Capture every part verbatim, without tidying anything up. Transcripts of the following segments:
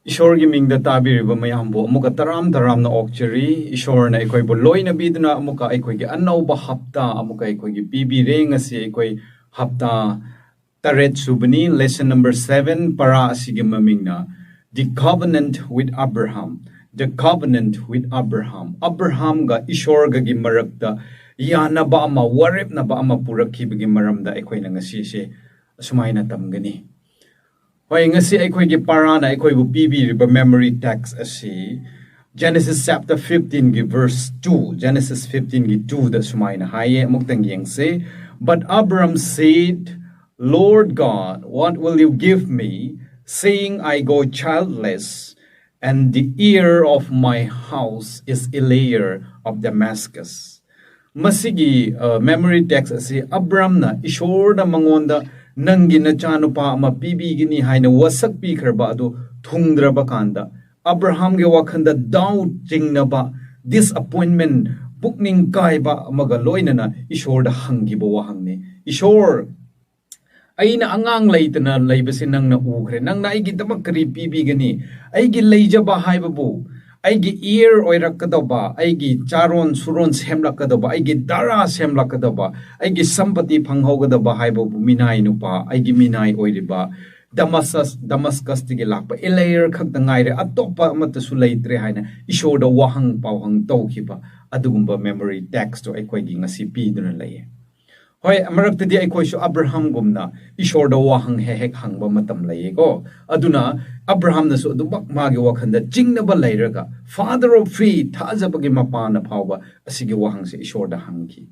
ꯏꯁꯣꯔꯒꯤ ꯃꯤꯡꯗ ꯇꯥꯕꯤꯔꯤꯕ ꯃꯌꯥꯝꯕꯨ ꯑꯃꯨꯛꯀ ꯇꯔꯥꯝ ꯇꯔꯥꯝꯅ ꯑꯣꯛꯆꯔꯤ꯫ ꯏꯁꯣꯔꯅ ꯑꯩꯈꯣꯏꯕꯨ ꯂꯣꯏꯅꯕꯤꯗꯨꯅ ꯑꯃꯨꯛꯀ ꯑꯩꯈꯣꯏꯒꯤ ꯑꯅꯧꯕ ꯍꯞꯇꯥ ꯑꯃꯨꯛꯀ ꯑꯩꯈꯣꯏꯒꯤ ꯄꯤꯕꯤꯔꯦ꯫ ꯉꯁꯤ ꯑꯩꯈꯣꯏ ꯍꯞꯇꯥ ꯇꯔꯦꯠ ꯁꯨꯕꯅꯤ꯫ Lesson number seven, ꯄꯔꯥ ꯑꯁꯤꯒꯤ ꯃꯃꯤꯡꯅ The Covenant with Abraham꯫ The Covenant with Abraham꯫ ꯑꯕ꯭ꯔꯍꯥꯝꯒ ꯏꯁꯣꯔꯒꯒꯤ ꯃꯔꯛꯇ ꯌꯥꯅꯕ ꯑꯃ, ꯋꯥꯔꯦꯞꯅꯕ ꯑꯃ ꯄꯨꯔꯛꯈꯤꯕꯒꯤ ꯃꯔꯝꯗ ꯑꯩꯈꯣꯏꯅ ꯉꯁꯤꯁꯦ ꯑꯁꯨꯃꯥꯏꯅ ꯇꯝꯒꯅꯤ꯫ ꯍꯣꯏ, ꯉꯁꯤ ꯑꯩꯈꯣꯏꯒꯤ ꯄꯔꯥꯅ ꯑꯩꯈꯣꯏꯕꯨ ꯄꯤꯕꯤꯔꯤꯕ memory text ꯑꯁꯤ Genesis chapter fifteen ꯒꯤ verse two, Genesis fifteen ꯒꯤ two ꯗ ꯁꯨꯃꯥꯏꯅ ꯍꯥꯏꯌꯦ, ꯑꯃꯨꯛꯇꯪ ꯌꯦꯡꯁꯦ꯫ But Abram said, Lord God, what will you give me, seeing I go childless, and the heir of my house is Eliar of Damascus? ꯃꯁꯤꯒꯤ memory text ꯑꯁꯤ ꯑꯕ꯭ꯔꯥꯝꯅ ꯏꯁꯣꯔꯅ ꯃꯉꯣꯟꯗ ꯅꯪꯒꯤ ꯅꯆꯥꯅꯨꯄꯥ ꯑꯃ ꯄꯤꯕꯤꯒꯅꯤ ꯍꯥꯏꯅ ꯋꯥꯁꯛ ꯄꯤꯈ꯭ꯔꯕ ꯑꯗꯨ ꯊꯨꯡꯗ꯭ꯔꯕ ꯀꯥꯟꯗ, ꯑꯕ꯭ꯔꯥꯍꯥꯝꯒꯤ ꯋꯥꯈꯜꯗ doubt, ꯆꯤꯡꯅꯕ, disappointment, ꯄꯨꯛꯅꯤꯡ ꯀꯥꯏꯕ ꯑꯃꯒ ꯂꯣꯏꯅꯅ ꯏꯁꯣꯔꯗ ꯍꯪꯈꯤꯕ ꯋꯥꯍꯪꯅꯤ꯫ ꯏꯁꯣꯔ, ꯑꯩꯅ ꯑꯉꯥꯡ ꯂꯩꯇꯅ ꯂꯩꯕꯁꯤ ꯅꯪꯅ ꯎꯈ꯭ꯔꯦ꯫ ꯅꯪꯅ ꯑꯩꯒꯤꯗꯃꯛ ꯀꯔꯤ ꯄꯤꯕꯤꯒꯅꯤ? ꯑꯩꯒꯤ ꯂꯩꯖꯕ ꯍꯥꯏꯕꯕꯨ, ꯑꯩꯒꯤ heir ꯑꯣꯏꯔꯛꯀꯗꯧꯕ, ꯑꯩꯒꯤ ꯆꯥꯔꯣꯟ ꯁꯨꯔꯣꯟ ꯁꯦꯝꯂꯛꯀꯗꯧꯕ, ꯑꯩꯒꯤ ꯙꯔꯥ ꯁꯦꯝꯂꯛꯀꯗꯧꯕ, ꯑꯩꯒꯤ ꯁꯝꯄꯇꯤ ꯐꯪꯍꯧꯒꯗꯧꯕ ꯍꯥꯏꯕꯕꯨ ꯃꯤꯅꯥꯏ ꯅꯨꯄꯥ, ꯑꯩꯒꯤ ꯃꯤꯅꯥꯏ ꯑꯣꯏꯔꯤꯕ ꯗꯃꯁꯀꯁ, ꯗꯃꯁꯀꯁꯇꯒꯤ ꯂꯥꯛꯄ ꯏꯂꯩꯌꯔ ꯈꯛꯇ ꯉꯥꯏꯔꯦ, ꯑꯇꯣꯞꯄ ꯑꯃꯠꯇꯁꯨ ꯂꯩꯇ꯭ꯔꯦ ꯍꯥꯏꯅ ꯏꯁꯣꯔꯗ ꯋꯥꯍꯪ ꯄꯥꯎꯍꯪ ꯇꯧꯈꯤꯕ ꯑꯗꯨꯒꯨꯝꯕ memory text ꯇꯣ ꯑꯩꯈꯣꯏꯒꯤ ꯉꯁꯤ ꯄꯤꯗꯨꯅ ꯂꯩꯌꯦ꯫ ꯍꯣꯏ, ꯃꯔꯛꯇꯗꯤ ꯑꯩꯈꯣꯏꯁꯨ ꯑꯕ꯭ꯔꯥꯍꯝꯒꯨꯝꯅ ꯏꯁꯣꯔꯗ ꯋꯥꯍꯪ ꯍꯦꯛ ꯍꯦꯛ ꯍꯪꯕ ꯃꯇꯝ ꯂꯩꯌꯦꯀꯣ꯫ ꯑꯗꯨꯅ ꯑꯕ꯭ꯔꯥꯍꯝꯅꯁꯨ ꯑꯗꯨꯃꯛ ꯃꯥꯒꯤ ꯋꯥꯈꯜꯗ ꯆꯤꯡꯅꯕ ꯂꯩꯔꯒ, father of faith, ꯊꯥꯖꯕꯒꯤ ꯃꯄꯥꯅ ꯐꯥꯎꯕ ꯑꯁꯤꯒꯤ ꯋꯥꯍꯪꯁꯦ ꯏꯁꯣꯔꯗ ꯍꯪꯈꯤ꯫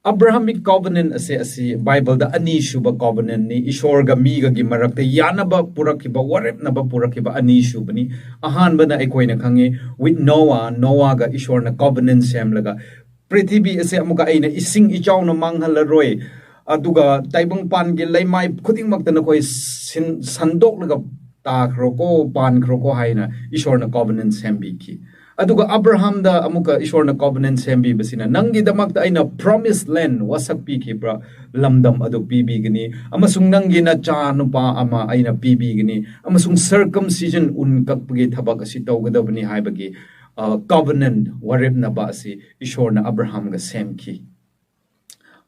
Abrahamic covenant ꯑꯁꯦ, ꯑꯁꯤ ꯕꯥꯏꯕꯜꯗ ꯑꯅꯤꯁꯨꯕ covenant ꯅꯤ꯫ ꯏꯁꯣꯔꯒ ꯃꯤꯒꯒꯤ ꯃꯔꯛꯇ ꯌꯥꯅꯕ ꯄꯨꯔꯛꯈꯤꯕ, ꯋꯥꯔꯦꯞꯅꯕ ꯄꯨꯔꯛꯈꯤꯕ ꯑꯅꯤꯁꯨꯕꯅꯤ꯫ ꯑꯍꯥꯟꯕꯅ ꯑꯩꯈꯣꯏꯅ ꯈꯪꯉꯤ, with Noah, ꯅꯣꯋꯥꯒ ꯏꯁꯣꯔꯅ covenant ꯁꯦꯝꯂꯒ, ꯄ꯭ꯔꯤꯊꯤꯕꯤ ꯑꯁꯦ ꯑꯃꯨꯛꯀ ꯑꯩꯅ ꯏꯁꯤꯡ ꯏꯆꯥꯎꯅ ꯃꯥꯡꯍꯜꯂꯔꯣꯏ, ꯑꯗꯨꯒ ꯇꯥꯏꯕꯪꯄꯥꯟꯒꯤ ꯂꯩꯃꯥꯏ ꯈꯨꯗꯤꯡꯃꯛꯇ ꯅꯈꯣꯏ ꯁꯤꯟ-, ꯁꯟꯗꯣꯛꯂꯒ ꯇꯥꯈ꯭ꯔꯣꯀꯣ, ꯄꯥꯟꯈ꯭ꯔꯣꯀꯣ ꯍꯥꯏꯅ ꯏꯁꯣꯔꯅ covenant ꯁꯦꯝꯕꯤꯈꯤ꯫ ꯑꯗꯨꯒ ꯑꯕ꯭ꯔꯥꯍꯥꯝꯗ ꯑꯃꯨꯛꯀ ꯏꯁꯣꯔꯅ covenant ꯁꯦꯝꯕꯤꯕꯁꯤꯅ, "ꯅꯪꯒꯤꯗꯃꯛꯇ ꯑꯩꯅ promised land, ꯋꯥꯁꯛ ꯄꯤꯈꯤꯕ ꯂꯝꯗꯝ ꯑꯗꯨ ꯄꯤꯕꯤꯒꯅꯤ, ꯑꯃꯁꯨꯡ ꯅꯪꯒꯤ ꯅꯆꯥ ꯅꯨꯄꯥ ꯑꯃ ꯑꯩꯅ ꯄꯤꯕꯤꯒꯅꯤ, ꯑꯃꯁꯨꯡ circumcision, ꯎꯟ ꯀꯛꯄꯒꯤ ꯊꯕꯛ ꯑꯁꯤ ꯇꯧꯒꯗꯕꯅꯤ" ꯍꯥꯏꯕꯒꯤ, ꯑ, covenant, ꯋꯥꯔꯦꯞꯅꯕ ꯑꯁꯤ ꯏꯁꯣꯔꯅ ꯑꯕ꯭ꯔꯥꯍꯥꯝꯒ ꯁꯦꯝꯈꯤ꯫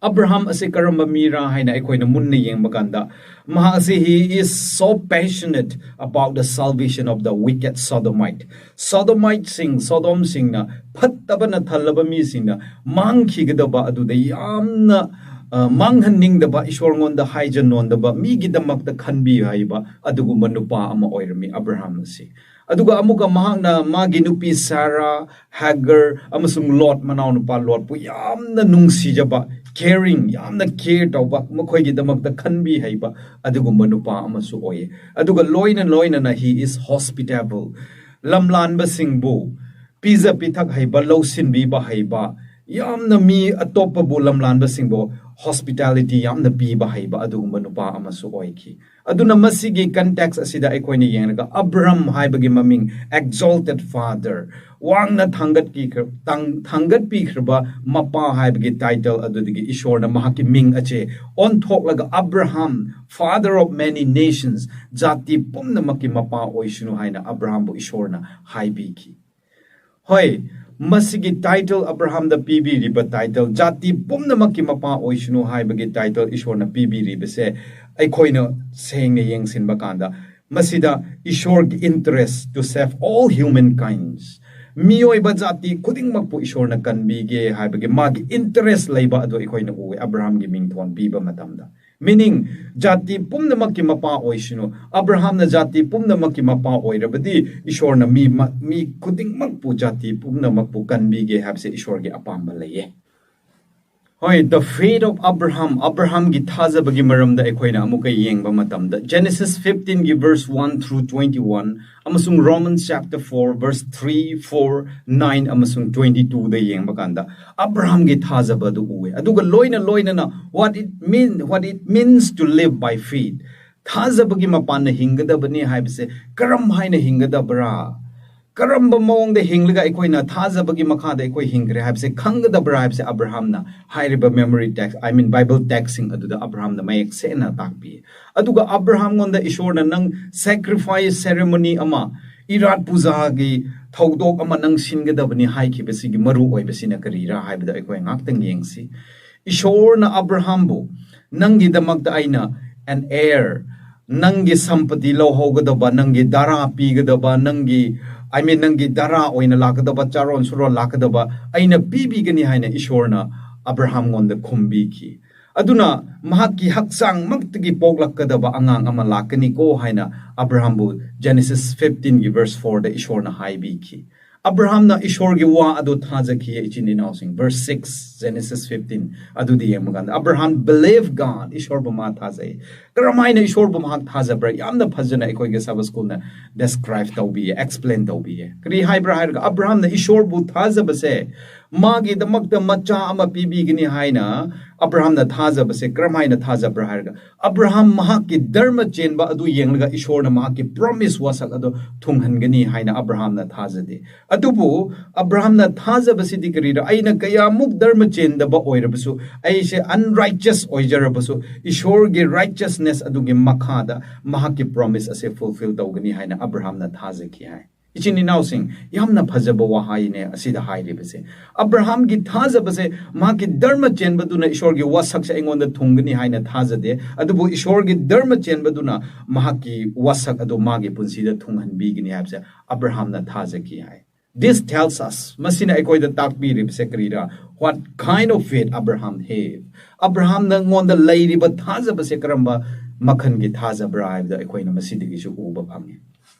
ꯑꯕ꯭ꯔꯥꯍꯥꯝ ꯑꯁꯤ ꯀꯔꯝꯕ ꯃꯤꯔꯥ ꯍꯥꯏꯅ ꯑꯩꯈꯣꯏꯅ ꯃꯨꯟꯅ ꯌꯦꯡꯕ ꯀꯥꯟꯗ, ꯃꯍꯥꯛ ꯑꯁꯤ, he is so passionate about the salvation of the wicked Sodomite. Sodomitesꯤꯡ, ꯁꯣꯗꯣꯝꯁꯤꯡꯅ, ꯐꯠꯇꯕꯅ ꯊꯜꯂꯕ ꯃꯤꯁꯤꯡꯅ ꯃꯥꯡꯈꯤꯒꯗꯕ ꯑꯗꯨꯗ ꯌꯥꯝꯅ, ꯑ, ꯃꯥꯡꯍꯟꯅꯤꯡꯗꯕ, ꯏꯁꯣꯔꯉꯣꯟꯗ ꯍꯥꯏꯖ ꯅꯣꯟꯗꯕ ꯃꯤꯒꯤꯗꯃꯛꯇ ꯈꯟꯕꯤ ꯍꯥꯏꯕ ꯑꯗꯨꯒꯨꯝꯕ ꯅꯨꯄꯥ ꯑꯃ ꯑꯣꯏꯔꯝꯃꯤ ꯑꯕ꯭ꯔꯥꯍꯥꯝ ꯑꯁꯤ꯫ ꯑꯗꯨꯒ ꯑꯃꯨꯛꯀ ꯃꯍꯥꯛꯅ ꯃꯥꯒꯤ ꯅꯨꯄꯤ ꯁꯥꯔꯥ, ꯍꯦꯒꯔ ꯑꯃꯁꯨꯡ ꯂꯣꯠ, ꯃꯅꯥꯎꯅꯨꯄꯥ ꯂꯣꯠꯄꯨ ꯌꯥꯝꯅ ꯅꯨꯡꯁꯤꯖꯕ, caring, ꯌꯥꯝꯅ care ꯇꯧꯕ, ꯃꯈꯣꯏꯒꯤꯗꯃꯛꯇ ꯈꯟꯕꯤ ꯍꯩꯕ ꯑꯗꯨꯒꯨꯝꯕ ꯅꯨꯄꯥ ꯑꯃꯁꯨ ꯑꯣꯏꯌꯦ꯫ ꯑꯗꯨꯒ ꯂꯣꯏꯅ ꯂꯣꯏꯅꯅ he is hospitable, ꯂꯝꯂꯥꯟꯕꯁꯤꯡꯕꯨ, ꯄꯤꯖ ꯄꯤꯊꯛ ꯍꯩꯕ, ꯂꯧꯁꯤꯟꯕꯤꯕ ꯍꯩꯕ, ꯌꯥꯝꯅ ꯃꯤ ꯑꯇꯣꯞꯄꯕꯨ, ꯂꯝꯂꯥꯟꯕꯁꯤꯡꯕꯨ hospitality ꯌꯥꯝꯅ ꯄꯤꯕ ꯍꯩꯕ ꯑꯗꯨꯒꯨꯝꯕ ꯅꯨꯄꯥ ꯑꯃꯁꯨ ꯑꯣꯏꯈꯤ꯫ ꯑꯗꯨꯅ ꯃꯁꯤꯒꯤ context ꯑꯁꯤꯗ ꯑꯩꯈꯣꯏꯅ ꯌꯦꯡꯂꯒ, ꯑꯕ꯭ꯔꯥꯝ ꯍꯥꯏꯕꯒꯤ ꯃꯃꯤꯡ, exalted father, ꯋꯥꯡꯅ ꯊꯥꯡꯒꯠꯄꯤꯈ꯭ꯔ-, ꯇꯥꯡ-, ꯊꯥꯡꯒꯠꯄꯤꯈ꯭ꯔꯕ ꯃꯄꯥ ꯍꯥꯏꯕꯒꯤ title ꯑꯗꯨꯗꯒꯤ ꯏꯁꯣꯔꯅ ꯃꯍꯥꯛꯀꯤ ꯃꯤꯡ ꯑꯁꯦ ꯑꯣꯟꯊꯣꯛꯂꯒ, "Abraham, father of many nations, ꯖꯥꯇꯤ ꯄꯨꯝꯅꯃꯛꯀꯤ ꯃꯄꯥ ꯑꯣꯏꯁꯅꯨ" ꯍꯥꯏꯅ ꯑꯕ꯭ꯔꯥꯍꯥꯝꯕꯨ ꯏꯁꯣꯔꯅ ꯍꯥꯏꯕꯤꯈꯤ꯫ ꯍꯣꯏ, ꯃꯁꯤꯒꯤ title, ꯑꯕ꯭ꯔꯥꯍꯥꯝꯗ ꯄꯤꯕꯤꯔꯤꯕ title, "ꯖꯥꯇꯤ ꯄꯨꯝꯅꯃꯛꯀꯤ ꯃꯄꯥ ꯑꯣꯏꯁꯅꯨ" ꯍꯥꯏꯕꯒꯤ title ꯏꯁꯣꯔꯅ ꯄꯤꯕꯤꯔꯤꯕꯁꯦ, ꯑꯩꯈꯣꯏꯅ ꯁꯦꯡꯅ ꯌꯦꯡꯁꯤꯟꯕ ꯀꯥꯟꯗ, ꯃꯁꯤꯗ ꯏꯁꯣꯔꯒꯤ interest to save all humankinds, ꯃꯤꯑꯣꯏꯕ ꯖꯥꯇꯤ ꯈꯨꯗꯤꯡꯃꯛꯄꯨ ꯏꯁꯣꯔꯅ ꯀꯟꯕꯤꯒꯦ ꯍꯥꯏꯕꯒꯤ ꯃꯥꯒꯤ interest ꯂꯩꯕ ꯑꯗꯨ ꯑꯩꯈꯣꯏꯅ ꯎꯏ, ꯑꯕ꯭ꯔꯥꯍꯥꯝꯒꯤ ꯃꯤꯡꯊꯣꯟ ꯄꯤꯕ ꯃꯇꯝꯗ꯫ Meaning, ꯖꯥꯇꯤ ꯄꯨꯝꯅꯃꯛꯀꯤ ꯃꯄꯥ ꯑꯣꯏꯁꯅꯨ꯫ ꯑꯕ꯭ꯔꯥꯍꯥꯝꯅ ꯖꯥꯇꯤ ꯄꯨꯝꯅꯃꯛꯀꯤ ꯃꯄꯥ ꯑꯣꯏꯔꯕꯗꯤ, ꯏꯁꯣꯔꯅ ꯃꯤ ꯃ-, ꯃꯤ ꯈꯨꯗꯤꯡꯃꯛꯄꯨ, ꯖꯥꯇꯤ ꯄꯨꯝꯅꯃꯛꯄꯨ ꯀꯟꯕꯤꯒꯦ ꯍꯥꯏꯕꯁꯦ ꯏꯁꯣꯔꯒꯤ ꯑꯄꯥꯝꯕ ꯂꯩꯌꯦ꯫ ꯍꯣꯏ, the faith of Abraham, ꯑꯕ꯭ꯔꯥꯍꯥꯝꯒꯤ ꯊꯥꯖꯕꯒꯤ ꯃꯔꯝꯗ ꯑꯩꯈꯣꯏꯅ ꯑꯃꯨꯛꯀ ꯌꯦꯡꯕ ꯃꯇꯝꯗ, Genesis fifteenꯒꯤ verse one through twenty-one, ꯑꯃꯁꯨꯡ Romans chapter four, verse three, four, nine ꯑꯃꯁꯨꯡ twenty-twoꯗ ꯌꯦꯡꯕ ꯀꯥꯟꯗ, ꯑꯕ꯭ꯔꯥꯍꯥꯝꯒꯤ ꯊꯥꯖꯕ ꯑꯗꯨ ꯎꯋꯦ꯫ ꯑꯗꯨꯒ ꯂꯣꯏꯅ ꯂꯣꯏꯅꯅ, what it mean, what it means to live by faith, ꯊꯥꯖꯕꯒꯤ ꯃꯄꯥꯟꯅ ꯍꯤꯡꯒꯗꯕꯅꯤ ꯍꯥꯏꯕꯁꯦ ꯀꯔꯝ ꯍꯥꯏꯅ ꯍꯤꯡꯒꯗꯕ꯭ꯔꯥ? ꯀꯔꯝꯕ ꯃꯑꯣꯡꯗ ꯍꯤꯡꯂꯒ ꯑꯩꯈꯣꯏꯅ ꯊꯥꯖꯕꯒꯤ ꯃꯈꯥꯗ ꯑꯩꯈꯣꯏ ꯍꯤꯡꯈ꯭ꯔꯦ ꯍꯥꯏꯕꯁꯦ ꯈꯪꯒꯗꯕ꯭ꯔꯥ ꯍꯥꯏꯕꯁꯦ ꯑꯕ꯭ꯔꯥꯍꯥꯝꯅ ꯍꯥꯏꯔꯤꯕ memory text, I mean Bible textꯁꯤꯡ ꯑꯗꯨꯗ ꯑꯕ꯭ꯔꯥꯍꯥꯝꯅ ꯃꯌꯦꯛ ꯁꯦꯡꯅ ꯇꯥꯛꯄꯤ꯫ ꯑꯗꯨꯒ ꯑꯕ꯭ꯔꯥꯍꯥꯝꯉꯣꯟꯗ ꯏꯁꯣꯔꯅ "ꯅꯪ sacrifice ceremony ꯑꯃ, ꯏꯔꯥꯠ ꯄꯨꯖꯥꯒꯤ ꯊꯧꯗꯣꯛ ꯑꯃ ꯅꯪ ꯁꯤꯟꯒꯗꯕꯅꯤ" ꯍꯥꯏꯈꯤꯕꯁꯤꯒꯤ ꯃꯔꯨ ꯑꯣꯏꯕꯁꯤꯅ ꯀꯔꯤꯔꯥ ꯍꯥꯏꯕꯗ ꯑꯩꯈꯣꯏ ꯉꯥꯛꯇꯪ ꯌꯦꯡꯁꯤ꯫ ꯏꯁꯣꯔꯅ ꯑꯕ꯭ꯔꯥꯍꯥꯝꯕꯨ, "ꯅꯪꯒꯤꯗꯃꯛꯇ ꯑꯩꯅ an heir, ꯅꯪꯒꯤ ꯁꯝꯄꯇꯤ ꯂꯧꯍꯧꯒꯗꯕ, ꯅꯪꯒꯤ ꯙꯥꯔꯥ ꯄꯤꯒꯗꯕ, ꯅꯪꯒꯤ, I mean, ꯅꯪꯒꯤ ꯙꯥꯔꯥ ꯑꯣꯏꯅ ꯂꯥꯛꯀꯗꯕ, ꯆꯥꯔꯣꯟ ꯁꯨꯔꯣꯟ ꯂꯥꯛꯀꯗꯕ ꯑꯩꯅ ꯄꯤꯕꯤꯒꯅꯤ" ꯍꯥꯏꯅ ꯏꯁꯣꯔꯅ ꯑꯕ꯭ꯔꯥꯍꯥꯝꯉꯣꯟꯗ ꯈꯨꯝꯕꯤꯈꯤ꯫ ꯑꯗꯨꯅ ꯃꯍꯥꯛꯀꯤ ꯍꯛꯆꯥꯡꯃꯛꯇꯒꯤ ꯄꯣꯛꯂꯛꯀꯗꯕ ꯑꯉꯥꯡ ꯑꯃ ꯂꯥꯛꯀꯅꯤꯀꯣ ꯍꯥꯏꯅ ꯑꯕ꯭ꯔꯥꯍꯥꯝꯕꯨ Genesis fifteenꯒꯤ verse fourꯗ ꯏꯁꯣꯔꯅ ꯍꯥꯏꯕꯤꯈꯤ꯫ ꯑꯕ꯭ꯔꯥꯍꯥꯝꯅ ꯏꯁꯣꯔꯒꯤ ꯋꯥ ꯑꯗꯨ ꯊꯥꯖꯈꯤ, ꯏꯆꯤꯟ ꯏꯅꯥꯎꯁꯤꯡ꯫ Verse six, Genesis fifteen ꯑꯗꯨꯗꯤ ꯌꯦꯡꯕ ꯀꯥꯟꯗ, "Abraham believed God", ꯏꯁꯣꯔꯕꯨ ꯃꯥ ꯊꯥꯖꯩ꯫ ꯀꯔꯝꯍꯥꯏꯅ ꯏꯁꯣꯔꯕꯨ ꯃꯍꯥꯛ ꯊꯥꯖꯕ꯭ꯔꯥ? ꯌꯥꯝꯅ ꯐꯖꯅ ꯑꯩꯈꯣꯏꯒꯤ Sabbath Schoolꯅ describe ꯇꯧꯕꯤꯌꯦ, explain ꯇꯧꯕꯤꯌꯦ꯫ ꯀꯔꯤ ꯍꯥꯏꯕ꯭ꯔꯥ ꯍꯥꯏꯔꯒ, ꯑꯕ꯭ꯔꯥꯍꯥꯝꯅ ꯏꯁꯣꯔꯕꯨ ꯊꯥꯖꯕꯁꯦ, ꯃꯥꯒꯤꯗꯃꯛꯇ ꯃꯆꯥ ꯑꯃ ꯄꯤꯕꯤꯒꯅꯤ ꯍꯥꯏꯅ ꯑꯕ꯭ꯔꯥꯍꯥꯝꯅ ꯊꯥꯖꯕꯁꯦ ꯀꯔꯝꯍꯥꯏꯅ ꯊꯥꯖꯕ꯭ꯔꯥ ꯍꯥꯏꯔꯒ, ꯑꯕ꯭ꯔꯥꯍꯥꯝ ꯃꯍꯥꯛꯀꯤ ꯙꯔꯃ ꯆꯦꯟꯕ ꯑꯗꯨ ꯌꯦꯡꯂꯒ ꯏꯁꯣꯔꯅ ꯃꯍꯥꯛꯀꯤ promise ꯋꯥꯁꯛ ꯑꯗꯨ ꯊꯨꯡꯍꯟꯒꯅꯤ ꯍꯥꯏꯅ ꯑꯕ꯭ꯔꯥꯍꯥꯝꯅ ꯊꯥꯖꯗꯦ꯫ ꯑꯗꯨꯕꯨ ꯑꯕ꯭ꯔꯥꯍꯥꯝꯅ ꯊꯥꯖꯕꯁꯤꯗꯤ ꯀꯔꯤꯔ? "ꯑꯩꯅ ꯀꯌꯥꯃꯨꯛ ꯙꯔꯃ ꯆꯦꯟꯗꯕ ꯑꯣꯏꯔꯕꯁꯨ, ꯑꯩꯁꯦ unrighteous ꯑꯣꯏꯖꯔꯕꯁꯨ, ꯏꯁꯣꯔꯒꯤ righteousness ꯑꯗꯨꯒꯤ ꯃꯈꯥꯗ ꯃꯍꯥꯛꯀꯤ promise ꯑꯁꯦ fulfill ꯇꯧꯒꯅꯤ" ꯍꯥꯏꯅ ꯑꯕ꯭ꯔꯥꯍꯥꯝꯅ ꯊꯥꯖꯈꯤ ꯍꯥꯏ꯫ ꯏꯆꯤꯟ ꯏꯅꯥꯎꯁꯤꯡ, ꯌꯥꯝꯅ ꯐꯖꯕ ꯋꯥꯍꯩꯅꯦ ꯑꯁꯤꯗ ꯍꯥꯏꯔꯤꯕꯁꯦ꯫ ꯑꯕ꯭ꯔꯥꯍꯥꯝꯒꯤ ꯊꯥꯖꯕꯁꯦ, ꯃꯍꯥꯛꯀꯤ ꯙꯔꯃ ꯆꯦꯟꯕꯗꯨꯅ ꯏꯁꯣꯔꯒꯤ ꯋꯥꯁꯛꯁꯦ ꯑꯩꯉꯣꯟꯗ ꯊꯨꯡꯒꯅꯤ ꯍꯥꯏꯅ ꯊꯥꯖꯗꯦ, ꯑꯗꯨꯕꯨ ꯏꯁꯣꯔꯒꯤ ꯙꯔꯃ ꯆꯦꯟꯕꯗꯨꯅ ꯃꯍꯥꯛꯀꯤ ꯋꯥꯁꯛ ꯑꯗꯨ ꯃꯥꯒꯤ ꯄꯨꯟꯁꯤꯗ ꯊꯨꯡꯍꯟꯕꯤꯒꯅꯤ ꯍꯥꯏꯕꯁꯦ ꯑꯕ꯭ꯔꯥꯍꯥꯝꯅ ꯊꯥꯖꯈꯤ ꯍꯥꯏ꯫ This tells us, ꯃꯁꯤꯅ ꯑꯩꯈꯣꯏꯗ ꯇꯥꯛꯄꯤꯔꯤꯕꯁꯦ ꯀꯔꯤꯔꯥ? What kind of faith Abraham have? ꯑꯕ꯭ꯔꯥꯍꯥꯝꯅ ꯉꯣꯟꯗ ꯂꯩꯔꯤꯕ ꯊꯥꯖꯕꯁꯦ ꯀꯔꯝꯕ ꯃꯈꯜꯒꯤ ꯊꯥꯖꯕ꯭ꯔꯥ ꯍꯥꯏꯕꯗꯣ ꯑꯩꯈꯣꯏꯅ ꯃꯁꯤꯗꯒꯤꯁꯨ ꯎꯕ ꯐꯪꯉꯤ꯫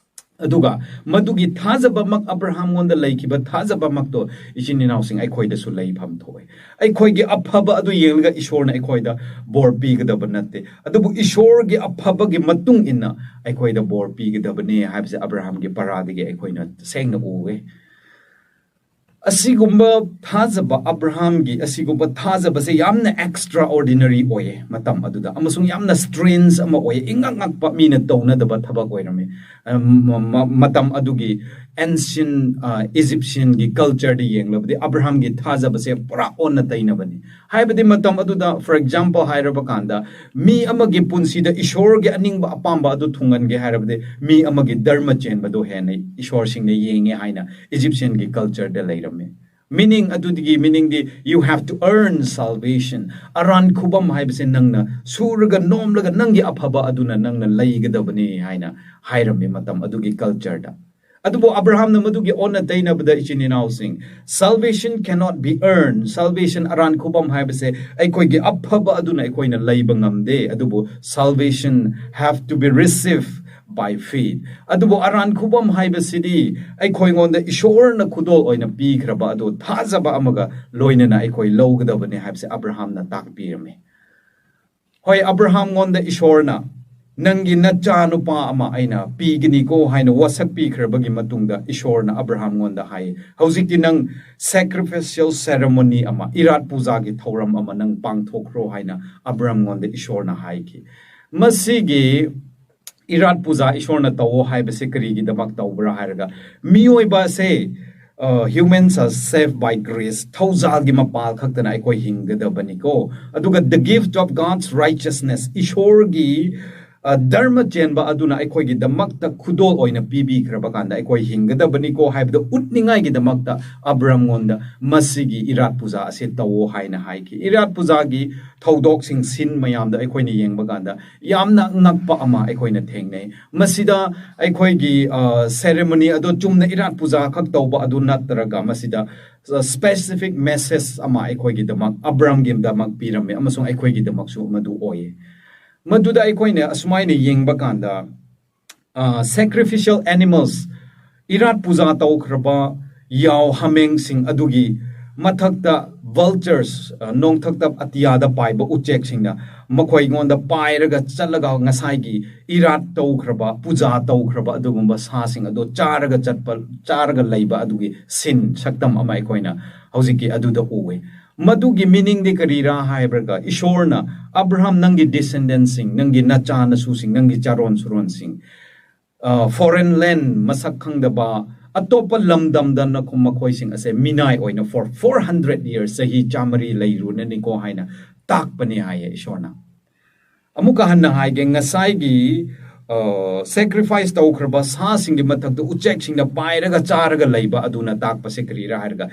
ꯑꯗꯨꯒ ꯃꯗꯨꯒꯤ ꯊꯥꯖꯕꯃꯛ, ꯑꯕ꯭ꯔꯥꯍꯥꯝꯉꯣꯟꯗ ꯂꯩꯈꯤꯕ ꯊꯥꯖꯕꯃꯛꯇꯣ, ꯏꯆꯤꯟ ꯏꯅꯥꯎꯁꯤꯡ, ꯑꯩꯈꯣꯏꯗꯁꯨ ꯂꯩꯐꯝ ꯊꯣꯛꯑꯦ꯫ ꯑꯩꯈꯣꯏꯒꯤ ꯑꯐꯕ ꯑꯗꯨ ꯌꯦꯡꯂꯒ ꯏꯁꯣꯔꯅ ꯑꯩꯈꯣꯏꯗ ꯕꯣꯔ ꯄꯤꯒꯗꯕ ꯅꯠꯇꯦ, ꯑꯗꯨꯕꯨ ꯏꯁꯣꯔꯒꯤ ꯑꯐꯕꯒꯤ ꯃꯇꯨꯡ ꯏꯟꯅ ꯑꯩꯈꯣꯏꯗ ꯕꯣꯔ ꯄꯤꯒꯗꯕꯅꯦ ꯍꯥꯏꯕꯁꯦ ꯑꯕ꯭ꯔꯥꯍꯥꯝꯒꯤ ꯄꯔꯥꯗꯒꯤ ꯑꯩꯈꯣꯏꯅ ꯁꯦꯡꯅ ꯎꯋꯦ꯫ ꯑꯁꯤꯒꯨꯝꯕ ꯊꯥꯖꯕ, ꯑꯕ꯭ꯔꯥꯍꯥꯝꯒꯤ ꯑꯁꯤꯒꯨꯝꯕ ꯊꯥꯖꯕꯁꯦ ꯌꯥꯝꯅ extraordinary ꯑꯣꯏꯌꯦ ꯃꯇꯝ ꯑꯗꯨꯗ, ꯑꯃꯁꯨꯡ ꯌꯥꯝꯅ strange ꯑꯃ ꯑꯣꯏꯌꯦ꯫ ꯏꯉꯛ ꯉꯛꯄ, ꯃꯤꯅ ꯇꯧꯅꯗꯕ ꯊꯕꯛ ꯑꯣꯏꯔꯝꯃꯤ꯫ ꯑ, ꯃ-, ꯃ-, ꯃꯇꯝ ꯑꯗꯨꯒꯤ ꯑꯦꯟꯁꯤꯌꯟ ꯏꯖꯤꯞꯁꯤꯌꯟꯒꯤ ꯀꯜꯆꯔꯗ ꯌꯦꯡꯂꯕꯗꯤ ꯑꯕ꯭ꯔꯥꯍꯝꯒꯤ ꯊꯥꯖꯕꯁꯦ ꯄꯨꯔꯥ ꯑꯣꯟꯅ ꯇꯩꯅꯕꯅꯤ꯫ ꯍꯥꯏꯕꯗꯤ ꯃꯇꯝ ꯑꯗꯨꯗ, ꯐꯣꯔ ꯑꯦꯛꯖꯥꯝꯄꯜ ꯍꯥꯏꯔꯕ ꯀꯥꯟꯗ, ꯃꯤ ꯑꯃꯒꯤ ꯄꯨꯟꯁꯤꯗ ꯏꯁꯣꯔꯒꯤ ꯑꯅꯤꯡꯕ ꯑꯄꯥꯝꯕ ꯑꯗꯨ ꯊꯨꯡꯍꯟꯒꯦ ꯍꯥꯏꯔꯕꯗꯤ ꯃꯤ ꯑꯃꯒꯤ ꯙꯔꯃ ꯆꯦꯟꯕꯗꯣ ꯍꯦꯟꯅ ꯏꯁꯣꯔꯁꯤꯡꯅ ꯌꯦꯡꯉꯦ ꯍꯥꯏꯅ ꯏꯖꯤꯞꯁꯤꯌꯟꯒꯤ ꯀꯜꯆꯔꯗ ꯂꯩꯔꯝꯃꯤ꯫ ꯃꯤꯅꯤꯡ ꯑꯗꯨꯗꯒꯤ ꯃꯤꯅꯤꯡꯗꯤ, you have to earn salvation. ꯑꯔꯥꯟ ꯈꯨꯕꯝ ꯍꯥꯏꯕꯁꯦ ꯅꯪꯅ ꯁꯨꯔꯒ ꯅꯣꯝꯂꯒ ꯅꯪꯒꯤ ꯑꯐꯕ ꯑꯗꯨꯅ ꯅꯪꯅ ꯂꯩꯒꯗꯕꯅꯤ ꯍꯥꯏꯅ ꯍꯥꯏꯔꯝꯃꯤ ꯃꯇꯝ ꯑꯗꯨꯒꯤ ꯀꯜꯆꯔꯗ꯫ ꯑꯗꯨꯕꯨ ꯑꯕ꯭ꯔꯥꯍꯝꯅ ꯃꯗꯨꯒꯤ ꯑꯣꯟꯅ ꯇꯩꯅꯕꯗ, ꯏꯆꯤꯟ ꯏꯅꯥꯎꯁꯤꯡ, salvation cannot be earned. Salvation, ꯑꯔꯥꯟ ꯈꯨꯕꯝ ꯍꯥꯏꯕꯁꯦ ꯑꯩꯈꯣꯏꯒꯤ ꯑꯐꯕ ꯑꯗꯨꯅ ꯑꯩꯈꯣꯏꯅ ꯂꯩꯕ ꯉꯝꯗꯦ꯫ ꯑꯗꯨꯕꯨ salvation have to be received by faith. ꯑꯗꯨꯕꯨ ꯑꯔꯥꯟ ꯈꯨꯕꯝ ꯍꯥꯏꯕꯁꯤꯗꯤ ꯑꯩꯈꯣꯏꯉꯣꯟꯗ ꯏꯁꯣꯔꯅ ꯈꯨꯗꯣꯜ ꯑꯣꯏꯅ ꯄꯤꯈ꯭ꯔꯕ ꯑꯗꯨ ꯊꯥꯖꯕ ꯑꯃꯒ ꯂꯣꯏꯅꯅ ꯑꯩꯈꯣꯏ ꯂꯧꯒꯗꯕꯅꯤ ꯍꯥꯏꯕꯁꯦ ꯑꯕ꯭ꯔꯥꯍꯝꯅ ꯇꯥꯛꯄꯤꯔꯝꯃꯤ꯫ ꯍꯣꯏ, ꯑꯕ꯭ꯔꯥꯍꯝꯉꯣꯟꯗ ꯏꯁꯣꯔꯅ "ꯅꯪꯒꯤ ꯅꯆꯥꯅꯨꯄꯥ ꯑꯃ ꯑꯩꯅ ꯄꯤꯒꯅꯤꯀꯣ" ꯍꯥꯏꯅ ꯋꯥꯁꯛ ꯄꯤꯈ꯭ꯔꯕꯒꯤ ꯃꯇꯨꯡꯗ ꯏꯁꯣꯔꯅ ꯑꯕ꯭ꯔꯥꯍꯝꯉꯣꯟꯗ ꯍꯥꯏ, "ꯍꯧꯖꯤꯛꯇꯤ ꯅꯪ sacrificial ceremony ꯑꯃ, ꯏꯔꯥꯠ ꯄꯨꯖꯥꯒꯤ ꯊꯧꯔꯝ ꯑꯃ ꯅꯪ ꯄꯥꯡꯊꯣꯛꯈ꯭ꯔꯣ" ꯍꯥꯏꯅ ꯑꯕ꯭ꯔꯥꯍꯝꯉꯣꯟꯗ ꯏꯁꯣꯔꯅ ꯍꯥꯏꯈꯤ꯫ ꯃꯁꯤꯒꯤ ꯏꯔꯥꯠ ꯄꯨꯖꯥ ꯏꯁꯣꯔꯅ ꯇꯧꯋꯣ ꯍꯥꯏꯕꯁꯦ ꯀꯔꯤꯒꯤꯗꯃꯛ ꯇꯧꯕ꯭ꯔꯥ ꯍꯥꯏꯔꯒ, ꯃꯤꯑꯣꯏꯕ ꯑꯁꯦ, uh, humans are saved by grace, ꯊꯧꯖꯥꯜꯒꯤ ꯃꯄꯥꯜ ꯈꯛꯇꯅ ꯑꯩꯈꯣꯏ ꯍꯤꯡꯒꯗꯕꯅꯤꯀꯣ꯫ ꯑꯗꯨꯒ the gift of God's righteousness, ꯏꯁꯣꯔꯒꯤ, uh, ꯙꯔꯃ ꯆꯦꯟꯕ ꯑꯗꯨꯅ ꯑꯩꯈꯣꯏꯒꯤꯗꯃꯛꯇ ꯈꯨꯗꯣꯜ ꯑꯣꯏꯅ ꯄꯤꯕꯤꯈ꯭ꯔꯕ ꯀꯥꯟꯗ ꯑꯩꯈꯣꯏ ꯍꯤꯡꯒꯗꯕꯅꯤꯀꯣ ꯍꯥꯏꯕꯗꯨ ꯎꯠꯅꯤꯡꯉꯥꯏꯒꯤꯗꯃꯛꯇ ꯑꯕ꯭ꯔꯥꯝꯉꯣꯟꯗ ꯃꯁꯤꯒꯤ ꯏꯔꯥꯠ ꯄꯨꯖꯥ ꯑꯁꯦ ꯇꯧꯋꯣ ꯍꯥꯏꯅ ꯍꯥꯏꯈꯤ꯫ ꯏꯔꯥꯠ ꯄꯨꯖꯥꯒꯤ ꯊꯧꯗꯣꯛꯁꯤꯡ, ꯁꯤꯟ ꯃꯌꯥꯝꯗ ꯑꯩꯈꯣꯏꯅ ꯌꯦꯡꯕ ꯀꯥꯟꯗ ꯌꯥꯝꯅ ꯉꯛꯄ ꯑꯃ ꯑꯩꯈꯣꯏꯅ ꯊꯦꯡꯅꯩ꯫ ꯃꯁꯤꯗ ꯑꯩꯈꯣꯏꯒꯤ, ꯑ, ceremony ꯑꯗꯣ ꯆꯨꯝꯅ ꯏꯔꯥꯠ ꯄꯨꯖꯥ ꯈꯛ ꯇꯧꯕ ꯑꯗꯨ ꯅꯠꯇ꯭ꯔꯒ ꯃꯁꯤꯗ, ꯑ, specific message ꯑꯃ ꯑꯩꯈꯣꯏꯒꯤꯗꯃꯛ, ꯑꯕ꯭ꯔꯥꯝꯒꯤꯗꯃꯛ ꯄꯤꯔꯝꯃꯦ ꯑꯃꯁꯨꯡ ꯑꯩꯈꯣꯏꯒꯤꯗꯃꯛꯁꯨ ꯃꯗꯨ ꯑꯣꯏꯌꯦ꯫ ꯃꯗꯨꯗ ꯑꯩꯈꯣꯏꯅ ꯑꯁꯨꯃꯥꯏꯅ ꯌꯦꯡꯕ ꯀꯥꯟꯗ, ꯑ, sacrificial animals, ꯏꯔꯥꯠ ꯄꯨꯖꯥ ꯇꯧꯈ꯭ꯔꯕ ꯌꯥꯎ ꯍꯥꯃꯦꯡꯁꯤꯡ ꯑꯗꯨꯒꯤ ꯃꯊꯛꯇ vultures, ꯑ, ꯅꯣꯡꯊꯛꯇ ꯑꯇꯤꯌꯥꯗ ꯄꯥꯏꯕ ꯎꯆꯦꯛꯁꯤꯡꯅ ꯃꯈꯣꯏꯉꯣꯟꯗ ꯄꯥꯏꯔꯒ ꯆꯠꯂꯒ ꯉꯁꯥꯏꯒꯤ ꯏꯔꯥꯠ ꯇꯧꯈ꯭ꯔꯕ, ꯄꯨꯖꯥ ꯇꯧꯈ꯭ꯔꯕ ꯑꯗꯨꯒꯨꯝꯕ ꯁꯥꯁꯤꯡ ꯑꯗꯨ ꯆꯥꯔꯒ ꯆꯠꯄ, ꯆꯥꯔꯒ ꯂꯩꯕ ꯑꯗꯨꯒꯤ ꯁꯤꯟ, ꯁꯛꯇꯝ ꯑꯃ ꯑꯩꯈꯣꯏꯅ ꯍꯧꯖꯤꯛꯀꯤ ꯑꯗꯨꯗ ꯎꯏ꯫ ꯃꯗꯨꯒꯤ ꯃꯤꯅꯤꯡꯗꯤ ꯀꯔꯤꯔꯥ ꯍꯥꯏꯕ꯭ꯔꯒ, ꯏꯁꯣꯔꯅ, "ꯑꯕ꯭ꯔꯥꯍꯥꯝ, ꯅꯪꯒꯤ ꯗꯤꯁꯦꯟꯗꯦꯟꯁꯤꯡ, ꯅꯪꯒꯤ ꯅꯆꯥ ꯅꯁꯨꯁꯤꯡ, ꯅꯪꯒꯤ ꯆꯥꯔꯣꯟ ꯁꯨꯔꯣꯟꯁꯤꯡ, ꯑ, foreign land, ꯃꯁꯛ ꯈꯪꯗꯕ, ꯑꯇꯣꯞꯄ ꯂꯝꯗꯝꯗ ꯅꯈꯣ-, ꯃꯈꯣꯏꯁꯤꯡ ꯑꯁꯦ ꯃꯤꯅꯥꯏ ꯑꯣꯏꯅ for four hundred years, ꯆꯍꯤ ꯆꯥꯃꯔꯤ ꯂꯩꯔꯨꯅꯅꯤꯀꯣ ꯍꯥꯏꯅ ꯇꯥꯛꯄꯅꯤ ꯍꯥꯏꯌꯦ ꯏꯁꯣꯔꯅ꯫ ꯑꯃꯨꯛꯀ ꯍꯟꯅ ꯍꯥꯏꯒꯦ, ꯉꯁꯥꯏꯒꯤ, ꯑ, sacrifice ꯇꯧꯈ꯭ꯔꯕ ꯁꯥꯁꯤꯡꯒꯤ ꯃꯊꯛꯇ ꯎꯆꯦꯛꯁꯤꯡꯅ ꯄꯥꯏꯔꯒ ꯆꯥꯔꯒ ꯂꯩꯕ ꯑꯗꯨꯅ ꯇꯥꯛꯄꯁꯦ ꯀꯔꯤꯔꯥ ꯍꯥꯏꯔꯒ,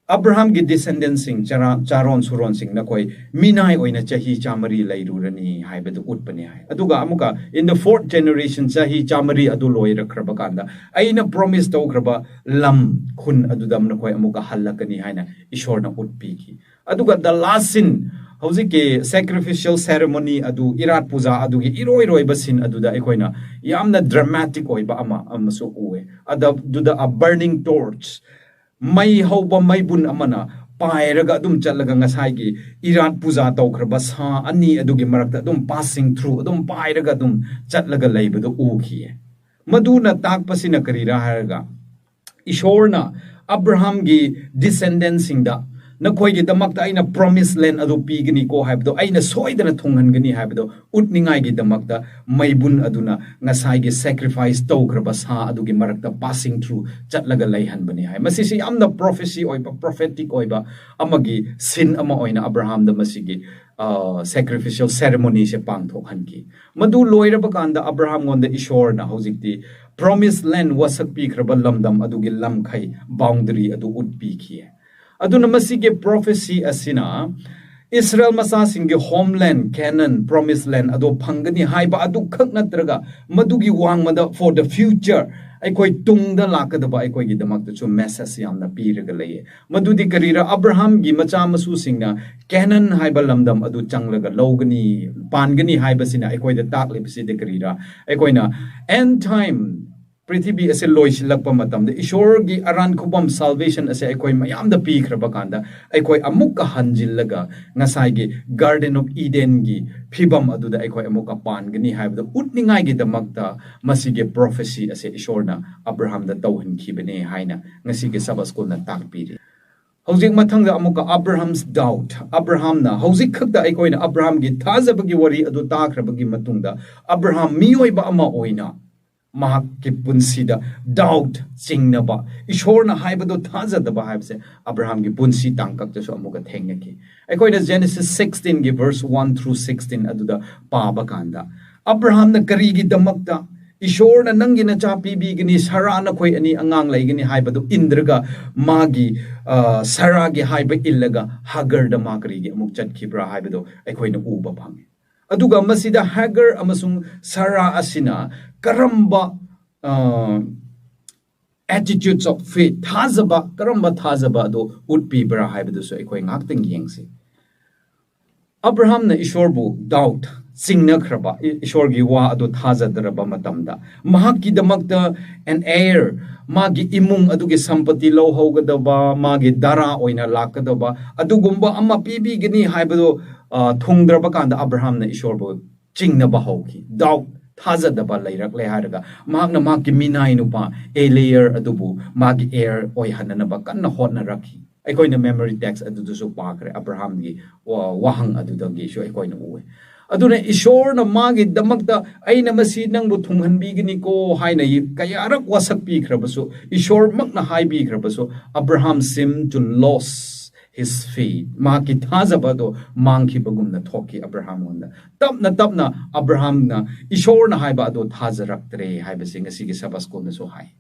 ꯑꯕ꯭ꯔꯥꯍꯥꯝꯒꯤ descendantꯁꯤꯡ, ꯆꯔꯥ-, ꯆꯥꯔꯣꯟ ꯁꯨꯔꯣꯟꯁꯤꯡ ꯅꯈꯣꯏ ꯃꯤꯅꯥꯏ ꯑꯣꯏꯅ ꯆꯍꯤ ꯆꯥꯃꯔꯤ ꯂꯩꯔꯨꯔꯅꯤ ꯍꯥꯏꯕꯗꯨ ꯎꯠꯄꯅꯤ ꯍꯥꯏ꯫ ꯑꯗꯨꯒ ꯑꯃꯨꯛꯀ in the fourth generation, ꯆꯍꯤ ꯆꯥꯃꯔꯤ ꯑꯗꯨ ꯂꯣꯏꯔꯛꯈ꯭ꯔꯕ ꯀꯥꯟꯗ, ꯑꯩꯅ promise ꯇꯧꯈ꯭ꯔꯕ ꯂꯝ, ꯈꯨꯟ ꯑꯗꯨꯗ ꯅꯈꯣꯏ ꯑꯃꯨꯛꯀ ꯍꯜꯂꯛꯀꯅꯤ ꯍꯥꯏꯅ ꯏꯁꯣꯔꯅ ꯎꯠꯄꯤꯈꯤ꯫ ꯑꯗꯨꯒ the last scene, ꯍꯧꯖꯤꯛꯀꯤ sacrificial ceremony ꯑꯗꯨ, ꯏꯔꯥꯠ ꯄꯨꯖꯥ ꯑꯗꯨꯒꯤ ꯏꯔꯣꯏꯔꯣꯏꯕ scene ꯑꯗꯨꯗ ꯑꯩꯈꯣꯏꯅ ꯌꯥꯝꯅ dramatic ꯑꯣꯏꯕ ꯑꯃ ꯑꯃꯁꯨ ꯎꯑꯦ꯫ ꯑꯗ-, ꯑꯗꯨꯗ a burning torch, ꯃꯩ ꯍꯧꯕ ꯃꯩꯕꯨꯟ ꯑꯃꯅ ꯄꯥꯏꯔꯒ ꯑꯗꯨꯝ ꯆꯠꯂꯒ ꯉꯁꯥꯏꯒꯤ ꯏꯔꯥꯠ ꯄꯨꯖꯥ ꯇꯧꯈ꯭ꯔꯕ ꯁꯥ ꯑꯅꯤ ꯑꯗꯨꯒꯤ ꯃꯔꯛꯇ ꯑꯗꯨꯝ passing through, ꯑꯗꯨꯝ ꯄꯥꯏꯔꯒ ꯑꯗꯨꯝ ꯆꯠꯂꯒ ꯂꯩꯕꯗꯨ ꯎꯈꯤꯌꯦ꯫ ꯃꯗꯨꯅ ꯇꯥꯛꯄꯁꯤꯅ ꯀꯔꯤꯔꯥ ꯍꯥꯏꯔꯒ, ꯏꯁꯣꯔꯅ ꯑꯕ꯭ꯔꯥꯍꯥꯝꯒꯤ descendantꯁꯤꯡꯗ, "ꯅꯈꯣꯏꯒꯤꯗꯃꯛꯇ ꯑꯩꯅ promised land ꯑꯗꯨ ꯄꯤꯒꯅꯤꯀꯣ" ꯍꯥꯏꯕꯗꯣ, ꯑꯩꯅ ꯁꯣꯏꯗꯅ ꯊꯨꯡꯍꯟꯒꯅꯤ ꯍꯥꯏꯕꯗꯣ ꯎꯠꯅꯤꯡꯉꯥꯏꯒꯤꯗꯃꯛꯇ ꯃꯩꯕꯨꯟ ꯑꯗꯨꯅ ꯉꯁꯥꯏꯒꯤ sacrifice ꯇꯧꯈ꯭ꯔꯕ ꯁꯥ ꯑꯗꯨꯒꯤ ꯃꯔꯛꯇ passing through ꯆꯠꯂꯒ ꯂꯩꯍꯟꯕꯅꯤ ꯍꯥꯏ꯫ ꯃꯁꯤꯁꯤ ꯌꯥꯝꯅ prophecy ꯑꯣꯏꯕ, prophetic ꯑꯣꯏꯕ ꯑꯃꯒꯤ scene ꯑꯃ ꯑꯣꯏꯅ ꯑꯕ꯭ꯔꯥꯍꯥꯝꯗ ꯃꯁꯤꯒꯤ, ꯑ, sacrificial ceremonyꯁꯦ ꯄꯥꯡꯊꯣꯛꯍꯟꯈꯤ꯫ ꯃꯗꯨ ꯂꯣꯏꯔꯕ ꯀꯥꯟꯗ ꯑꯕ꯭ꯔꯥꯍꯥꯝꯉꯣꯟꯗ ꯏꯁꯣꯔꯅ ꯍꯧꯖꯤꯛꯇꯤ promised land, ꯋꯥꯁꯛ ꯄꯤꯈ꯭ꯔꯕ ꯂꯝꯗꯝ ꯑꯗꯨꯒꯤ ꯂꯝꯈꯩ, boundary ꯑꯗꯨ ꯎꯠꯄꯤꯈꯤ꯫ ꯑꯗꯨꯅ ꯃꯁꯤꯒꯤ prophecy ꯑꯁꯤꯅ ꯏꯁꯔꯥꯌꯦꯜ ꯃꯆꯥꯁꯤꯡꯒꯤ homeland, Canaan, promised land ꯑꯗꯨ ꯐꯪꯒꯅꯤ ꯍꯥꯏꯕ ꯑꯗꯨꯈꯛ ꯅꯠꯇ꯭ꯔꯒ, ꯃꯗꯨꯒꯤ ꯋꯥꯡꯃꯗ for the future, ꯑꯩꯈꯣꯏ ꯇꯨꯡꯗ ꯂꯥꯛꯀꯗꯕ ꯑꯩꯈꯣꯏꯒꯤꯗꯃꯛꯇꯁꯨ message ꯌꯥꯝꯅ ꯄꯤꯔꯒ ꯂꯩꯌꯦ꯫ ꯃꯗꯨꯗꯤ ꯀꯔꯤꯔ? ꯑꯕ꯭ꯔꯥꯍꯥꯝꯒꯤ ꯃꯆꯥ ꯃꯁꯨꯁꯤꯡꯅ ꯀꯦꯅꯥꯟ ꯍꯥꯏꯕ ꯂꯝꯗꯝ ꯑꯗꯨ ꯆꯪꯂꯒ ꯂꯧꯒꯅꯤ, ꯄꯥꯟꯒꯅꯤ ꯍꯥꯏꯕꯁꯤꯅ ꯑꯩꯈꯣꯏꯗ ꯇꯥꯛꯂꯤꯕꯁꯤꯗꯤ ꯀꯔꯤꯔ? ꯑꯩꯈꯣꯏꯅ end time, ꯄ꯭ꯔꯤꯊꯤꯕꯤ ꯑꯁꯤ ꯂꯣꯏꯁꯤꯜꯂꯛꯄ ꯃꯇꯝꯗ ꯏꯁꯣꯔꯒꯤ ꯑꯔꯥꯟ ꯈꯨꯕꯝ, salvation ꯑꯁꯤ ꯑꯩꯈꯣꯏ ꯃꯌꯥꯝꯗ ꯄꯤꯈ꯭ꯔꯕ ꯀꯥꯟꯗ, ꯑꯩꯈꯣꯏ ꯑꯃꯨꯛꯀ ꯍꯟꯖꯤꯜꯂꯒ ꯉꯁꯥꯏꯒꯤ Garden of Edenꯒꯤ ꯐꯤꯕꯝ ꯑꯗꯨꯗ ꯑꯩꯈꯣꯏ ꯑꯃꯨꯛꯀ ꯄꯥꯟꯒꯅꯤ ꯍꯥꯏꯕꯗꯨ ꯎꯠꯅꯤꯡꯉꯥꯏꯒꯤꯗꯃꯛꯇ ꯃꯁꯤꯒꯤ prophecy ꯑꯁꯤ ꯏꯁꯣꯔꯅ ꯑꯕ꯭ꯔꯥꯍꯥꯝꯗ ꯇꯧꯍꯟꯈꯤꯕꯅꯦ ꯍꯥꯏꯅ ꯉꯁꯤꯒꯤ Sabbath Schoolꯅ ꯇꯥꯛꯄꯤꯔꯤ꯫ ꯍꯧꯖꯤꯛ ꯃꯊꯪꯗ ꯑꯃꯨꯛꯀ Abraham's doubt, ꯑꯕ꯭ꯔꯥꯍꯥꯝꯅ, ꯍꯧꯖꯤꯛ ꯈꯛꯇ ꯑꯩꯈꯣꯏꯅ ꯑꯕ꯭ꯔꯥꯍꯥꯝꯒꯤ ꯊꯥꯖꯕꯒꯤ ꯋꯥꯔꯤ ꯑꯗꯨ ꯇꯥꯈ꯭ꯔꯕꯒꯤ ꯃꯇꯨꯡꯗ, ꯑꯕ꯭ꯔꯥꯍꯥꯝ ꯃꯤꯑꯣꯏꯕ ꯑꯃ ꯑꯣꯏꯅ ꯃꯍꯥꯛꯀꯤ ꯄꯨꯟꯁꯤꯗ ꯗꯥꯎꯠ, ꯆꯤꯡꯅꯕ, ꯏꯁꯣꯔꯅ ꯍꯥꯏꯕꯗꯣ ꯊꯥꯖꯗꯕ ꯍꯥꯏꯕꯁꯦ ꯑꯕ꯭ꯔꯥꯍꯝꯒꯤ ꯄꯨꯟꯁꯤ ꯇꯥꯡꯀꯛꯇꯁꯨ ꯑꯃꯨꯛꯀ ꯊꯦꯡꯅꯈꯤ꯫ ꯑꯩꯈꯣꯏꯅ Genesis sixteen ꯒꯤ verse one through sixteen ꯑꯗꯨꯗ ꯄꯥꯕ ꯀꯥꯟꯗ, ꯑꯕ꯭ꯔꯥꯍꯝꯅ ꯀꯔꯤꯒꯤꯗꯃꯛꯇ ꯏꯁꯣꯔꯅ "ꯅꯪꯒꯤ ꯅꯆꯥ ꯄꯤꯕꯤꯒꯅꯤ, ꯁꯔꯥ ꯅꯈꯣꯏ ꯑꯅꯤ ꯑꯉꯥꯡ ꯂꯩꯒꯅꯤ" ꯍꯥꯏꯕꯗꯨ ꯏꯟꯗ꯭ꯔꯒ ꯃꯥꯒꯤ, ꯑ, ꯁꯔꯥꯒꯤ ꯍꯥꯏꯕ ꯏꯜꯂꯒ ꯍꯥꯒꯔꯗ ꯃꯥ ꯀꯔꯤꯒꯤ ꯑꯃꯨꯛ ꯆꯠꯈꯤꯕ꯭ꯔꯥ ꯍꯥꯏꯕꯗꯣ ꯑꯩꯈꯣꯏꯅ ꯎꯕ ꯐꯪꯉꯤ꯫ ꯑꯗꯨꯒ ꯃꯁꯤꯗ ꯍꯥꯒꯔ ꯑꯃꯁꯨꯡ ꯁꯔꯥ ꯑꯁꯤꯅ ꯀꯔꯝꯕ, ꯑ, attitudes of faith, ꯊꯥꯖꯕ, ꯀꯔꯝꯕ ꯊꯥꯖꯕ ꯑꯗꯨ ꯎꯠꯄꯤꯕ꯭ꯔꯥ ꯍꯥꯏꯕꯗꯨꯁꯨ ꯑꯩꯈꯣꯏ ꯉꯥꯏꯍꯥꯛꯇꯪ ꯌꯦꯡꯁꯤ꯫ ꯑꯕ꯭ꯔꯥꯍꯝꯅ ꯏꯁꯣꯔꯕꯨ ꯗꯥꯎꯠ, ꯆꯤꯡꯅꯈ꯭ꯔꯕ, ꯏ-, ꯏꯁꯣꯔꯒꯤ ꯋꯥ ꯑꯗꯨ ꯊꯥꯖꯗ꯭ꯔꯕ ꯃꯇꯝꯗ, ꯃꯍꯥꯛꯀꯤꯗꯃꯛꯇ an heir, ꯃꯥꯒꯤ ꯏꯃꯨꯡ ꯑꯗꯨꯒꯤ ꯁꯝꯄꯇꯤ ꯂꯧꯍꯧꯒꯗꯕ, ꯃꯥꯒꯤ ꯗꯥꯔꯥ ꯑꯣꯏꯅ ꯂꯥꯛꯀꯗꯕ ꯑꯗꯨꯒꯨꯝꯕ ꯑꯃ ꯄꯤꯕꯤꯒꯅꯤ ꯍꯥꯏꯕꯗꯨ, ꯑ, ꯊꯨꯡꯗ꯭ꯔꯕ ꯀꯥꯟꯗ ꯑꯕ꯭ꯔꯥꯍꯝꯅ ꯏꯁꯣꯔꯕꯨ ꯆꯤꯡꯅꯕ ꯍꯧꯈꯤ꯫ ꯗꯥꯎꯠ, ꯊꯥꯖꯗꯕ ꯂꯩꯔꯛꯂꯦ ꯍꯥꯏꯔꯒ ꯃꯍꯥꯛꯅ ꯃꯍꯥꯛꯀꯤ ꯃꯤꯅꯥꯏ ꯅꯨꯄꯥ ꯑꯦꯂꯤꯌꯔ ꯑꯗꯨꯕꯨ ꯃꯥꯒꯤ heir ꯑꯣꯏꯍꯟꯅꯅꯕ ꯀꯟꯅ ꯍꯣꯠꯅꯔꯛꯈꯤ꯫ ꯑꯩꯈꯣꯏꯅ memory text ꯑꯗꯨꯗꯁꯨ ꯄꯥꯈ꯭ꯔꯦ, ꯑꯕ꯭ꯔꯥꯍꯝꯒꯤ ꯋꯥ-, ꯋꯥꯍꯪ ꯑꯗꯨꯗꯒꯤꯁꯨ ꯑꯩꯈꯣꯏꯅ ꯎꯑꯦ꯫ ꯑꯗꯨꯅ ꯏꯁꯣꯔꯅ ꯃꯥꯒꯤꯗꯃꯛꯇ "ꯑꯩꯅ ꯃꯁꯤ ꯅꯪꯕꯨ ꯊꯨꯡꯍꯟꯕꯤꯒꯅꯤꯀꯣ" ꯍꯥꯏꯅ ꯀꯌꯥꯔꯛ ꯋꯥꯁꯛꯄꯤꯈ꯭ꯔꯕꯁꯨ, ꯏꯁꯣꯔꯃꯛꯅ ꯍꯥꯏꯕꯤꯈ꯭ꯔꯕꯁꯨ, Abraham seemed to lose his faith, ꯃꯍꯥꯛꯀꯤ ꯊꯥꯖꯕ ꯑꯗꯨ ꯃꯥꯡꯈꯤꯕꯒꯨꯝꯅ ꯊꯣꯛꯈꯤ ꯑꯕ꯭ꯔꯥꯍꯝꯉꯣꯟꯗ꯫ ꯇꯞꯅ ꯇꯞꯅ ꯑꯕ꯭ꯔꯥꯍꯝꯅ ꯏꯁꯣꯔꯅ ꯍꯥꯏꯕ ꯑꯗꯨ ꯊꯥꯖꯔꯛꯇ꯭ꯔꯦ ꯍꯥꯏꯕꯁꯤ ꯉꯁꯤꯒꯤ Sabbath School ꯅꯁꯨ ꯍꯥꯏ꯫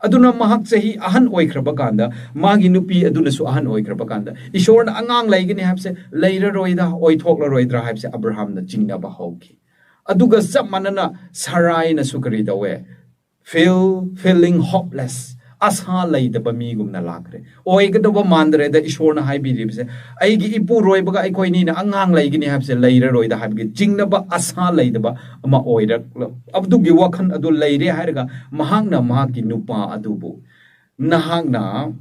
ꯑꯗꯨꯅ ꯃꯍꯥꯛ ꯆꯍꯤ ꯑꯍꯟ ꯑꯣꯏꯈ꯭ꯔꯕ ꯀꯥꯟꯗ, ꯃꯥꯒꯤ ꯅꯨꯄꯤ ꯑꯗꯨꯅꯁꯨ ꯑꯍꯟ ꯑꯣꯏꯈ꯭ꯔꯕ ꯀꯥꯟꯗ, ꯏꯁꯣꯔꯅ ꯑꯉꯥꯡ ꯂꯩꯒꯅꯤ ꯍꯥꯏꯕꯁꯦ ꯂꯩꯔꯔꯣꯏꯗ, ꯑꯣꯏꯊꯣꯛꯂꯔꯣꯏꯗ꯭ꯔꯥ ꯍꯥꯏꯕꯁꯦ ꯑꯕ꯭ꯔꯥꯍꯝꯅ ꯆꯤꯡꯅꯕ ꯍꯧꯈꯤ꯫ ꯑꯗꯨꯒ ꯆꯞ ꯃꯥꯟꯅꯅ ꯁꯔꯥꯏꯅꯁꯨ ꯀꯔꯤ ꯇꯧꯋꯦ? Feel, feeling hopeless, ꯑꯁꯥ ꯂꯩꯇꯕ ꯃꯤꯒꯨꯝꯅ ꯂꯥꯛꯈ꯭ꯔꯦ꯫ "ꯑꯣꯏꯒꯗꯕ ꯃꯥꯟꯗ꯭ꯔꯦꯗ ꯏꯁꯣꯔꯅ ꯍꯥꯏꯕꯤꯔꯤꯕꯁꯦ, ꯑꯩꯒꯤ ꯏꯄꯨꯔꯣꯏꯕꯒ ꯑꯩꯈꯣꯏꯅꯤꯅ ꯑꯉꯥꯡ ꯂꯩꯒꯅꯤ ꯍꯥꯏꯕꯁꯦ ꯂꯩꯔꯔꯣꯏꯗ" ꯍꯥꯏꯕꯒꯤ ꯆꯤꯡꯅꯕ, ꯑꯁꯥ ꯂꯩꯇꯕ ꯑꯃ ꯑꯣꯏꯔꯛꯂ-, ꯑꯗꯨꯒꯤ ꯋꯥꯈꯜ ꯑꯗꯨ ꯂꯩꯔꯦ ꯍꯥꯏꯔꯒ ꯃꯍꯥꯛꯅ ꯃꯍꯥꯛꯀꯤ ꯅꯨꯄꯥ ꯑꯗꯨꯕꯨ, "ꯅꯍꯥꯛꯅ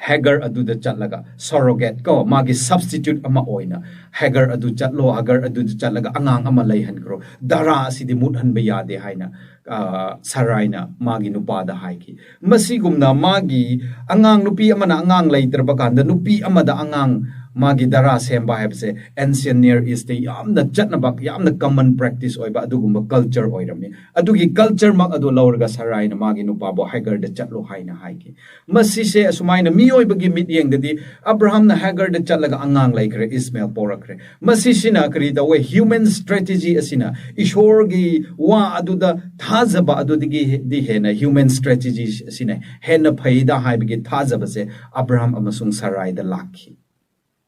ꯍꯦꯒꯔ ꯑꯗꯨꯗ ꯆꯠꯂꯒ surrogate ꯀꯣ, ꯃꯥꯒꯤ substitute ꯑꯃ ꯑꯣꯏꯅ ꯍꯦꯒꯔ ꯑꯗꯨ ꯆꯠꯂꯣ, ꯍꯦꯒꯔ ꯑꯗꯨꯗ ꯆꯠꯂꯒ ꯑꯉꯥꯡ ꯑꯃ ꯂꯩꯍꯟꯈ꯭ꯔꯣ, ꯗꯥꯔꯥ ꯑꯁꯤꯗꯤ ꯃꯨꯠꯍꯟꯕ ꯌꯥꯗꯦ" ꯍꯥꯏꯅ, ꯑ, ꯁꯔꯥꯏꯅ ꯃꯥꯒꯤ ꯅꯨꯄꯥꯗ ꯍꯥꯏꯈꯤ꯫ ꯃꯁꯤꯒꯨꯝꯅ ꯃꯥꯒꯤ ꯑꯉꯥꯡ ꯅꯨꯄꯤ ꯑꯃꯅ ꯑꯉꯥꯡ ꯂꯩꯇ꯭ꯔꯕ ꯀꯥꯟꯗ ꯅꯨꯄꯤ ꯑꯃꯗ ꯑꯉꯥꯡ ꯃꯥꯒꯤ ꯗꯔꯥ ꯁꯦꯝꯕ ꯍꯥꯏꯕꯁꯦ ancient Near East ꯇ ꯌꯥꯝꯅ ꯆꯠꯅꯕ, ꯌꯥꯝꯅ common practice ꯑꯣꯏꯕ ꯑꯗꯨꯒꯨꯝꯕ culture ꯑꯣꯏꯔꯝꯃꯤ꯫ ꯑꯗꯨꯒꯤ culture ꯃꯛ ꯑꯗꯨ ꯂꯧꯔꯒ ꯁꯔꯥꯏꯅ ꯃꯥꯒꯤ ꯅꯨꯄꯥꯕꯨ ꯍꯦꯒꯔꯗ ꯆꯠꯂꯣ ꯍꯥꯏꯅ ꯍꯥꯏꯈꯤ꯫ ꯃꯁꯤꯁꯦ ꯑꯁꯨꯃꯥꯏꯅ ꯃꯤꯑꯣꯏꯕꯒꯤ ꯃꯤꯠꯌꯦꯡꯗꯗꯤ ꯑꯕ꯭ꯔꯥꯍꯝꯅ ꯍꯦꯒꯔꯗ ꯆꯠꯂꯒ ꯑꯉꯥꯡ ꯂꯩꯈ꯭ꯔꯦ, ꯏꯁꯃꯦꯜ ꯄꯣꯔꯛꯈ꯭ꯔꯦ꯫ ꯃꯁꯤꯁꯤꯅ ꯀꯔꯤ ꯇꯧꯋꯦ? Human strategy ꯑꯁꯤꯅ, ꯏꯁꯣꯔꯒꯤ ꯋꯥ ꯑꯗꯨꯗ ꯊꯥꯖꯕ ꯑꯗꯨꯗꯒꯤꯗꯤ ꯍꯦꯟꯅ human strategy ꯑꯁꯤꯅ ꯍꯦꯟꯅ ꯐꯩꯗ ꯍꯥꯏꯕꯒꯤ ꯊꯥꯖꯕꯁꯦ ꯑꯕ꯭ꯔꯥꯍꯝ ꯑꯃꯁꯨꯡ ꯁꯔꯥꯏꯗ ꯂꯥꯛꯈꯤ꯫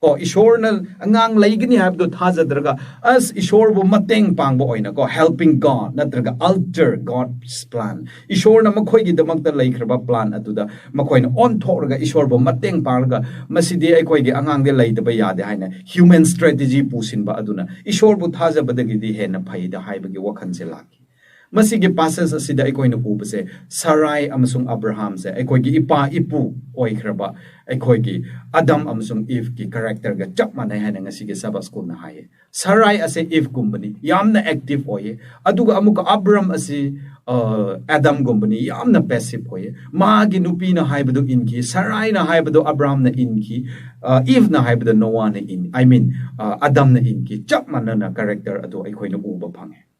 ꯀꯣ, ꯏꯁꯣꯔꯅ ꯑꯉꯥꯡ ꯂꯩꯒꯅꯤ ꯍꯥꯏꯕꯗꯨ ꯊꯥꯖꯗ꯭ꯔꯒ, ꯑꯁ, ꯏꯁꯣꯔꯕꯨ ꯃꯇꯦꯡ ꯄꯥꯡꯕ ꯑꯣꯏꯅ, ꯀꯣ, helping God ꯅꯠꯇ꯭ꯔꯒ alter God's plan, ꯏꯁꯣꯔꯅ ꯃꯈꯣꯏꯒꯤꯗꯃꯛꯇ ꯂꯩꯈ꯭ꯔꯕ plan ꯑꯗꯨꯗ ꯃꯈꯣꯏꯅ ꯑꯣꯟꯊꯣꯛꯂꯒ ꯏꯁꯣꯔꯕꯨ ꯃꯇꯦꯡ ꯄꯥꯡꯂꯒ, ꯃꯁꯤꯗꯤ ꯑꯩꯈꯣꯏꯒꯤ ꯑꯉꯥꯡꯗꯤ ꯂꯩꯇꯕ ꯌꯥꯗꯦ ꯍꯥꯏꯅ human strategy ꯄꯨꯁꯤꯟꯕ ꯑꯗꯨꯅ ꯏꯁꯣꯔꯕꯨ ꯊꯥꯖꯕꯗꯒꯤꯗꯤ ꯍꯦꯟꯅ ꯐꯩꯗ ꯍꯥꯏꯕꯒꯤ ꯋꯥꯈꯜꯁꯦ ꯂꯥꯛꯈꯤ꯫ ꯃꯁꯤꯒꯤ passage ꯑꯁꯤꯗ ꯑꯩꯈꯣꯏꯅ ꯎꯕꯁꯦ, ꯁꯔꯥꯏ ꯑꯃꯁꯨꯡ ꯑꯕ꯭ꯔꯥꯍꯝꯁꯦ ꯑꯩꯈꯣꯏꯒꯤ ꯏꯄꯥ ꯏꯄꯨ ꯑꯣꯏꯈ꯭ꯔꯕ ꯑꯩꯈꯣꯏꯒꯤ ꯑꯗꯝ ꯑꯃꯁꯨꯡ ꯏꯚꯀꯤ character ꯒ ꯆꯞ ꯃꯥꯟꯅꯩ ꯍꯥꯏꯅ ꯉꯁꯤꯒꯤ Sabbath School ꯅ ꯍꯥꯏꯌꯦ꯫ ꯁꯔꯥꯏ ꯑꯁꯦ ꯏꯚꯒꯨꯝꯕꯅꯤ, ꯌꯥꯝꯅ active ꯑꯣꯏꯌꯦ, ꯑꯗꯨꯒ ꯑꯃꯨꯛꯀ ꯑꯕ꯭ꯔꯥꯍꯝ ꯑꯁꯤ, ꯑ, ꯑꯗꯝꯒꯨꯝꯕꯅꯤ, ꯌꯥꯝꯅ passive ꯑꯣꯏꯌꯦ꯫ ꯃꯥꯒꯤ ꯅꯨꯄꯤꯅ ꯍꯥꯏꯕꯗꯨ ꯏꯟꯈꯤ, ꯁꯔꯥꯏꯅ ꯍꯥꯏꯕꯗꯨ ꯑꯕ꯭ꯔꯥꯍꯝꯅ ꯏꯟꯈꯤ, ꯑ, ꯏꯚꯅ ꯍꯥꯏꯕꯗꯨ ꯅꯣꯋꯥꯅ ꯏꯟ, I mean, ꯑ, ꯑꯗꯝꯅ ꯏꯟꯈꯤ꯫ ꯆꯞ ꯃꯥꯟꯅꯅ character ꯑꯗꯨ ꯑꯩꯈꯣꯏꯅ ꯎꯕ ꯐꯪꯉꯦ꯫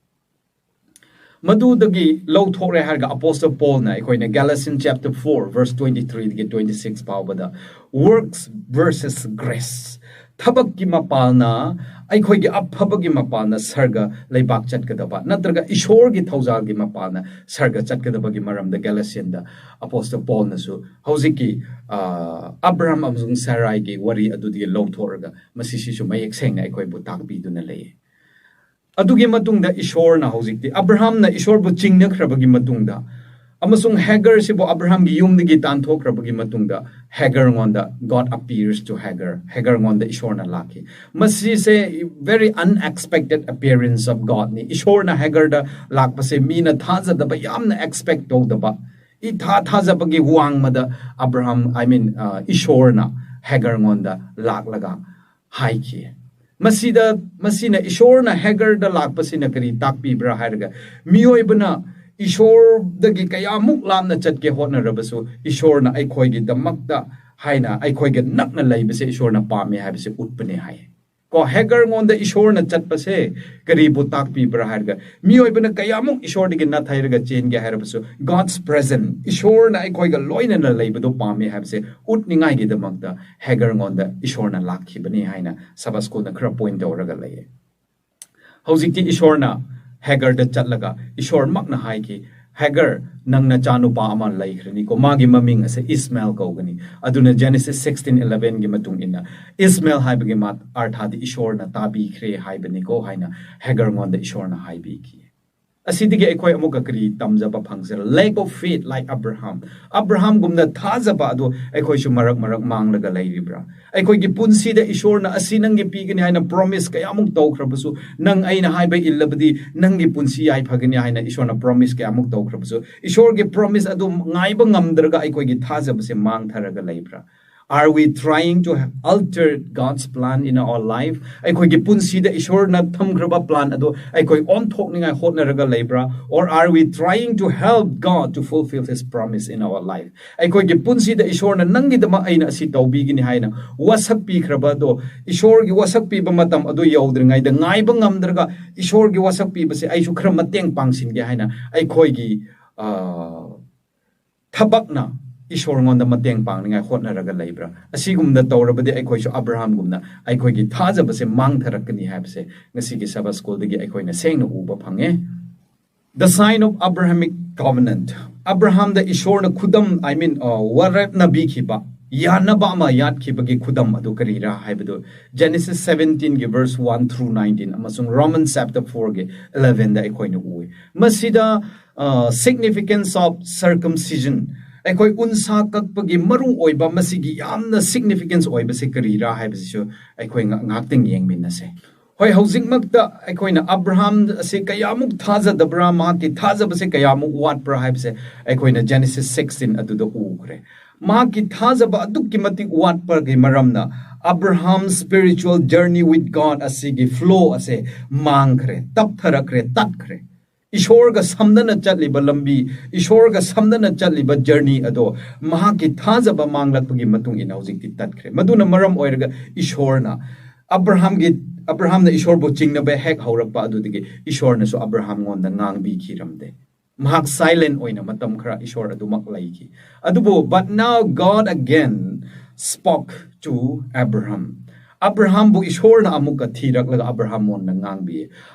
ꯃꯗꯨꯗꯒꯤ ꯂꯧꯊꯣꯛꯂꯦ ꯍꯥꯏꯔꯒ Apostle Paul ꯅ ꯑꯩꯈꯣꯏꯅ Galatians chapter four verse twenty three ꯗꯒꯤ twenty six ꯐꯥꯎꯕꯗ works versus grace, ꯊꯕꯛꯀꯤ ꯃꯄꯥꯜꯅ, ꯑꯩꯈꯣꯏꯒꯤ ꯑꯐꯕꯒꯤ ꯃꯄꯥꯜꯅ ꯁꯔꯒ ꯂꯩꯕꯥꯛ ꯆꯠꯀꯗꯕ ꯅꯠꯇ꯭ꯔꯒ ꯏꯁꯣꯔꯒꯤ ꯊꯧꯖꯥꯜꯒꯤ ꯃꯄꯥꯜꯅ ꯁꯔꯒ ꯆꯠꯀꯗꯕꯒꯤ ꯃꯔꯝꯗ Galatian ꯗ Apostle Paul ꯅꯁꯨ ꯍꯧꯖꯤꯛꯀꯤ, ꯑ, ꯑꯕ꯭ꯔꯥꯍꯝ ꯑꯃꯁꯨꯡ ꯁꯔꯥꯏꯒꯤ ꯋꯥꯔꯤ ꯑꯗꯨꯗꯒꯤ ꯂꯧꯊꯣꯛꯂꯒ ꯃꯁꯤꯁꯤꯁꯨ ꯃꯌꯦꯛ ꯁꯦꯡꯅ ꯑꯩꯈꯣꯏꯕꯨ ꯇꯥꯛꯄꯤꯗꯨꯅ ꯂꯩꯌꯦ꯫ ꯑꯗꯨꯒꯤ ꯃꯇꯨꯡꯗ ꯏꯁꯣꯔꯅ ꯍꯧꯖꯤꯛꯇꯤ, ꯑꯕ꯭ꯔꯥꯍꯝꯅ ꯏꯁꯣꯔꯕꯨ ꯆꯤꯡꯅꯈ꯭ꯔꯕꯒꯤ ꯃꯇꯨꯡꯗ ꯑꯃꯁꯨꯡ ꯍꯦꯒꯔꯁꯤꯕꯨ ꯑꯕ꯭ꯔꯥꯍꯝꯒꯤ ꯌꯨꯝꯗꯒꯤ ꯇꯥꯟꯊꯣꯛꯈ꯭ꯔꯕꯒꯤ ꯃꯇꯨꯡꯗ, ꯍꯦꯒꯔꯉꯣꯟꯗ, God appears to Hagar, ꯍꯦꯒꯔꯉꯣꯟꯗ ꯏꯁꯣꯔꯅ ꯂꯥꯛꯈꯤ꯫ ꯃꯁꯤꯁꯦ very unexpected appearance of God ꯅꯤ꯫ ꯏꯁꯣꯔꯅ ꯍꯦꯒꯔꯗ ꯂꯥꯛꯄꯁꯦ ꯃꯤꯅ ꯊꯥꯖꯗꯕ, ꯌꯥꯝꯅ expect ꯇꯧꯗꯕ, ꯏꯊꯥ ꯊꯥꯖꯕꯒꯤ ꯋꯥꯡꯃꯗ ꯑꯕ꯭ꯔꯥꯍꯝ, I mean, ꯑ, ꯏꯁꯣꯔꯅ ꯍꯦꯒꯔꯉꯣꯟꯗ ꯂꯥꯛꯂꯒ ꯍꯥꯏꯈꯤ꯫ ꯃꯁꯤꯗ, ꯃꯁꯤꯅ, ꯏꯁꯣꯔꯅ ꯍꯦꯒꯔꯗ ꯂꯥꯛꯄꯁꯤꯅ ꯀꯔꯤ ꯇꯥꯛꯄꯤꯕ꯭ꯔꯥ ꯍꯥꯏꯔꯒ, ꯃꯤꯑꯣꯏꯕꯅ ꯏꯁꯣꯔꯗꯒꯤ ꯀꯌꯥꯃꯨꯛ ꯂꯥꯞꯅ ꯆꯠꯀꯦ ꯍꯣꯠꯅꯔꯕꯁꯨ, ꯏꯁꯣꯔꯅ ꯑꯩꯈꯣꯏꯒꯤꯗꯃꯛꯇ ꯍꯥꯏꯅ ꯑꯩꯈꯣꯏꯒ ꯅꯛꯅ ꯂꯩꯕꯁꯦ ꯏꯁꯣꯔꯅ ꯄꯥꯝꯃꯦ ꯍꯥꯏꯕꯁꯦ ꯎꯠꯄꯅꯦ ꯍꯥꯏ꯫ ꯀꯣ, ꯍꯦꯒꯔꯉꯣꯟꯗ ꯏꯁꯣꯔꯅ ꯆꯠꯄꯁꯦ ꯀꯔꯤꯕꯨ ꯇꯥꯛꯄꯤꯕ꯭ꯔꯥ ꯍꯥꯏꯔꯒ, ꯃꯤꯑꯣꯏꯕꯅ ꯀꯌꯥꯃꯨꯛ ꯏꯁꯣꯔꯗꯒꯤ ꯅꯥꯊꯩꯔꯒ ꯆꯦꯟꯒꯦ ꯍꯥꯏꯔꯕꯁꯨ, God's presence, ꯏꯁꯣꯔꯅ ꯑꯩꯈꯣꯏꯒ ꯂꯣꯏꯅꯅ ꯂꯩꯕꯗꯣ ꯄꯥꯝꯃꯤ ꯍꯥꯏꯕꯁꯦ ꯎꯠꯅꯤꯡꯉꯥꯏꯒꯤꯗꯃꯛꯇ ꯍꯦꯒꯔꯉꯣꯟꯗ ꯏꯁꯣꯔꯅ ꯂꯥꯛꯈꯤꯕꯅꯤ ꯍꯥꯏꯅ ꯁꯕꯥ ꯁ꯭ꯀꯨꯜꯅ ꯈꯔ ꯄꯣꯏꯟ ꯇꯧꯔꯒ ꯂꯩꯌꯦ꯫ ꯍꯧꯖꯤꯛꯇꯤ ꯏꯁꯣꯔꯅ ꯍꯦꯒꯔꯗ ꯆꯠꯂꯒ ꯏꯁꯣꯔꯃꯛꯅ ꯍꯥꯏꯈꯤ, "ꯍꯦꯒꯔ, ꯅꯪ ꯅꯆꯥꯅꯨꯄꯥ ꯑꯃ ꯂꯩꯈ꯭ꯔꯅꯤꯀꯣ, ꯃꯥꯒꯤ ꯃꯃꯤꯡ ꯑꯁꯦ ꯏꯁꯃꯦꯜ ꯀꯧꯒꯅꯤ"꯫ ꯑꯗꯨꯅ Genesis sixteen elevenꯒꯤ ꯃꯇꯨꯡ ꯏꯟꯅ ꯏꯁꯃꯦꯜ ꯍꯥꯏꯕꯒꯤ ꯃꯥ-, ꯑꯥꯔꯊꯥꯗꯤ ꯏꯁꯣꯔꯅ ꯇꯥꯕꯤꯈ꯭ꯔꯦ ꯍꯥꯏꯕꯅꯤꯀꯣ ꯍꯥꯏꯅ ꯍꯦꯒꯔꯉꯣꯟꯗ ꯏꯁꯣꯔꯅ ꯍꯥꯏꯕꯤꯈꯤ꯫ ꯑꯁꯤꯗꯒꯤ ꯑꯩꯈꯣꯏ ꯑꯃꯨꯛꯀ ꯀꯔꯤ ꯇꯝꯖꯕ ꯐꯪꯁꯤꯔ? Lack of faith like Abraham. ꯑꯕ꯭ꯔꯍꯥꯝꯒꯨꯝꯅ ꯊꯥꯖꯕ ꯑꯗꯨ ꯑꯩꯈꯣꯏꯁꯨ ꯃꯔꯛ ꯃꯔꯛ ꯃꯥꯡꯂꯒ ꯂꯩꯔꯤꯕ꯭ꯔꯥ? ꯑꯩꯈꯣꯏꯒꯤ ꯄꯨꯟꯁꯤꯗ ꯏꯁꯣꯔꯅ ꯑꯁꯤ ꯅꯪꯒꯤ ꯄꯤꯒꯅꯤ ꯍꯥꯏꯅ ꯄ꯭ꯔꯣꯃꯤꯁ ꯀꯌꯥꯃꯨꯛ ꯇꯧꯈ꯭ꯔꯕꯁꯨ, "ꯅꯪ ꯑꯩꯅ ꯍꯥꯏꯕ ꯏꯜꯂꯕꯗꯤ ꯅꯪꯒꯤ ꯄꯨꯟꯁꯤ ꯌꯥꯏꯐꯒꯅꯤ" ꯍꯥꯏꯅ ꯏꯁꯣꯔꯅ ꯄ꯭ꯔꯣꯃꯤꯁ ꯀꯌꯥꯃꯨꯛ ꯇꯧꯈ꯭ꯔꯕꯁꯨ, ꯏꯁꯣꯔꯒꯤ ꯄ꯭ꯔꯣꯃꯤꯁ ꯑꯗꯨ ꯉꯥꯏꯕ ꯉꯝꯗ꯭ꯔꯒ ꯑꯩꯈꯣꯏꯒꯤ ꯊꯥꯖꯕꯁꯦ ꯃꯥꯡꯊꯔꯒ ꯂꯩꯕ꯭ꯔꯥ? Are we trying to alter God's plan in our life? ꯑꯩꯈꯣꯏꯒꯤ ꯄꯨꯟꯁꯤꯗ ꯏꯁꯣꯔꯅ ꯊꯝꯈ꯭ꯔꯕ ꯄ꯭ꯂꯥꯟ ꯑꯗꯨ ꯑꯩꯈꯣꯏ ꯑꯣꯟꯊꯣꯛꯅꯤꯡꯉꯥꯏ ꯍꯣꯠꯅꯔꯒ ꯂꯩꯕ꯭ꯔꯥ? Or are we trying to help God to fulfill His promise in our life? ꯑꯩꯈꯣꯏꯒꯤ ꯄꯨꯟꯁꯤꯗ ꯏꯁꯣꯔꯅ ꯅꯪꯒꯤꯗꯃꯛ ꯑꯩꯅ ꯑꯁꯤ ꯇꯧꯕꯤꯒꯅꯤ ꯍꯥꯏꯅ ꯋꯥꯁꯛꯄꯤꯈ꯭ꯔꯕ ꯑꯗꯣ, ꯏꯁꯣꯔꯒꯤ ꯋꯥꯁꯛꯄꯤꯕ ꯃꯇꯝ ꯑꯗꯨ ꯌꯧꯗ꯭ꯔꯤꯉꯩꯗ ꯉꯥꯏꯕ ꯉꯝꯗ꯭ꯔꯒ, ꯏꯁꯣꯔꯒꯤ ꯋꯥꯁꯛꯄꯤꯕꯁꯦ ꯑꯩꯁꯨ ꯈꯔ ꯃꯇꯦꯡ ꯄꯥꯡꯁꯤꯟꯒꯦ ꯍꯥꯏꯅ ꯑꯩꯈꯣꯏꯒꯤ, ꯑ, ꯊꯕꯛꯅ ꯏꯁꯣꯔꯉꯣꯟꯗ ꯃꯇꯦꯡ ꯄꯥꯡꯅꯤꯡꯉꯥꯏ ꯍꯣꯠꯅꯔꯒ ꯂꯩꯕ꯭ꯔꯥ? ꯑꯁꯤꯒꯨꯝꯅ ꯇꯧꯔꯕꯗꯤ ꯑꯩꯈꯣꯏꯁꯨ ꯑꯕ꯭ꯔꯍꯥꯝꯒꯨꯝꯅ ꯑꯩꯈꯣꯏꯒꯤ ꯊꯥꯖꯕꯁꯦ ꯃꯥꯡꯊꯔꯛꯀꯅꯤ ꯍꯥꯏꯕꯁꯦ ꯉꯁꯤꯒꯤ ꯁꯕꯥ ꯁ꯭ꯀꯨꯜꯗꯒꯤ ꯑꯩꯈꯣꯏꯅ ꯁꯦꯡꯅ ꯎꯕ ꯐꯪꯉꯦ꯫ The sign of Abrahamic covenant. ꯑꯕ꯭ꯔꯍꯥꯝꯗ ꯏꯁꯣꯔꯅ ꯈꯨꯗꯝ, I mean, uh, ꯋꯥꯔꯦꯞꯅ ꯄꯤꯈꯤꯕ, ꯌꯥꯅꯕ ꯑꯃ ꯌꯥꯠꯈꯤꯕꯒꯤ ꯈꯨꯗꯝ ꯑꯗꯨ ꯀꯔꯤꯔꯥ ꯍꯥꯏꯕꯗꯨ Genesis seventeenꯒꯤ verse one through nineteen ꯑꯃꯁꯨꯡ Romans chapter fourꯒꯤ elevenꯗ ꯑꯩꯈꯣꯏꯅ ꯎꯏ꯫ ꯃꯁꯤꯗ, uh, significance of circumcision, ꯑꯩꯈꯣꯏ ꯎꯟꯁꯥ ꯀꯛꯄꯒꯤ ꯃꯔꯨ ꯑꯣꯏꯕ, ꯃꯁꯤꯒꯤ ꯌꯥꯝꯅ significance ꯑꯣꯏꯕꯁꯦ ꯀꯔꯤꯔꯥ ꯍꯥꯏꯕꯁꯤꯁꯨ ꯑꯩꯈꯣꯏ ꯉ-, ꯉꯥꯛꯇꯪ ꯌꯦꯡꯃꯤꯟꯅꯁꯦ꯫ ꯍꯣꯏ, ꯍꯧꯖꯤꯛꯃꯛꯇ ꯑꯩꯈꯣꯏꯅ ꯑꯕ꯭ꯔꯍꯥꯝ ꯑꯁꯤ ꯀꯌꯥꯃꯨꯛ ꯊꯥꯖꯗꯕ꯭ꯔꯥ, ꯃꯍꯥꯛꯀꯤ ꯊꯥꯖꯕꯁꯦ ꯀꯌꯥꯃꯨꯛ ꯋꯥꯠꯄ꯭ꯔꯥ ꯍꯥꯏꯕꯁꯦ ꯑꯩꯈꯣꯏꯅ Genesis sixteen ꯑꯗꯨꯗ ꯎꯈ꯭ꯔꯦ꯫ ꯃꯍꯥꯛꯀꯤ ꯊꯥꯖꯕ ꯑꯗꯨꯛꯀꯤ ꯃꯇꯤꯛ ꯋꯥꯠꯄꯒꯤ ꯃꯔꯝꯅ Abraham's spiritual journey with God ꯑꯁꯤꯒꯤ flow ꯑꯁꯦ ꯃꯥꯡꯈ꯭ꯔꯦ, ꯇꯞꯊꯔꯛꯈ꯭ꯔꯦ, ꯇꯠꯈ꯭ꯔꯦ꯫ ꯏꯁꯣꯔꯒ ꯁꯝꯅꯅ ꯆꯠꯂꯤꯕ ꯂꯝꯕꯤ, ꯏꯁꯣꯔꯒ ꯁꯝꯅꯅ ꯆꯠꯂꯤꯕ ꯖꯔꯅꯤ ꯑꯗꯣ ꯃꯍꯥꯛꯀꯤ ꯊꯥꯖꯕ ꯃꯥꯡꯂꯛꯄꯒꯤ ꯃꯇꯨꯡ ꯏꯟꯅ ꯍꯧꯖꯤꯛꯇꯤ ꯇꯠꯈ꯭ꯔꯦ꯫ ꯃꯗꯨꯅ ꯃꯔꯝ ꯑꯣꯏꯔꯒ ꯏꯁꯣꯔꯅ ꯑꯕ꯭ꯔꯥꯍꯥꯝꯒꯤ ꯑꯕ꯭ꯔꯥꯍꯥꯝꯅ ꯏꯁꯣꯔꯕꯨ ꯆꯤꯡꯅꯕ ꯍꯦꯛ ꯍꯧꯔꯛꯄ ꯑꯗꯨꯗꯒꯤ ꯏꯁꯣꯔꯅꯁꯨ ꯑꯕ꯭ꯔꯥꯍꯥꯝꯉꯣꯟꯗ ꯉꯥꯡꯕꯤꯈꯤꯔꯝꯗꯦ꯫ ꯃꯍꯥꯛ ꯁꯥꯏꯂꯦꯟ ꯑꯣꯏꯅ ꯃꯇꯝ ꯈꯔ ꯏꯁꯣꯔ ꯑꯗꯨꯃꯛ ꯂꯩꯈꯤ꯫ ꯑꯗꯨꯕꯨ but now God again spoke to Abraham. ꯑꯕ꯭ꯔꯥꯍꯥꯝꯕꯨ ꯏꯁꯣꯔꯅ ꯑꯃꯨꯛꯀ ꯊꯤꯔꯛꯂꯒ ꯑꯕ꯭ꯔꯥꯍꯥꯝꯉꯣꯟꯗ ꯉꯥꯡꯕꯤ꯫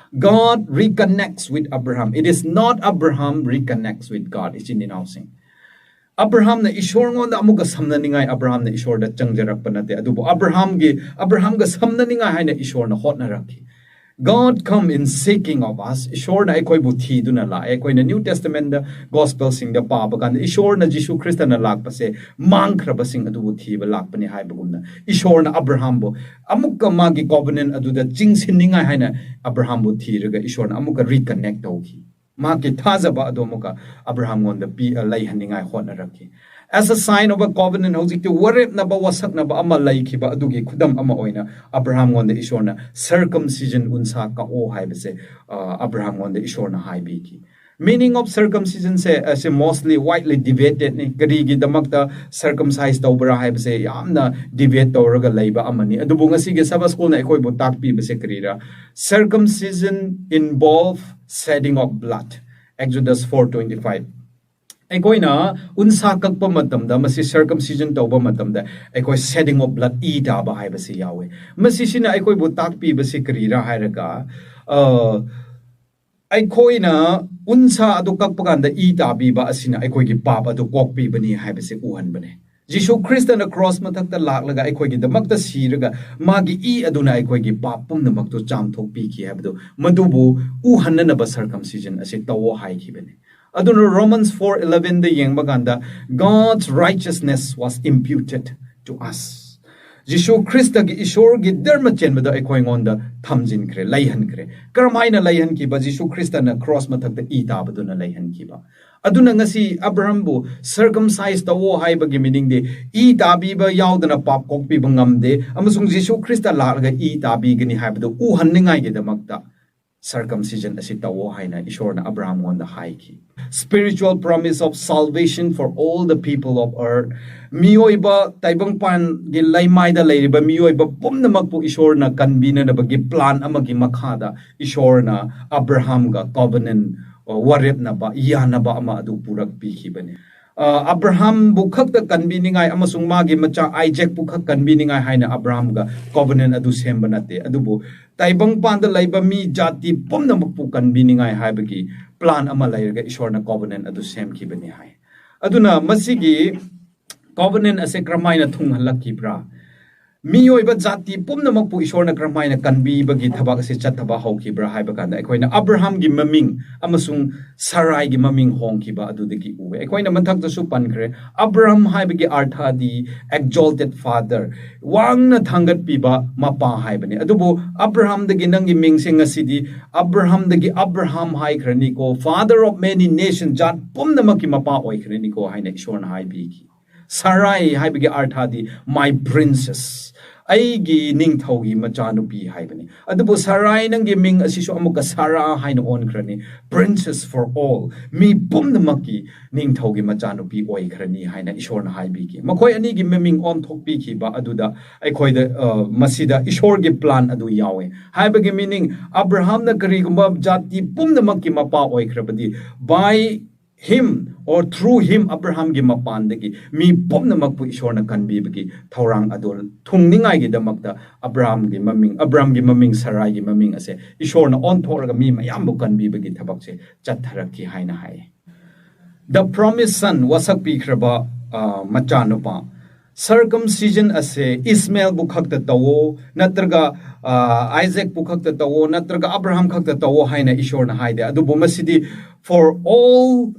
God reconnects with Abraham. It is not Abraham reconnects with God. ꯏꯆꯤꯟ ꯏꯅꯥꯎꯁꯤꯡ, ꯑꯕ꯭ꯔꯥꯍꯥꯝꯅ ꯏꯁꯣꯔꯉꯣꯟꯗ ꯑꯃꯨꯛꯀ ꯁꯝꯅꯅꯤꯡꯉꯥꯏ ꯑꯕ꯭ꯔꯥꯍꯥꯝꯅ ꯏꯁꯣꯔꯗ ꯆꯪꯖꯔꯛꯄ ꯅꯠꯇꯦ, ꯑꯗꯨꯕꯨ ꯑꯕ꯭ꯔꯥꯍꯥꯝꯒꯤ ꯑꯕ꯭ꯔꯥꯍꯥꯝꯒ ꯁꯝꯅꯅꯤꯡꯉꯥꯏ ꯍꯥꯏꯅ ꯏꯁꯣꯔꯅ ꯍꯣꯠꯅꯔꯛꯈꯤ꯫ God come in seeking of us. ꯏꯁꯣꯔꯅ ꯑꯩꯈꯣꯏꯕꯨ ꯊꯤꯗꯨꯅ ꯂꯥꯛꯑꯦ꯫ ꯑꯩꯈꯣꯏꯅ ꯅ꯭ꯌꯨ ꯇꯦꯁꯇꯃꯦꯟꯗ ꯒꯣꯁꯄꯦꯜꯁꯤꯡꯗ ꯄꯥꯕ ꯀꯥꯟꯗ ꯏꯁꯣꯔꯅ ꯖꯤꯁꯨ ꯈ꯭ꯔꯤꯁꯇꯅ ꯂꯥꯛꯄꯁꯦ ꯃꯥꯡꯈ꯭ꯔꯕꯁꯤꯡ ꯑꯗꯨꯕꯨ ꯊꯤꯕ ꯂꯥꯛꯄꯅꯤ ꯍꯥꯏꯕꯒꯨꯝꯅ ꯏꯁꯣꯔꯅ ꯑꯕ꯭ꯔꯥꯍꯥꯝꯕꯨ ꯑꯃꯨꯛꯀ ꯃꯥꯒꯤ ꯀꯣꯚꯅꯦꯟ ꯑꯗꯨꯗ ꯆꯤꯡꯁꯤꯟꯅꯤꯡꯉꯥꯏ ꯍꯥꯏꯅ ꯑꯕ꯭ꯔꯥꯍꯥꯝꯕꯨ ꯊꯤꯔꯒ ꯏꯁꯣꯔꯅ ꯑꯃꯨꯛꯀ ꯔꯤꯀꯅꯦꯛ ꯇꯧꯈꯤ꯫ ꯃꯍꯥꯛꯀꯤ ꯊꯥꯖꯕ ꯑꯗꯨ ꯑꯃꯨꯛꯀ ꯑꯕ꯭ꯔꯥꯍꯥꯝꯉꯣꯟꯗ ꯄꯤ ꯂꯩꯍꯟꯅꯤꯡꯉꯥꯏ ꯍꯣꯠꯅꯔꯛꯈꯤ꯫ As a sign of a covenant, ꯍꯧꯖꯤꯛꯇꯤ ꯋꯥꯔꯦꯞꯅꯕ, ꯋꯥꯁꯛꯅꯕ ꯑꯃ ꯂꯩꯈꯤꯕ ꯑꯗꯨꯒꯤ ꯈꯨꯗꯝ ꯑꯃ ꯑꯣꯏꯅ ꯑꯕ꯭ꯔꯥꯍꯥꯝꯉꯣꯟꯗ ꯏꯁꯣꯔꯅ circumcision, ꯎꯟꯁꯥ ꯀꯛꯑꯣ ꯍꯥꯏꯕꯁꯦ ꯑ, ꯑꯕ꯭ꯔꯥꯍꯥꯝꯉꯣꯟꯗ ꯏꯁꯣꯔꯅ ꯍꯥꯏꯕꯤꯈꯤ꯫ Meaning of circumcision ꯁꯦ ꯑꯁꯤ mostly widely debated ꯅꯤ꯫ ꯀꯔꯤꯒꯤꯗꯃꯛꯇ circumcise ꯇꯧꯕ꯭ꯔꯥ ꯍꯥꯏꯕꯁꯦ ꯌꯥꯝꯅ ꯗꯤꯕꯦꯠ ꯇꯧꯔꯒ ꯂꯩꯕ ꯑꯃꯅꯤ꯫ ꯑꯗꯨꯕꯨ ꯉꯁꯤꯒꯤ ꯁꯕꯥ ꯁ꯭ꯀꯨꯜꯅ ꯑꯩꯈꯣꯏꯕꯨ ꯇꯥꯛꯄꯤꯕꯁꯦ ꯀꯔꯤꯔꯥ? Circumcision involve shedding of blood. Exodus four twenty five꯫ ꯑꯩꯈꯣꯏꯅ ꯎꯟꯁꯥ ꯀꯛꯄ ꯃꯇꯝꯗ, ꯃꯁꯤ circumcision ꯇꯧꯕ ꯃꯇꯝꯗ ꯑꯩꯈꯣꯏ shedding of blood, ꯏ ꯇꯥꯕ ꯍꯥꯏꯕꯁꯤ ꯌꯥꯎꯋꯦ꯫ ꯃꯁꯤꯁꯤꯅ ꯑꯩꯈꯣꯏꯕꯨ ꯇꯥꯛꯄꯤꯕꯁꯤ ꯀꯔꯤꯔꯥ ꯍꯥꯏꯔꯒ, ꯑ, ꯑꯩꯈꯣꯏꯅ ꯎꯟꯁꯥ ꯑꯗꯨ ꯀꯛꯄ ꯀꯥꯟꯗ ꯏ ꯇꯥꯕꯤꯕ ꯑꯁꯤꯅ ꯑꯩꯈꯣꯏꯒꯤ ꯄꯥꯞ ꯑꯗꯨ ꯀꯣꯛꯄꯤꯕꯅꯤ ꯍꯥꯏꯕꯁꯤ ꯎꯍꯟꯕꯅꯦ꯫ ꯖꯤꯁꯨ ꯈ꯭ꯔꯤꯁꯇꯅ ꯀ꯭ꯔꯣꯁ ꯃꯊꯛꯇ ꯂꯥꯛꯂꯒ ꯑꯩꯈꯣꯏꯒꯤꯗꯃꯛꯇ ꯁꯤꯔꯒ ꯃꯥꯒꯤ ꯏ ꯑꯗꯨꯅ ꯑꯩꯈꯣꯏꯒꯤ ꯄꯥꯞ ꯄꯨꯝꯅꯃꯛꯇꯨ ꯆꯥꯝꯊꯣꯛꯄꯤꯈꯤ ꯍꯥꯏꯕꯗꯨ, ꯃꯗꯨꯕꯨ ꯎꯍꯟꯅꯅꯕ circumcision ꯑꯁꯤ ꯇꯧꯑꯣ ꯍꯥꯏꯈꯤꯕꯅꯤ꯫ ꯑꯗꯨꯅ Romans four eleven ꯗ ꯌꯦꯡꯕ ꯀꯥꯟꯗ, "God's righteousness was imputed to us." ꯖꯤꯁꯨ ꯈ꯭ꯔꯤꯁꯇꯒꯤ, ꯏꯁꯣꯔꯒꯤ ꯙꯔꯃ ꯆꯦꯟꯕꯗ ꯑꯩꯈꯣꯏꯉꯣꯟꯗ ꯊꯝꯖꯤꯟꯈ꯭ꯔꯦ, ꯂꯩꯍꯟꯈ꯭ꯔꯦ꯫ ꯀꯔꯝꯍꯥꯏꯅ ꯂꯩꯍꯟꯈꯤꯕ? ꯖꯤꯁꯨ ꯈ꯭ꯔꯤꯁꯇꯅ ꯀ꯭ꯔꯣꯁ ꯃꯊꯛꯇ ꯏ ꯇꯥꯕꯗꯨꯅ ꯂꯩꯍꯟꯈꯤꯕ꯫ ꯑꯗꯨꯅ ꯉꯁꯤ ꯑꯕ꯭ꯔꯥꯍꯝꯕꯨ circumcise ꯇꯧꯑꯣ ꯍꯥꯏꯕꯒꯤ meaning ꯗꯤ ꯏ ꯇꯥꯕꯤꯕ ꯌꯥꯎꯗꯅ ꯄꯥꯞ ꯀꯣꯛꯄꯤꯕ ꯉꯝꯗꯦ, ꯑꯃꯁꯨꯡ ꯖꯤꯁꯨ ꯈ꯭ꯔꯤꯁꯇ ꯂꯥꯛꯂꯒ ꯏ ꯇꯥꯕꯤꯒꯅꯤ ꯍꯥꯏꯕꯗꯨ ꯎꯍꯟꯅꯤꯡꯉꯥꯏꯒꯤꯗꯃꯛꯇ circumcision ꯑꯁꯤ ꯇꯧꯋꯣ ꯍꯥꯏꯅ ꯏꯁꯣꯔꯅ ꯑꯕ꯭ꯔꯥꯍꯝꯉꯣꯟꯗ ꯍꯥꯏꯈꯤ꯫ Spiritual promise of salvation for all the people of earth. ꯃꯤꯑꯣꯏꯕ ꯇꯥꯏꯕꯪꯄꯥꯟꯒꯤ ꯂꯩꯃꯥꯏꯗ ꯂꯩꯔꯤꯕ ꯃꯤꯑꯣꯏꯕ ꯄꯨꯝꯅꯃꯛꯄꯨ ꯏꯁꯣꯔꯅ ꯀꯟꯕꯤꯅꯅꯕꯒꯤ plan ꯑꯃꯒꯤ ꯃꯈꯥꯗ ꯏꯁꯣꯔꯅ ꯑꯕ꯭ꯔꯥꯍꯝꯒ covenant, ꯑ, ꯋꯥꯔꯦꯞꯅꯕ, ꯌꯥꯅꯕ ꯑꯃ ꯑꯗꯨ ꯄꯨꯔꯛꯄꯤꯈꯤꯕꯅꯤ꯫ ꯑ, ꯑꯕ꯭ꯔꯥꯍꯝꯕꯨ ꯈꯛꯇ ꯀꯟꯕꯤꯅꯤꯡꯉꯥꯏ ꯑꯃꯁꯨꯡ ꯃꯥꯒꯤ ꯃꯆꯥ ꯑꯥꯏꯖꯦꯛꯄꯨ ꯈꯛ ꯀꯟꯕꯤꯅꯤꯡꯉꯥꯏ ꯍꯥꯏꯅ ꯑꯕ꯭ꯔꯥꯍꯝꯒ covenant ꯑꯗꯨ ꯁꯦꯝꯕ ꯅꯠꯇꯦ, ꯑꯗꯨꯕꯨ ꯇꯥꯏꯕꯪꯄꯥꯟꯗ ꯂꯩꯕ ꯃꯤ ꯖꯥꯇꯤ ꯄꯨꯝꯅꯃꯛꯄꯨ ꯀꯟꯕꯤꯅꯤꯡꯉꯥꯏ ꯍꯥꯏꯕꯒꯤ plan ꯑꯃ ꯂꯩꯔꯒ ꯏꯁꯣꯔꯅ covenant ꯑꯗꯨ ꯁꯦꯝꯈꯤꯕꯅꯤ ꯍꯥꯏ꯫ ꯑꯗꯨꯅ ꯃꯁꯤꯒꯤ covenant ꯑꯁꯦ ꯀꯔꯝꯍꯥꯏꯅ ꯊꯨꯡꯍꯜꯂꯛꯈꯤꯕ꯭ꯔꯥ? ꯃꯤꯑꯣꯏꯕ ꯖꯥꯇꯤ ꯄꯨꯝꯅꯃꯛꯄꯨ ꯏꯁꯣꯔꯅ ꯀꯔꯝꯍꯥꯏꯅ ꯀꯟꯕꯤꯕꯒꯤ ꯊꯕꯛ ꯑꯁꯤ ꯆꯠꯊꯕ ꯍꯧꯈꯤꯕ꯭ꯔꯥ ꯍꯥꯏꯕ ꯀꯥꯟꯗ, ꯑꯩꯈꯣꯏꯅ ꯑꯕ꯭ꯔꯥꯍꯝꯒꯤ ꯃꯃꯤꯡ ꯑꯃꯁꯨꯡ ꯁꯔꯥꯏꯒꯤ ꯃꯃꯤꯡ ꯍꯣꯡꯈꯤꯕ ꯑꯗꯨꯗꯒꯤ ꯎꯋꯦ꯫ ꯑꯩꯈꯣꯏꯅ ꯃꯊꯛꯇꯁꯨ ꯄꯟꯈ꯭ꯔꯦ, ꯑꯕ꯭ꯔꯥꯍꯝ ꯍꯥꯏꯕꯒꯤ ꯑꯔꯊꯗꯤ exalted father, ꯋꯥꯡꯅ ꯊꯥꯡꯒꯠꯄꯤꯕ ꯃꯄꯥ ꯍꯥꯏꯕꯅꯤ꯫ ꯑꯗꯨꯕꯨ ꯑꯕ꯭ꯔꯥꯍꯝꯗꯒꯤ ꯅꯪꯒꯤ ꯃꯤꯡꯁꯦ ꯉꯁꯤꯗꯤ ꯑꯕ꯭ꯔꯥꯍꯝꯗꯒꯤ Abraham ꯍꯥꯏꯈ꯭ꯔꯅꯤꯀꯣ, father of many nations, ꯖꯥꯠ ꯄꯨꯝꯅꯃꯛꯀꯤ ꯃꯄꯥ ꯑꯣꯏꯈ꯭ꯔꯅꯤꯀꯣ ꯍꯥꯏꯅ ꯏꯁꯣꯔꯅ ꯍꯥꯏꯕꯤꯈꯤ꯫ ꯁꯔꯥꯏ ꯍꯥꯏꯕꯒꯤ ꯑꯔꯊꯗꯤ my princess, ꯑꯩꯒꯤ ꯅꯤꯡꯊꯧꯒꯤ ꯃꯆꯥꯅꯨꯄꯤ ꯍꯥꯏꯕꯅꯤ꯫ ꯑꯗꯨꯕꯨ ꯁꯔꯥꯏ, ꯅꯪꯒꯤ ꯃꯤꯡ ꯑꯁꯤꯁꯨ ꯑꯃꯨꯛꯀ ꯁꯥꯔꯥ ꯍꯥꯏꯅ ꯑꯣꯟꯈ꯭ꯔꯅꯤ, princess for all, ꯃꯤ ꯄꯨꯝꯅꯃꯛꯀꯤ ꯅꯤꯡꯊꯧꯒꯤ ꯃꯆꯥꯅꯨꯄꯤ ꯑꯣꯏꯈ꯭ꯔꯅꯤ ꯍꯥꯏꯅ ꯏꯁꯣꯔꯅ ꯍꯥꯏꯕꯤꯈꯤ꯫ ꯃꯈꯣꯏ ꯑꯅꯤꯒꯤ ꯃꯃꯤꯡ ꯑꯣꯟꯊꯣꯛꯄꯤꯈꯤꯕ ꯑꯗꯨꯗ ꯑꯩꯈꯣꯏꯗ, ꯑ, ꯃꯁꯤꯗ ꯏꯁꯣꯔꯒꯤ plan ꯑꯗꯨ ꯌꯥꯎꯋꯦ꯫ ꯍꯥꯏꯕꯒꯤ meaning, ꯑꯕ꯭ꯔꯥꯍꯝꯅ ꯀꯔꯤꯒꯨꯝꯕ ꯖꯥꯇꯤ ꯄꯨꯝꯅꯃꯛꯀꯤ ꯃꯄꯥ ꯑꯣꯏꯈ꯭ꯔꯕꯗꯤ, by him or through him, ꯑꯕ꯭ꯔꯥꯍꯝꯒꯤ ꯃꯄꯥꯟꯗꯒꯤ ꯃꯤ ꯄꯨꯝꯅꯃꯛꯄꯨ ꯏꯁꯣꯔꯅ ꯀꯟꯕꯤꯕꯒꯤ ꯊꯧꯔꯥꯡ ꯑꯗꯨ ꯊꯨꯡꯅꯤꯡꯉꯥꯏꯒꯤꯗꯃꯛꯇ ꯑꯕ꯭ꯔꯥꯍꯝꯒꯤ ꯃꯃꯤꯡ, ꯑꯕ꯭ꯔꯥꯍꯝꯒꯤ ꯃꯃꯤꯡ, ꯁꯔꯥꯏꯒꯤ ꯃꯃꯤꯡ ꯑꯁꯦ ꯏꯁꯣꯔꯅ ꯑꯣꯟꯊꯣꯛꯂꯒ ꯃꯤ ꯃꯌꯥꯝꯕꯨ ꯀꯟꯕꯤꯕꯒꯤ ꯊꯕꯛꯁꯦ ꯆꯠꯊꯔꯛꯈꯤ ꯍꯥꯏꯅ ꯍꯥꯏ꯫ The promised son, ꯋꯥꯁꯛꯄꯤꯈ꯭ꯔꯕ, ꯑ, ꯃꯆꯥꯅꯨꯄꯥ꯫ Circumcision ꯑꯁꯦ ꯏꯁꯃꯦꯜꯕꯨ ꯈꯛꯇ ꯇꯧꯋꯣ, ꯅꯠꯇ꯭ꯔꯒ, ꯑ, ꯑꯥꯏꯖꯦꯛꯄꯨ ꯈꯛꯇ ꯇꯧꯋꯣ, ꯅꯠꯇ꯭ꯔꯒ ꯑꯕ꯭ꯔꯥꯍꯝ ꯈꯛꯇ ꯇꯧꯋꯣ ꯍꯥꯏꯅ ꯏꯁꯣꯔꯅ ꯍꯥꯏꯗꯦ꯫ ꯑꯗꯨꯕꯨ ꯃꯁꯤꯗꯤ for all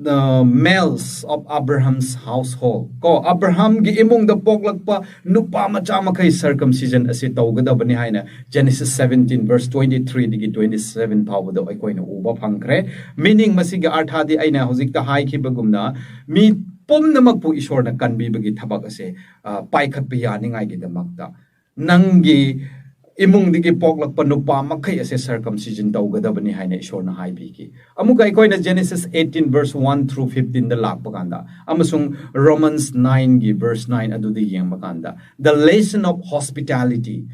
the males of Abraham's household, ꯀꯣ, ꯑꯕ꯭ꯔꯥꯍꯝꯒꯤ ꯏꯃꯨꯡꯗ ꯄꯣꯛꯂꯛꯄ ꯅꯨꯄꯥ ꯃꯆꯥ ꯃꯈꯩ circumcision ꯑꯁꯤ ꯇꯧꯒꯗꯕꯅꯤ ꯍꯥꯏꯅ Genesis seventeen verse twenty-three ꯗꯒꯤ twenty-seven ꯐꯥꯎꯕꯗ ꯑꯩꯈꯣꯏꯅ ꯎꯕ ꯐꯪꯈ꯭ꯔꯦ꯫ Meaning, ꯃꯁꯤꯒꯤ ꯑꯔꯊꯗꯤ ꯑꯩꯅ ꯍꯧꯖꯤꯛꯇ ꯍꯥꯏꯈꯤꯕꯒꯨꯝꯅ ꯃꯤ ꯄꯨꯝꯅꯃꯛꯄꯨ ꯏꯁꯣꯔꯅ ꯀꯟꯕꯤꯕꯒꯤ ꯊꯕꯛ ꯑꯁꯦ, ꯑ, ꯄꯥꯏꯈꯠꯄ ꯌꯥꯅꯤꯡꯉꯥꯏꯒꯤꯗꯃꯛꯇ ꯅꯪꯒꯤ ꯏꯃꯨꯡꯗꯒꯤ ꯄꯣꯛꯂꯛꯄ ꯅꯨꯄꯥ ꯃꯈꯩ ꯑꯁꯦ circumcision ꯇꯧꯒꯗꯕꯅꯤ ꯍꯥꯏꯅ ꯏꯁꯣꯔꯅ ꯍꯥꯏꯕꯤꯈꯤ꯫ ꯑꯃꯨꯛꯀ ꯑꯩꯈꯣꯏꯅ Genesis eighteen verse one through fifteen ꯗ ꯂꯥꯛꯄ ꯀꯥꯟꯗ, ꯑꯃꯁꯨꯡ Romans nine ꯒꯤ verse nine ꯑꯗꯨꯗ ꯌꯦꯡꯕ ꯀꯥꯟꯗ, the lesson of hospitality,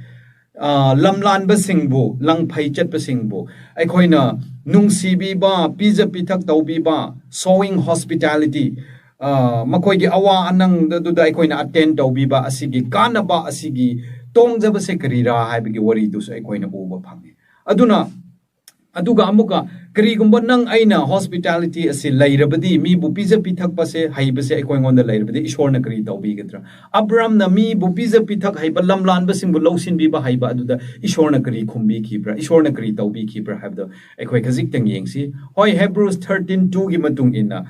ꯑ, ꯂꯝꯂꯥꯟꯕꯁꯤꯡꯕꯨ, ꯂꯪꯐꯩ ꯆꯠꯄꯁꯤꯡꯕꯨ ꯑꯩꯈꯣꯏꯅ ꯅꯨꯡꯁꯤꯕꯤꯕ, ꯄꯤꯖ ꯄꯤꯊꯛ ꯇꯧꯕꯤꯕ, showing hospitality, ꯑ, ꯃꯈꯣꯏꯒꯤ ꯑꯋꯥ ꯑꯅꯪꯗꯨꯗ ꯑꯩꯈꯣꯏꯅ attend ꯇꯧꯕꯤꯕ ꯑꯁꯤꯒꯤ ꯀꯥꯟꯅꯕ, ꯑꯁꯤꯒꯤ ꯇꯣꯡꯖꯕꯁꯦ ꯀꯔꯤꯔꯥ ꯍꯥꯏꯕꯒꯤ ꯋꯥꯔꯤꯗꯨꯁꯨ ꯑꯩꯈꯣꯏꯅ ꯎꯕ ꯐꯪꯉꯤ꯫ ꯑꯗꯨꯅ, ꯑꯗꯨꯒ ꯑꯃꯨꯛꯀ, ꯀꯔꯤꯒꯨꯝꯕ ꯅꯪ ꯑꯩꯅ hospitality ꯑꯁꯤ ꯂꯩꯔꯕꯗꯤ, ꯃꯤꯕꯨ ꯄꯤꯖ ꯄꯤꯊꯛꯄꯁꯦ ꯍꯩꯕꯁꯦ ꯑꯩꯈꯣꯏꯉꯣꯟꯗ ꯂꯩꯔꯕꯗꯤ, ꯏꯁꯣꯔꯅ ꯀꯔꯤ ꯇꯧꯕꯤꯒꯗ꯭ꯔꯥ? ꯑꯕ꯭ꯔꯥꯝꯅ ꯃꯤꯕꯨ ꯄꯤꯖ ꯄꯤꯊꯛ ꯍꯩꯕ, ꯂꯝꯂꯥꯟꯕꯁꯤꯡꯕꯨ ꯂꯧꯁꯤꯟꯕꯤꯕ ꯍꯩꯕ ꯑꯗꯨꯗ ꯏꯁꯣꯔꯅ ꯀꯔꯤ ꯈꯨꯝꯕꯤꯈꯤꯕ꯭ꯔꯥ? ꯏꯁꯣꯔꯅ ꯀꯔꯤ ꯇꯧꯕꯤꯈꯤꯕ꯭ꯔꯥ ꯍꯥꯏꯕꯗꯣ ꯑꯩꯈꯣꯏ ꯈꯖꯤꯛꯇꯪ ꯌꯦꯡꯁꯤ꯫ ꯍꯣꯏ, Hebrews thirteen two ꯒꯤ ꯃꯇꯨꯡ ꯏꯟꯅ,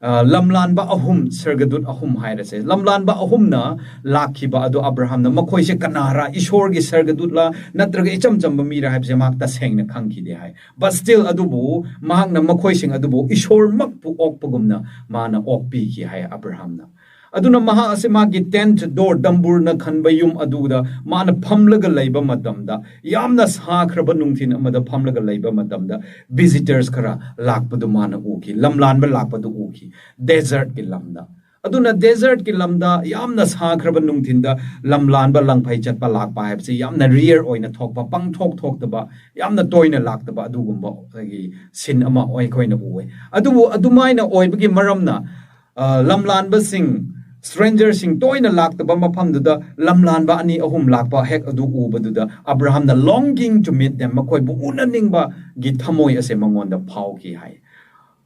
ꯑ, ꯂꯝꯂꯥꯟꯕ ꯑꯍꯨꯝ, ꯁꯔꯒꯗꯨꯠ ꯑꯍꯨꯝ ꯍꯥꯏꯔꯁꯦ, ꯂꯝꯂꯥꯟꯕ ꯑꯍꯨꯝꯅ ꯂꯥꯛꯈꯤꯕ ꯑꯗꯣ, ꯑꯕ꯭ꯔꯥꯍꯥꯝꯅ ꯃꯈꯣꯏꯁꯦ ꯀꯅꯥꯔ, ꯏꯁꯣꯔꯒꯤ ꯁꯔꯒꯗꯨꯠꯂ ꯅꯠꯇ꯭ꯔꯒ ꯏꯆꯝ ꯆꯝꯕ ꯃꯤꯔ ꯍꯥꯏꯕꯁꯦ ꯃꯍꯥꯛ ꯇꯁꯦꯡꯅ ꯈꯪꯈꯤꯗꯦ ꯍꯥꯏ꯫ But still, ꯑꯗꯨꯕꯨ ꯃꯍꯥꯛꯅ ꯃꯈꯣꯏꯁꯤꯡ ꯑꯗꯨꯕꯨ ꯏꯁꯣꯔꯃꯛꯄꯨ ꯑꯣꯛꯄꯒꯨꯝꯅ ꯃꯥꯅ ꯑꯣꯛꯄꯤꯈꯤ ꯍꯥꯏ ꯑꯕ꯭ꯔꯥꯍꯥꯝꯅ꯫ ꯑꯗꯨꯅ ꯃꯍꯥꯛ ꯑꯁꯤ ꯃꯥꯒꯤ tent door, ꯗꯝꯕꯨꯔꯅ ꯈꯟꯕ ꯌꯨꯝ ꯑꯗꯨꯗ ꯃꯥꯅ ꯐꯝꯂꯒ ꯂꯩꯕ ꯃꯇꯝꯗ, ꯌꯥꯝꯅ ꯁꯥꯈ꯭ꯔꯕ ꯅꯨꯡꯊꯤꯜ ꯑꯃꯗ ꯐꯝꯂꯒ ꯂꯩꯕ ꯃꯇꯝꯗ, visitors ꯈꯔ ꯂꯥꯛꯄꯗꯨ ꯃꯥꯅ ꯎꯈꯤ, ꯂꯝꯂꯥꯟꯕ ꯂꯥꯛꯄꯗꯨ ꯎꯈꯤ, desertꯀꯤ ꯂꯝꯗ꯫ ꯑꯗꯨꯅ desertꯀꯤ ꯂꯝꯗ ꯌꯥꯝꯅ ꯁꯥꯈ꯭ꯔꯕ ꯅꯨꯡꯊꯤꯜꯗ ꯂꯝꯂꯥꯟꯕ, ꯂꯪꯐꯩ ꯆꯠꯄ ꯂꯥꯛꯄ ꯍꯥꯏꯕꯁꯤ ꯌꯥꯝꯅ rare ꯑꯣꯏꯅ ꯊꯣꯛꯄ, ꯄꯪꯊꯣꯛ ꯊꯣꯛꯇꯕ, ꯌꯥꯝꯅ ꯇꯣꯏꯅ ꯂꯥꯛꯇꯕ ꯑꯗꯨꯒꯨꯝꯕ ꯑꯩꯈꯣꯏꯒꯤ scene ꯑꯃ ꯑꯩꯈꯣꯏꯅ ꯎꯑꯦ꯫ ꯑꯗꯨꯕꯨ ꯑꯗꯨꯃꯥꯏꯅ ꯑꯣꯏꯕꯒꯤ ꯃꯔꯝꯅ, ꯑ, ꯂꯝꯂꯥꯟꯕꯁꯤꯡ, strangerꯁꯤꯡ ꯇꯣꯏꯅ ꯂꯥꯛꯇꯕ ꯃꯐꯝꯗꯨꯗ ꯂꯝꯂꯥꯟꯕ ꯑꯅꯤ ꯑꯍꯨꯝ ꯂꯥꯛꯄ ꯍꯦꯛ ꯑꯗꯨ ꯎꯕꯗꯨꯗ, ꯑꯕ꯭ꯔꯥꯍꯥꯝꯅ longing to meet them, ꯃꯈꯣꯏꯕꯨ ꯎꯅꯅꯤꯡꯕꯒꯤ ꯊꯃꯣꯏ ꯑꯁꯦ ꯃꯉꯣꯟꯗ ꯐꯥꯎꯈꯤ ꯍꯥꯏ꯫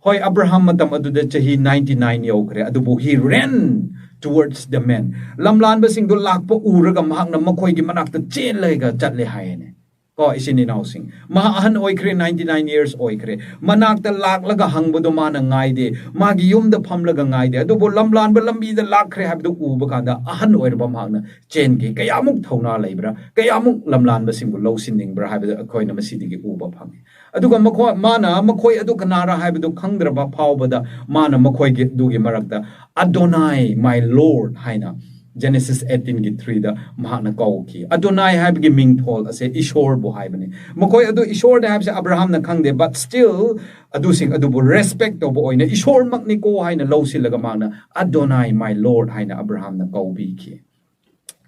ꯍꯣꯏ, ꯑꯕ꯭ꯔꯥꯍꯥꯝ ꯃꯇꯝ ꯑꯗꯨꯗ ꯆꯍꯤ ninety nine ꯌꯧꯈ꯭ꯔꯦ, ꯑꯗꯨꯕꯨ he ran towards the men. ꯂꯝꯂꯥꯟꯕꯁꯤꯡꯗꯨ ꯂꯥꯛꯄ ꯎꯔꯒ ꯃꯍꯥꯛꯅ ꯃꯈꯣꯏꯒꯤ ꯃꯅꯥꯛꯇ ꯆꯦꯜꯂꯒ ꯆꯠꯂꯦ ꯍꯥꯏꯅꯦ꯫ ꯀꯣ, ꯏꯆꯤꯟ ꯏꯅꯥꯎꯁꯤꯡ, ꯃꯍꯥꯛ ꯑꯍꯟ ꯑꯣꯏꯈ꯭ꯔꯦ, ninety nine years ꯑꯣꯏꯈ꯭ꯔꯦ꯫ ꯃꯅꯥꯛꯇ ꯂꯥꯛꯂꯒ ꯍꯪꯕꯗꯣ ꯃꯥꯅ ꯉꯥꯏꯗꯦ, ꯃꯥꯒꯤ ꯌꯨꯝꯗ ꯐꯝꯂꯒ ꯉꯥꯏꯗꯦ꯫ ꯑꯗꯨꯕꯨ ꯂꯝꯂꯥꯟꯕ ꯂꯝꯕꯤꯗ ꯂꯥꯛꯈ꯭ꯔꯦ ꯍꯥꯏꯕꯗꯨ ꯎꯕ ꯀꯥꯟꯗ, ꯑꯍꯟ ꯑꯣꯏꯔꯕ ꯃꯍꯥꯛꯅ ꯆꯦꯟꯈꯤ꯫ ꯀꯌꯥꯃꯨꯛ ꯊꯧꯅꯥ ꯂꯩꯕ꯭ꯔꯥ, ꯀꯌꯥꯃꯨꯛ ꯂꯝꯂꯥꯟꯕꯁꯤꯡꯕꯨ ꯂꯧꯁꯤꯟꯅꯤꯡꯕ꯭ꯔꯥ ꯍꯥꯏꯕꯗꯨ ꯑꯩꯈꯣꯏꯅ ꯃꯁꯤꯗꯒꯤ ꯎꯕ ꯐꯪꯉꯤ꯫ ꯑꯗꯨꯒ ꯃꯈꯣꯏ, ꯃꯥꯅ ꯃꯈꯣꯏ ꯑꯗꯨ ꯀꯅꯥꯔ ꯍꯥꯏꯕꯗꯨ ꯈꯪꯗ꯭ꯔꯕ ꯐꯥꯎꯕꯗ, ꯃꯥꯅ ꯃꯈꯣꯏꯒꯤ, ꯑꯗꯨꯒꯤ ꯃꯔꯛꯇ, "Adonai, my Lord" ꯍꯥꯏꯅ Genesis eighteen ꯒꯤ three ꯗ ꯃꯍꯥꯛꯅ ꯀꯧꯈꯤ꯫ ꯑꯗꯣꯅꯥꯏ ꯍꯥꯏꯕꯒꯤ ꯃꯤꯡꯊꯣꯜ ꯑꯁꯦ ꯏꯁꯣꯔꯕꯨ ꯍꯥꯏꯕꯅꯤ꯫ ꯃꯈꯣꯏ ꯑꯗꯨ ꯏꯁꯣꯔꯅꯦ ꯍꯥꯏꯕꯁꯦ ꯑꯕ꯭ꯔꯥꯍꯥꯝꯅ ꯈꯪꯗꯦ, but still ꯑꯗꯨꯁꯤꯡ ꯑꯗꯨꯕꯨ respect ꯇꯧꯕ ꯑꯣꯏꯅ ꯏꯁꯣꯔꯃꯛꯅꯤꯀꯣ ꯍꯥꯏꯅ ꯂꯧꯁꯤꯜꯂꯒ ꯃꯍꯥꯛꯅ Adonai, my Lord ꯍꯥꯏꯅ ꯑꯕ꯭ꯔꯥꯍꯥꯝꯅ ꯀꯧꯕꯤꯈꯤ꯫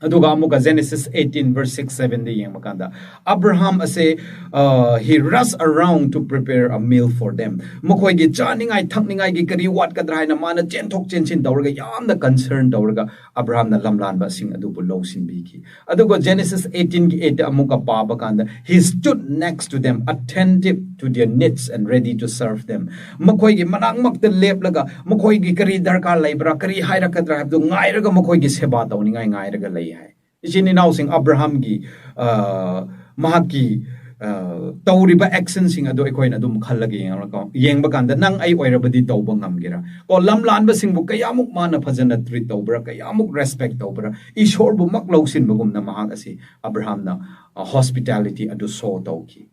ꯑꯗꯨꯒ ꯑꯃꯨꯛꯀ Genesis eighteen verse six, seven ꯗ ꯌꯦꯡꯕ ꯀꯥꯟꯗ ꯑꯕ꯭ꯔꯥꯍꯥꯝ ꯑꯁꯦ, uh, he rush around to prepare a meal for them. ꯃꯈꯣꯏꯒꯤ ꯆꯥꯅꯤꯡꯉꯥꯏ ꯊꯛꯅꯤꯡꯉꯥꯏꯒꯤ ꯀꯔꯤ ꯋꯥꯠꯀꯗ꯭ꯔꯥ ꯍꯥꯏꯅ ꯃꯥꯅ ꯆꯦꯟꯊꯣꯛ ꯆꯦꯟꯁꯤꯟ ꯇꯧꯔꯒ, ꯌꯥꯝꯅ concern ꯇꯧꯔꯒ ꯑꯕ꯭ꯔꯥꯍꯥꯝꯅ ꯂꯝꯂꯥꯟꯕꯁꯤꯡ ꯑꯗꯨꯕꯨ ꯂꯧꯁꯤꯟꯕꯤꯈꯤ꯫ ꯑꯗꯨꯒ Genesis eighteen ꯒꯤ eight ꯗ ꯑꯃꯨꯛꯀ ꯄꯥꯕ ꯀꯥꯟꯗ, he stood next to them, attentive to their needs and ready to serve them. ꯃꯈꯣꯏꯒꯤ ꯃꯅꯥꯛꯃꯛꯇ ꯂꯦꯞꯂꯒ ꯃꯈꯣꯏꯒꯤ ꯀꯔꯤ ꯗꯔꯀꯥꯔ ꯂꯩꯕ꯭ꯔꯥ, ꯀꯔꯤ ꯍꯥꯏꯔꯛꯀꯗ꯭ꯔꯥ ꯍꯥꯏꯕꯗꯨ ꯉꯥꯏꯔꯒ ꯃꯈꯣꯏꯒꯤ ꯁꯦꯕꯥ ꯇꯧꯅꯤꯡꯉꯥꯏ ꯉꯥꯏꯔꯒ ꯂꯩ ꯍꯥꯏ꯫ ꯏꯆꯤꯟ ꯏꯅꯥꯎꯁꯤꯡ ꯑꯕ꯭ꯔꯥꯍꯥꯝꯒꯤ, ꯑ, ꯃꯍꯥꯛꯀꯤ, ꯑ, ꯇꯧꯔꯤꯕ actionꯁꯤꯡ ꯑꯗꯨ ꯑꯩꯈꯣꯏꯅ ꯑꯗꯨꯝ ꯈꯜꯂꯒ ꯌꯦꯡꯉꯒ, ꯌꯦꯡꯕ ꯀꯥꯟꯗ ꯅꯪ ꯑꯩ ꯑꯣꯏꯔꯕꯗꯤ ꯇꯧꯕ ꯉꯝꯒꯦꯔꯥ? ꯀꯣ, ꯂꯝꯂꯥꯟꯕꯁꯤꯡꯕꯨ ꯀꯌꯥꯃꯨꯛ ꯃꯥꯅ ꯐꯖꯅ treat ꯇꯧꯕ꯭ꯔꯥ, ꯀꯌꯥꯃꯨꯛ respect ꯇꯧꯕ꯭ꯔꯥ? ꯏꯁꯣꯔꯕꯨꯃꯛ ꯂꯧꯁꯤꯟꯕꯒꯨꯝꯅ ꯃꯍꯥꯛ ꯑꯁꯤ, ꯑꯕ꯭ꯔꯥꯍꯥꯝꯅ, ꯑ, hospitality ꯑꯗꯨ show ꯇꯧꯈꯤ꯫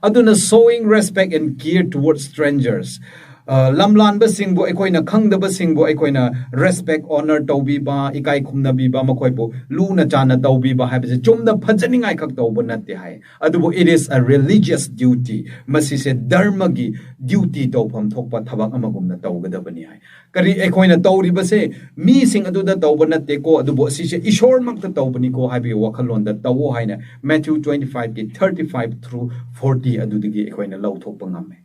ꯑꯗꯨꯅ showing respect and care towards strangers. ꯑ, ꯂꯝꯂꯥꯟꯕꯁꯤꯡꯕꯨ, ꯑꯩꯈꯣꯏꯅ ꯈꯪꯗꯕꯁꯤꯡꯕꯨ ꯑꯩꯈꯣꯏꯅ respect, honor ꯇꯧꯕꯤꯕ, ꯏꯀꯥꯏ ꯈꯨꯝꯅꯕꯤꯕ, ꯃꯈꯣꯏꯕꯨ ꯂꯨꯅ ꯆꯥꯟꯅ ꯇꯧꯕꯤꯕ ꯍꯥꯏꯕꯁꯦ ꯆꯨꯝꯅ ꯐꯖꯅꯤꯡꯉꯥꯏ ꯈꯛ ꯇꯧꯕ ꯅꯠꯇꯦ ꯍꯥꯏ꯫ ꯑꯗꯨꯕꯨ it is a religious duty. ꯃꯁꯤꯁꯦ ꯙꯔꯃꯒꯤ duty, ꯇꯧꯐꯝ ꯊꯣꯛꯄ ꯊꯕꯛ ꯑꯃꯒꯨꯝꯅ ꯇꯧꯒꯗꯕꯅꯤ ꯍꯥꯏ꯫ ꯀꯔꯤ ꯑꯩꯈꯣꯏꯅ ꯇꯧꯔꯤꯕꯁꯦ ꯃꯤꯁꯤꯡ ꯑꯗꯨꯗ ꯇꯧꯕ ꯅꯠꯇꯦꯀꯣ, ꯑꯗꯨꯕꯨ ꯑꯁꯤꯁꯦ ꯏꯁꯣꯔꯃꯛꯇ ꯇꯧꯕꯅꯤꯀꯣ ꯍꯥꯏꯕꯒꯤ ꯋꯥꯈꯜꯂꯣꯟꯗ ꯇꯧꯋꯣ ꯍꯥꯏꯅ Matthew twenty five ꯒꯤ thirty five through forty ꯑꯗꯨꯗꯒꯤ ꯑꯩꯈꯣꯏꯅ ꯂꯧꯊꯣꯛꯄ ꯉꯝꯃꯦ꯫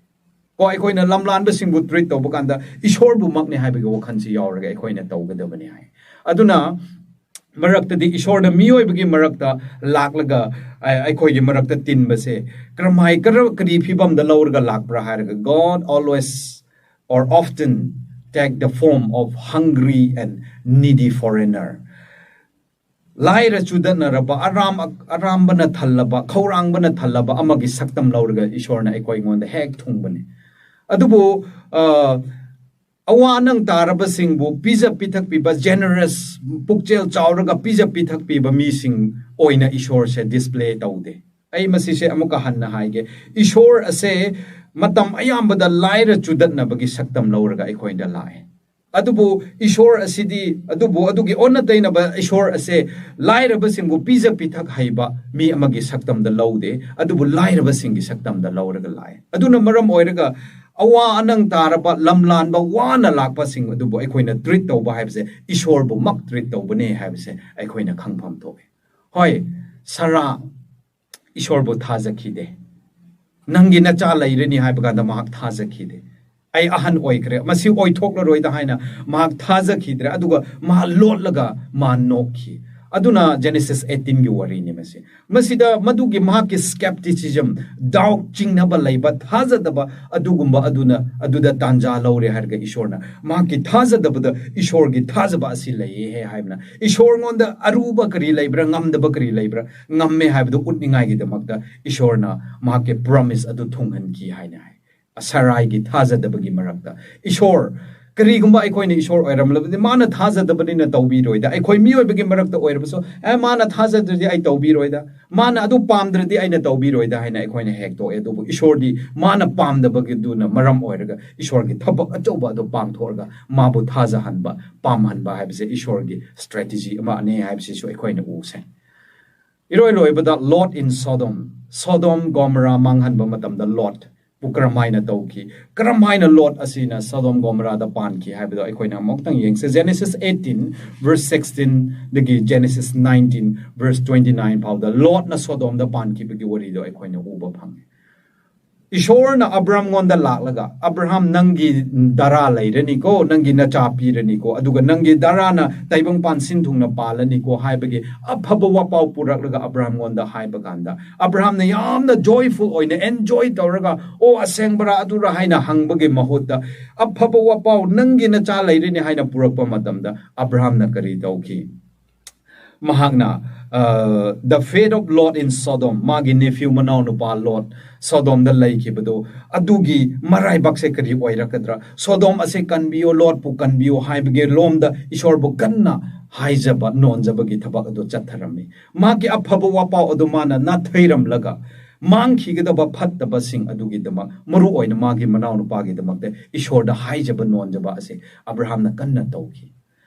ꯀꯣ, ꯑꯩꯈꯣꯏꯅ ꯂꯝꯂꯥꯟꯕꯁꯤꯡꯕꯨ treat ꯇꯧꯕ ꯀꯥꯟꯗ ꯏꯁꯣꯔꯕꯨꯃꯛꯅꯦ ꯍꯥꯏꯕꯒꯤ ꯋꯥꯈꯜꯁꯤ ꯌꯥꯎꯔꯒ ꯑꯩꯈꯣꯏꯅ ꯇꯧꯒꯗꯕꯅꯤ ꯍꯥꯏ꯫ ꯑꯗꯨꯅ ꯃꯔꯛꯇꯗꯤ ꯏꯁꯣꯔꯅ ꯃꯤꯑꯣꯏꯕꯒꯤ ꯃꯔꯛꯇ ꯂꯥꯛꯂꯒ, ꯑ, ꯑꯩꯈꯣꯏꯒꯤ ꯃꯔꯛꯇ ꯇꯤꯟꯕꯁꯦ ꯀꯔꯝꯍꯥꯏ, ꯀꯔ-, ꯀꯔꯤ ꯐꯤꯕꯝꯗ ꯂꯧꯔꯒ ꯂꯥꯛꯄ꯭ꯔꯥ ꯍꯥꯏꯔꯒ, God always or often take the form of hungry and needy foreigner. ꯂꯥꯏꯔ ꯆꯨꯗꯠꯅꯔꯕ, ꯑꯔꯥꯝ-, ꯑꯔꯥꯝꯕꯅ ꯊꯜꯂꯕ, ꯈꯧꯔꯥꯡꯕꯅ ꯊꯜꯂꯕ ꯑꯃꯒꯤ ꯁꯛꯇꯝ ꯂꯧꯔꯒ ꯏꯁꯣꯔꯅ ꯑꯩꯈꯣꯏ ꯑꯩꯉꯣꯟꯗ ꯍꯦꯛ ꯊꯨꯡꯕꯅꯤ꯫ ꯑꯗꯨꯕꯨ, ꯑ, ꯑꯋꯥ ꯑꯅꯪ ꯇꯥꯔꯕꯁꯤꯡꯕꯨ ꯄꯤꯖ ꯄꯤꯊꯛꯄꯤꯕ, generous, ꯄꯨꯛꯆꯦꯜ ꯆꯥꯎꯔꯒ ꯄꯤꯖ ꯄꯤꯊꯛꯄꯤꯕ ꯃꯤꯁꯤꯡ ꯑꯣꯏꯅ ꯏꯁꯣꯔꯁꯦ display ꯇꯧꯗꯦ꯫ ꯑꯩ ꯃꯁꯤꯁꯦ ꯑꯃꯨꯛꯀ ꯍꯟꯅ ꯍꯥꯏꯒꯦ, ꯏꯁꯣꯔ ꯑꯁꯦ ꯃꯇꯝ ꯑꯌꯥꯝꯕꯗ ꯂꯥꯏꯔ ꯆꯨꯗꯠꯅꯕꯒꯤ ꯁꯛꯇꯝ ꯂꯧꯔꯒ ꯑꯩꯈꯣꯏꯗ ꯂꯥꯛꯑꯦ꯫ ꯑꯗꯨꯕꯨ ꯏꯁꯣꯔ ꯑꯁꯤꯗꯤ, ꯑꯗꯨꯕꯨ ꯑꯗꯨꯒꯤ ꯑꯣꯟꯅ ꯇꯩꯅꯕ ꯏꯁꯣꯔ ꯑꯁꯦ ꯂꯥꯏꯔꯕꯁꯤꯡꯕꯨ ꯄꯤꯖ ꯄꯤꯊꯛ ꯍꯩꯕ ꯃꯤ ꯑꯃꯒꯤ ꯁꯛꯇꯝꯗ ꯂꯧꯗꯦ, ꯑꯗꯨꯕꯨ ꯂꯥꯏꯔꯕꯁꯤꯡꯒꯤ ꯁꯛꯇꯝꯗ ꯂꯧꯔꯒ ꯂꯥꯛꯑꯦ꯫ ꯑꯗꯨꯅ ꯃꯔꯝ ꯑꯣꯏꯔꯒ ꯑꯋꯥ ꯑꯅꯪ ꯇꯥꯔꯕ, ꯂꯝꯂꯥꯟꯕ, ꯋꯥꯅ ꯂꯥꯛꯄꯁꯤꯡ ꯑꯗꯨꯕꯨ ꯑꯩꯈꯣꯏꯅ ꯇ꯭ꯔꯤꯠ ꯇꯧꯕ ꯍꯥꯏꯕꯁꯦ ꯏꯁꯣꯔꯕꯨꯃꯛ ꯇ꯭ꯔꯤꯠ ꯇꯧꯕꯅꯦ ꯍꯥꯏꯕꯁꯦ ꯑꯩꯈꯣꯏꯅ ꯈꯪꯐꯝ ꯊꯣꯛꯑꯦ꯫ ꯍꯣꯏ, ꯁꯔꯥ ꯏꯁꯣꯔꯕꯨ ꯊꯥꯖꯈꯤꯗꯦ꯫ ꯅꯪꯒꯤ ꯅꯆꯥ ꯂꯩꯔꯅꯤ ꯍꯥꯏꯕ ꯀꯥꯟꯗ ꯃꯍꯥꯛ ꯊꯥꯖꯈꯤꯗꯦ꯫ ꯑꯩ ꯑꯍꯟ ꯑꯣꯏꯈ꯭ꯔꯦ, ꯃꯁꯤ ꯑꯣꯏꯊꯣꯛꯂꯔꯣꯏꯗ ꯍꯥꯏꯅ ꯃꯍꯥꯛ ꯊꯥꯖꯈꯤꯗ꯭ꯔꯦ꯫ ꯑꯗꯨꯒ ꯃꯍꯥꯛ ꯂꯣꯠꯂꯒ ꯃꯥ ꯅꯣꯛꯈꯤ꯫ ꯑꯗꯨꯅ Genesis eighteenꯒꯤ ꯋꯥꯔꯤꯅꯤ ꯃꯁꯤ꯫ ꯃꯁꯤꯗ ꯃꯗꯨꯒꯤ ꯃꯍꯥꯛꯀꯤ skepticism, doubt, ꯆꯤꯡꯅꯕ ꯂꯩꯕ, ꯊꯥꯖꯗꯕ ꯑꯗꯨꯒꯨꯝꯕ ꯑꯗꯨꯅ, ꯑꯗꯨꯗ ꯇꯥꯟꯖꯥ ꯂꯧꯔꯦ ꯍꯥꯏꯔꯒ ꯏꯁꯣꯔꯅ ꯃꯍꯥꯛꯀꯤ ꯊꯥꯖꯗꯕꯗ ꯏꯁꯣꯔꯒꯤ ꯊꯥꯖꯕ ꯑꯁꯤ ꯂꯩꯌꯦ ꯍꯥꯏꯕꯅ ꯏꯁꯣꯔꯉꯣꯟꯗ ꯑꯔꯨꯕ ꯀꯔꯤ ꯂꯩꯕ꯭ꯔꯥ, ꯉꯝꯗꯕ ꯀꯔꯤ ꯂꯩꯕ꯭ꯔꯥ, ꯉꯝꯃꯦ ꯍꯥꯏꯕꯗꯨ ꯎꯠꯅꯤꯡꯉꯥꯏꯒꯤꯗꯃꯛꯇ ꯏꯁꯣꯔꯅ ꯃꯍꯥꯛꯀꯤ promise ꯑꯗꯨ ꯊꯨꯡꯍꯟꯈꯤ ꯍꯥꯏꯅ ꯍꯥꯏ꯫ ꯁꯔꯥꯏꯒꯤ ꯊꯥꯖꯗꯕꯒꯤ ꯃꯔꯛꯇ ꯏꯁꯣꯔ, ꯀꯔꯤꯒꯨꯝꯕ ꯑꯩꯈꯣꯏꯅ ꯏꯁꯣꯔ ꯑꯣꯏꯔꯝꯂꯕꯗꯤ ꯃꯥꯅ ꯊꯥꯖꯗꯕꯅꯤꯅ ꯇꯧꯕꯤꯔꯣꯏꯗ, ꯑꯩꯈꯣꯏ ꯃꯤꯑꯣꯏꯕꯒꯤ ꯃꯔꯛꯇ ꯑꯣꯏꯔꯕꯁꯨ, "ꯑꯦ, ꯃꯥꯅ ꯊꯥꯖꯗ꯭ꯔꯗꯤ ꯑꯩ ꯇꯧꯕꯤꯔꯣꯏꯗ, ꯃꯥꯅ ꯑꯗꯨ ꯄꯥꯝꯗ꯭ꯔꯗꯤ ꯑꯩꯅ ꯇꯧꯕꯤꯔꯣꯏꯗ" ꯍꯥꯏꯅ ꯑꯩꯈꯣꯏꯅ ꯍꯦꯛ ꯇꯣꯛꯑꯦ꯫ ꯑꯗꯨꯕꯨ ꯏꯁꯣꯔꯗꯤ ꯃꯥꯅ ꯄꯥꯝꯗꯕꯒꯤꯗꯨꯅ ꯃꯔꯝ ꯑꯣꯏꯔꯒ ꯏꯁꯣꯔꯒꯤ ꯊꯕꯛ ꯑꯆꯧꯕ ꯑꯗꯨ ꯄꯥꯡꯊꯣꯛꯑꯒ ꯃꯥꯕꯨ ꯊꯥꯖꯍꯟꯕ, ꯄꯥꯝꯍꯟꯕ ꯍꯥꯏꯕꯁꯦ ꯏꯁꯣꯔꯒꯤ strategy ꯑꯃꯅꯦ ꯍꯥꯏꯕꯁꯤꯁꯨ ꯑꯩꯈꯣꯏꯅ ꯎꯁꯦ꯫ ꯏꯔꯣꯏ ꯂꯣꯏꯕꯗ Lot in Sodom, ꯁꯣꯗꯣꯝ ꯒꯣꯃꯣꯔꯥ ꯃꯥꯡꯍꯟꯕ ꯃꯇꯝꯗ ꯂꯣꯠ ꯄꯨ ꯀꯔꯝ ꯍꯥꯏꯅ ꯇꯧꯈꯤ, ꯀꯔꯝ ꯍꯥꯏꯅ ꯂꯣꯠ ꯑꯁꯤꯅ ꯁꯣꯗꯣꯝ ꯒꯣꯃꯣꯔꯥꯗ ꯄꯥꯟꯈꯤ ꯍꯥꯏꯕꯗꯣ ꯑꯩꯈꯣꯏꯅ ꯑꯃꯨꯛꯇꯪ ꯌꯦꯡꯁꯦ꯫ Genesis eighteen verse sixteenꯗꯒꯤ Genesis nineteen verse twenty nine ꯐꯥꯎꯗ ꯂꯣꯠꯅ ꯁꯣꯗꯣꯝꯗ ꯄꯥꯟꯈꯤꯕꯒꯤ ꯋꯥꯔꯤꯗꯣ ꯑꯩꯈꯣꯏꯅ ꯎꯕ ꯐꯪꯉꯤ꯫ ꯏꯁꯣꯔꯅ ꯑꯕ꯭ꯔꯥꯝꯉꯣꯟꯗ ꯂꯥꯛꯂꯒ, "ꯑꯕ꯭ꯔꯥꯝ, ꯅꯪꯒꯤ ꯗꯔꯥ ꯂꯩꯔꯅꯤꯀꯣ, ꯅꯪꯒꯤ ꯅꯆꯥ ꯄꯤꯔꯅꯤꯀꯣ, ꯑꯗꯨꯒ ꯅꯪꯒꯤ ꯗꯔꯥꯅ ꯇꯥꯏꯕꯪꯄꯥꯟ ꯁꯤꯟ ꯊꯨꯡꯅ ꯄꯥꯜꯂꯅꯤꯀꯣ" ꯍꯥꯏꯕꯒꯤ ꯑꯐꯕ ꯋꯥꯄꯥꯎ ꯄꯨꯔꯛꯂꯒ ꯑꯕ꯭ꯔꯥꯝꯉꯣꯟꯗ ꯍꯥꯏꯕ ꯀꯥꯟꯗ, ꯑꯕ꯭ꯔꯥꯝꯅ ꯌꯥꯝꯅ joyful ꯑꯣꯏꯅ enjoy ꯇꯧꯔꯒ, "ꯑꯣ, ꯑꯁꯦꯡꯕꯔꯥ ꯑꯗꯨꯔꯥ?" ꯍꯥꯏꯅ ꯍꯪꯕꯒꯤ ꯃꯍꯨꯠꯇ, "ꯑꯐꯕ ꯋꯥꯄꯥꯎ, ꯅꯪꯒꯤ ꯅꯆꯥ ꯂꯩꯔꯅꯤ" ꯍꯥꯏꯅ ꯄꯨꯔꯛꯄ ꯃꯇꯝꯗ ꯑꯕ꯭ꯔꯥꯝꯅ ꯀꯔꯤ ꯇꯧꯈꯤ? ꯃꯍꯥꯛꯅ, ꯑ, the fate of Lot in Sodom, ꯃꯥꯒꯤ nephew, ꯃꯅꯥꯎꯅꯨꯄꯥ ꯂꯣꯠ ꯁꯣꯗꯣꯝꯗ ꯂꯩꯈꯤꯕꯗꯨ, ꯑꯗꯨꯒꯤ ꯃꯔꯥꯏꯕꯛꯁꯦ ꯀꯔꯤ ꯑꯣꯏꯔꯛꯀꯗ꯭ꯔꯥ? ꯁꯣꯗꯣꯝ ꯑꯁꯦ ꯀꯟꯕꯤꯌꯨ, ꯂꯣꯠꯄꯨ ꯀꯟꯕꯤꯌꯨ ꯍꯥꯏꯕꯒꯤ ꯂꯣꯝꯗ ꯏꯁꯣꯔꯕꯨ ꯀꯟꯅ ꯍꯥꯏꯖꯕ, ꯅꯣꯟꯖꯕꯒꯤ ꯊꯕꯛ ꯑꯗꯨ ꯆꯠꯊꯔꯝꯃꯤ꯫ ꯃꯥꯒꯤ ꯑꯐꯕ ꯋꯥꯄꯥꯎ ꯑꯗꯨ ꯃꯥꯅ ꯅꯥꯊꯩꯔꯝꯂꯒ, ꯃꯥꯡꯈꯤꯒꯗꯕ ꯐꯠꯇꯕꯁꯤꯡ ꯑꯗꯨꯒꯤꯗꯃꯛ, ꯃꯔꯨ ꯑꯣꯏꯅ ꯃꯥꯒꯤ ꯃꯅꯥꯎꯅꯨꯄꯥꯒꯤꯗꯃꯛꯇ ꯏꯁꯣꯔꯗ ꯍꯥꯏꯖꯕ ꯅꯣꯟꯖꯕ ꯑꯁꯦ ꯑꯕ꯭ꯔꯥꯍꯥꯝꯅ ꯀꯟꯅ ꯇꯧꯈꯤ꯫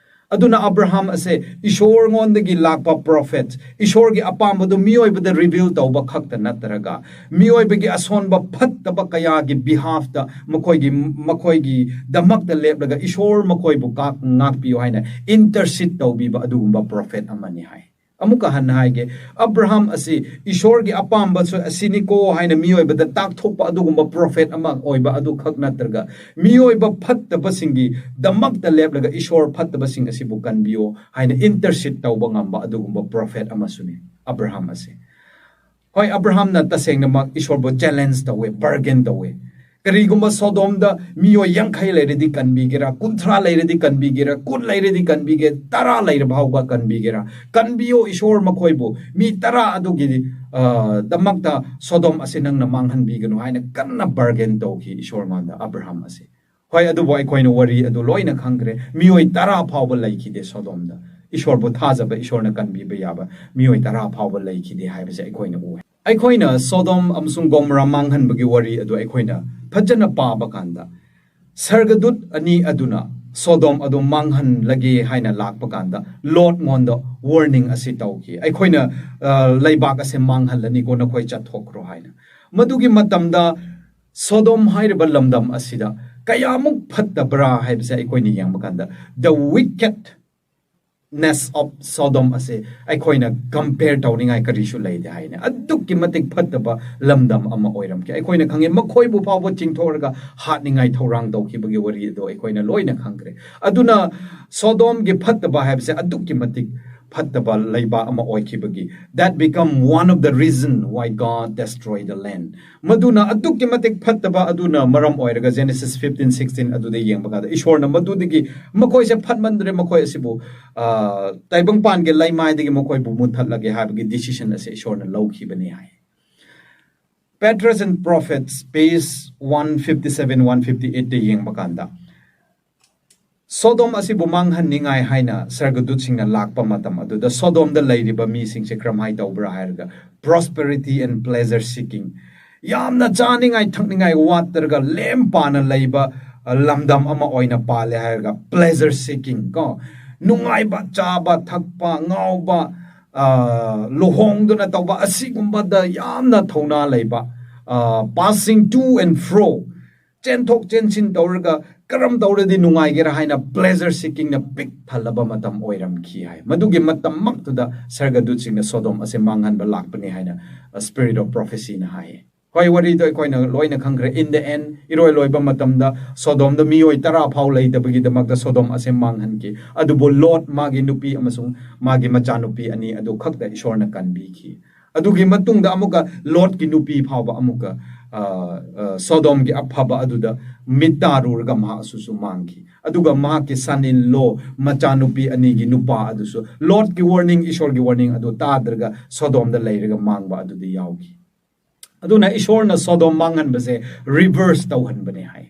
ꯑꯗꯨꯅ ꯑꯕ꯭ꯔꯥꯍꯥꯝ ꯑꯁꯦ ꯏꯁꯣꯔꯉꯣꯟꯗꯒꯤ ꯂꯥꯛꯄ ꯄ꯭ꯔꯣꯐꯦꯠ, ꯏꯁꯣꯔꯒꯤ ꯑꯄꯥꯝꯕꯗꯨ ꯃꯤꯑꯣꯏꯕꯗ ꯔꯤꯚꯤꯜ ꯇꯧꯕ ꯈꯛꯇ ꯅꯠꯇ꯭ꯔꯒ, ꯃꯤꯑꯣꯏꯕꯒꯤ ꯑꯁꯣꯟꯕ ꯐꯠꯇꯕ ꯀꯌꯥꯒꯤ ꯕꯤꯍꯥꯐꯇ ꯃꯈꯣꯏꯒꯤ, ꯃꯈꯣꯏꯒꯤꯗꯃꯛꯇ ꯂꯦꯞꯂꯒ ꯏꯁꯣꯔ ꯃꯈꯣꯏꯕꯨ ꯀꯥꯛ-, ꯉꯥꯛꯄꯤꯌꯨ ꯍꯥꯏꯅ ꯏꯟꯇꯔꯁꯤꯠ ꯇꯧꯕꯤꯕ ꯑꯗꯨꯒꯨꯝꯕ ꯄ꯭ꯔꯣꯐꯦꯠ ꯑꯃꯅꯤ ꯍꯥꯏ꯫ ꯑꯃꯨꯛꯀ ꯍꯟꯅ ꯍꯥꯏꯒꯦ, ꯑꯕ꯭ꯔꯥꯍꯥꯝ ꯑꯁꯤ ꯏꯁꯣꯔꯒꯤ ꯑꯄꯥꯝꯕꯁꯨ ꯑꯁꯤꯅꯤꯀꯣ ꯍꯥꯏꯅ ꯃꯤꯑꯣꯏꯕꯗ ꯇꯥꯛꯊꯣꯛꯄ ꯑꯗꯨꯒꯨꯝꯕ ꯄ꯭ꯔꯣꯐꯦꯠ ꯑꯃ ꯑꯣꯏꯕ ꯑꯗꯨ ꯈꯛ ꯅꯠꯇ꯭ꯔꯒ, ꯃꯤꯑꯣꯏꯕ ꯐꯠꯇꯕꯁꯤꯡꯒꯤ ꯗꯃꯛꯇ ꯂꯦꯞꯂꯒ ꯏꯁꯣꯔ ꯐꯠꯇꯕꯁꯤꯡ ꯑꯁꯤꯕꯨ ꯀꯟꯕꯤꯌꯣ ꯍꯥꯏꯅ ꯏꯟꯇꯔꯁꯤꯠ ꯇꯧꯕ ꯉꯝꯕ ꯑꯗꯨꯒꯨꯝꯕ ꯄ꯭ꯔꯣꯐꯦꯠ ꯑꯃꯁꯨꯅꯤ ꯑꯕ꯭ꯔꯥꯍꯥꯝ ꯑꯁꯦ꯫ ꯍꯣꯏ, ꯑꯕ꯭ꯔꯥꯍꯥꯝꯅ ꯇꯁꯦꯡꯅꯃꯛ ꯏꯁꯣꯔꯕꯨ ꯆꯦꯂꯦꯟꯖ ꯇꯧꯋꯦ, ꯕꯥꯔꯒꯦꯟ ꯇꯧꯋꯦ꯫ ꯀꯔꯤꯒꯨꯝꯕ ꯁꯣꯗꯣꯝꯗ ꯃꯤꯑꯣꯏ ꯌꯥꯡꯈꯩ ꯂꯩꯔꯗꯤ ꯀꯟꯕꯤꯒꯦꯔꯥ, ꯀꯨꯟꯊ꯭ꯔꯥ ꯂꯩꯔꯗꯤ ꯀꯟꯕꯤꯒꯦꯔꯥ, ꯀꯨꯟ ꯂꯩꯔꯗꯤ ꯀꯟꯕꯤꯒꯦ, ꯇꯔꯥ ꯂꯩꯔ ꯐꯥꯎꯕ ꯀꯟꯕꯤꯒꯦꯔꯥ, ꯀꯟꯕꯤꯌꯣ ꯏꯁꯣꯔ ꯃꯈꯣꯏꯕꯨ, ꯃꯤ ꯇꯔꯥ ꯑꯗꯨꯒꯤ, ꯑ, ꯗꯃꯛꯇ ꯁꯣꯗꯣꯝ ꯑꯁꯤ ꯅꯪꯅ ꯃꯥꯡꯍꯟꯕꯤꯒꯅꯨ ꯍꯥꯏꯅ ꯀꯟꯅ ꯕꯥꯔꯒꯦꯟ ꯇꯧꯈꯤ ꯏꯁꯣꯔꯉꯣꯟꯗ ꯑꯕ꯭ꯔꯥꯍꯥꯝ ꯑꯁꯤ꯫ ꯍꯣꯏ, ꯑꯗꯨꯕꯨ ꯑꯩꯈꯣꯏꯅ ꯋꯥꯔꯤ ꯑꯗꯨ ꯂꯣꯏꯅ ꯈꯪꯈ꯭ꯔꯦ꯫ ꯃꯤꯑꯣꯏ ꯇꯔꯥ ꯐꯥꯎꯕ ꯂꯩꯈꯤꯗꯦ ꯁꯣꯗꯣꯝꯗ꯫ ꯏꯁꯣꯔꯕꯨ ꯊꯥꯖꯕ, ꯏꯁꯣꯔꯅ ꯀꯟꯕꯤꯕ ꯌꯥꯕ ꯃꯤꯑꯣꯏ ꯇꯔꯥ ꯐꯥꯎꯕ ꯂꯩꯈꯤꯗꯦ ꯍꯥꯏꯕꯁꯦ ꯑꯩꯈꯣꯏꯅ ꯎꯏ꯫ ꯑꯩꯈꯣꯏꯅ ꯁꯣꯗꯣꯝ ꯑꯃꯁꯨꯡ ꯒꯣꯃꯣꯔꯥ ꯃꯥꯡꯍꯟꯕꯒꯤ ꯋꯥꯔꯤ ꯑꯗꯨ ꯑꯩꯈꯣꯏꯅ ꯐꯖꯅ ꯄꯥꯕ ꯀꯥꯟꯗ, ꯁꯔꯒꯗꯨꯠ ꯑꯅꯤ ꯑꯗꯨꯅ ꯁꯣꯗꯣꯝ ꯑꯗꯨ ꯃꯥꯡꯍꯜꯂꯒꯦ ꯍꯥꯏꯅ ꯂꯥꯛꯄ ꯀꯥꯟꯗ, ꯂꯣꯠꯉꯣꯟꯗ ꯋꯥꯔꯅꯤꯡ ꯑꯁꯤ ꯇꯧꯈꯤ꯫ ꯑꯩꯈꯣꯏꯅ, ꯑ, ꯂꯩꯕꯥꯛ ꯑꯁꯦ ꯃꯥꯡꯍꯜꯂꯅꯤꯀꯣ, ꯅꯈꯣꯏ ꯆꯠꯊꯣꯛꯈ꯭ꯔꯣ ꯍꯥꯏꯅ꯫ ꯃꯗꯨꯒꯤ ꯃꯇꯝꯗ ꯁꯣꯗꯣꯝ ꯍꯥꯏꯔꯤꯕ ꯂꯝꯗꯝ ꯑꯁꯤꯗ ꯀꯌꯥꯃꯨꯛ ꯐꯠꯇꯕ꯭ꯔꯥ ꯍꯥꯏꯕꯁꯦ ꯑꯩꯈꯣꯏꯅ ꯌꯦꯡꯕ ꯀꯥꯟꯗ, the wickedness of Sodom ꯑꯁꯦ ꯑꯩꯈꯣꯏꯅ ꯀꯝꯄꯦꯌꯔ ꯇꯧꯅꯤꯡꯉꯥꯏ ꯀꯔꯤꯁꯨ ꯂꯩꯇꯦ ꯍꯥꯏꯅ꯫ ꯑꯗꯨꯛꯀꯤ ꯃꯇꯤꯛ ꯐꯠꯇꯕ ꯂꯝꯗꯝ ꯑꯃ ꯑꯣꯏꯔꯝꯈꯤ꯫ ꯑꯩꯈꯣꯏꯅ ꯈꯪꯉꯤ, ꯃꯈꯣꯏꯕꯨ ꯐꯥꯎꯕ ꯆꯤꯡꯊꯣꯛꯂꯒ ꯍꯥꯠꯅꯤꯡꯉꯥꯏ ꯊꯧꯔꯥꯡ ꯇꯧꯈꯤꯕꯒꯤ ꯋꯥꯔꯤ ꯑꯗꯨ ꯑꯩꯈꯣꯏꯅ ꯂꯣꯏꯅ ꯈꯪꯈ꯭ꯔꯦ꯫ ꯑꯗꯨꯅ ꯁꯣꯗꯣꯝꯒꯤ ꯐꯠꯇꯕ ꯍꯥꯏꯕꯁꯦ ꯑꯗꯨꯛꯀꯤ ꯃꯇꯤꯛ ꯐꯠꯇꯕ ꯂꯩꯕꯥꯛ ꯑꯃ ꯑꯣꯏꯈꯤꯕꯒꯤ, that become one of the reason why God destroy the land. ꯃꯗꯨꯅ ꯑꯗꯨꯛꯀꯤ ꯃꯇꯤꯛ ꯐꯠꯇꯕ ꯑꯗꯨꯅ ꯃꯔꯝ ꯑꯣꯏꯔꯒ Genesis fifteen sixteen ꯑꯗꯨꯗ ꯌꯦꯡꯕ ꯀꯥꯟꯗ ꯏꯁꯣꯔꯅ ꯃꯗꯨꯗꯒꯤ ꯃꯈꯣꯏꯁꯦ ꯐꯠꯃꯟꯗ꯭ꯔꯦ, ꯃꯈꯣꯏ ꯑꯁꯤꯕꯨ, ꯑ, ꯇꯥꯏꯕꯪꯄꯥꯟꯒꯤ ꯂꯩꯃꯥꯏꯗꯒꯤ ꯃꯈꯣꯏꯕꯨ ꯃꯨꯠꯊꯠꯂꯒꯦ ꯍꯥꯏꯕꯒꯤ decision ꯑꯁꯦ ꯏꯁꯣꯔꯅ ꯂꯧꯈꯤꯕꯅꯤ ꯍꯥꯏ꯫ Patriarchs and Prophets, page one fifty seven, one fifty eight ꯇ ꯌꯦꯡꯕ ꯀꯥꯟꯗ, ꯁꯣꯗꯣꯝ ꯑꯁꯤꯕꯨ ꯃꯥꯡꯍꯟꯅꯤꯡꯉꯥꯏ ꯍꯥꯏꯅ ꯁꯔꯒꯗꯨꯠꯁꯤꯡꯅ ꯂꯥꯛꯄ ꯃꯇꯝ ꯑꯗꯨꯗ ꯁꯣꯗꯣꯝꯗ ꯂꯩꯔꯤꯕ ꯃꯤꯁꯤꯡꯁꯦ ꯀꯔꯝꯍꯥꯏꯅ ꯇꯧꯕ꯭ꯔꯥ ꯍꯥꯏꯔꯒ, prosperity and pleasure seeking, ꯌꯥꯝꯅ ꯆꯥꯅꯤꯡꯉꯥꯏ ꯊꯛꯅꯤꯡꯉꯥꯏ ꯋꯥꯠꯇ꯭ꯔꯒ ꯂꯦꯝ ꯄꯥꯅ ꯂꯩꯕ, ꯑ, ꯂꯝꯗꯝ ꯑꯃ ꯑꯣꯏꯅ ꯄꯥꯜꯂꯦ ꯍꯥꯏꯔꯒ, pleasure seeking ꯀꯣ, ꯅꯨꯡꯉꯥꯏꯕ, ꯆꯥꯕ ꯊꯛꯄ, ꯉꯥꯎꯕ, ꯑ, ꯂꯨꯍꯣꯡꯗꯨꯅ ꯇꯧꯕ, ꯑꯁꯤꯒꯨꯝꯕꯗ ꯌꯥꯝꯅ ꯊꯧꯅꯥ ꯂꯩꯕ, ꯑ, passing to and fro, ꯆꯦꯟꯊꯣꯛ ꯆꯦꯟꯁꯤꯟ ꯇꯧꯔꯒ ꯀꯔꯝ ꯇꯧꯔꯗꯤ ꯅꯨꯡꯉꯥꯏꯒꯦꯔꯥ ꯍꯥꯏꯅ pleasure seeking ꯅ ꯄꯤꯛ ꯊꯜꯂꯕ ꯃꯇꯝ ꯑꯣꯏꯔꯝꯈꯤ ꯍꯥꯏ꯫ ꯃꯗꯨꯒꯤ ꯃꯇꯝꯃꯛꯇꯨꯗ ꯁꯔꯒꯗꯨꯠꯁꯤꯡꯅ ꯁꯣꯗꯣꯝ ꯑꯁꯦ ꯃꯥꯡꯍꯟꯕ ꯂꯥꯛꯄꯅꯤ ꯍꯥꯏꯅ, ꯑ, Spirit of Prophecy ꯅ ꯍꯥꯏꯌꯦ꯫ ꯍꯣꯏ, ꯋꯥꯔꯤꯗꯣ ꯑꯩꯈꯣꯏꯅ ꯂꯣꯏꯅ ꯈꯪꯈ꯭ꯔꯦ꯫ In the end, ꯏꯔꯣꯏ ꯂꯣꯏꯕ ꯃꯇꯝꯗ ꯁꯣꯗꯣꯝꯗ ꯃꯤꯑꯣꯏ ꯇꯔꯥ ꯐꯥꯎ ꯂꯩꯇꯕꯒꯤꯗꯃꯛꯇ ꯁꯣꯗꯣꯝ ꯑꯁꯦ ꯃꯥꯡꯍꯟꯈꯤ꯫ ꯑꯗꯨꯕꯨ ꯂꯣꯠ, ꯃꯥꯒꯤ ꯅꯨꯄꯤ ꯑꯃꯁꯨꯡ ꯃꯥꯒꯤ ꯃꯆꯥꯅꯨꯄꯤ ꯑꯅꯤ ꯑꯗꯨ ꯈꯛꯇ ꯏꯁꯣꯔꯅ ꯀꯟꯕꯤꯈꯤ꯫ ꯑꯗꯨꯒꯤ ꯃꯇꯨꯡꯗ ꯑꯃꯨꯛꯀ ꯂꯣꯠꯀꯤ ꯅꯨꯄꯤ ꯐꯥꯎꯕ ꯑꯃꯨꯛꯀ, ꯑ, ꯑ, ꯁꯣꯗꯣꯝꯒꯤ ꯑꯐꯕ ꯑꯗꯨꯗ ꯃꯤꯠ ꯇꯥꯔꯨꯔꯒ ꯃꯍꯥꯛꯁꯨ ꯃꯥꯡꯈꯤ꯫ ꯑꯗꯨꯒ ꯃꯍꯥꯛꯀꯤ son in law, ꯃꯆꯥꯅꯨꯄꯤ ꯑꯅꯤꯒꯤ ꯅꯨꯄꯥ ꯑꯗꯨꯁꯨ ꯂꯣꯠꯀꯤ warning, ꯏꯁꯣꯔꯒꯤ warning ꯑꯗꯨ ꯇꯥꯗ꯭ꯔꯒ ꯁꯣꯗꯣꯝꯗ ꯂꯩꯔꯒ ꯃꯥꯡꯕ ꯑꯗꯨꯗꯤ ꯌꯥꯎꯈꯤ꯫ ꯑꯗꯨꯅ ꯏꯁꯣꯔꯅ ꯁꯣꯗꯣꯝ ꯃꯥꯡꯍꯟꯕꯁꯦ reverse ꯇꯧꯍꯟꯕꯅꯦ ꯍꯥꯏ꯫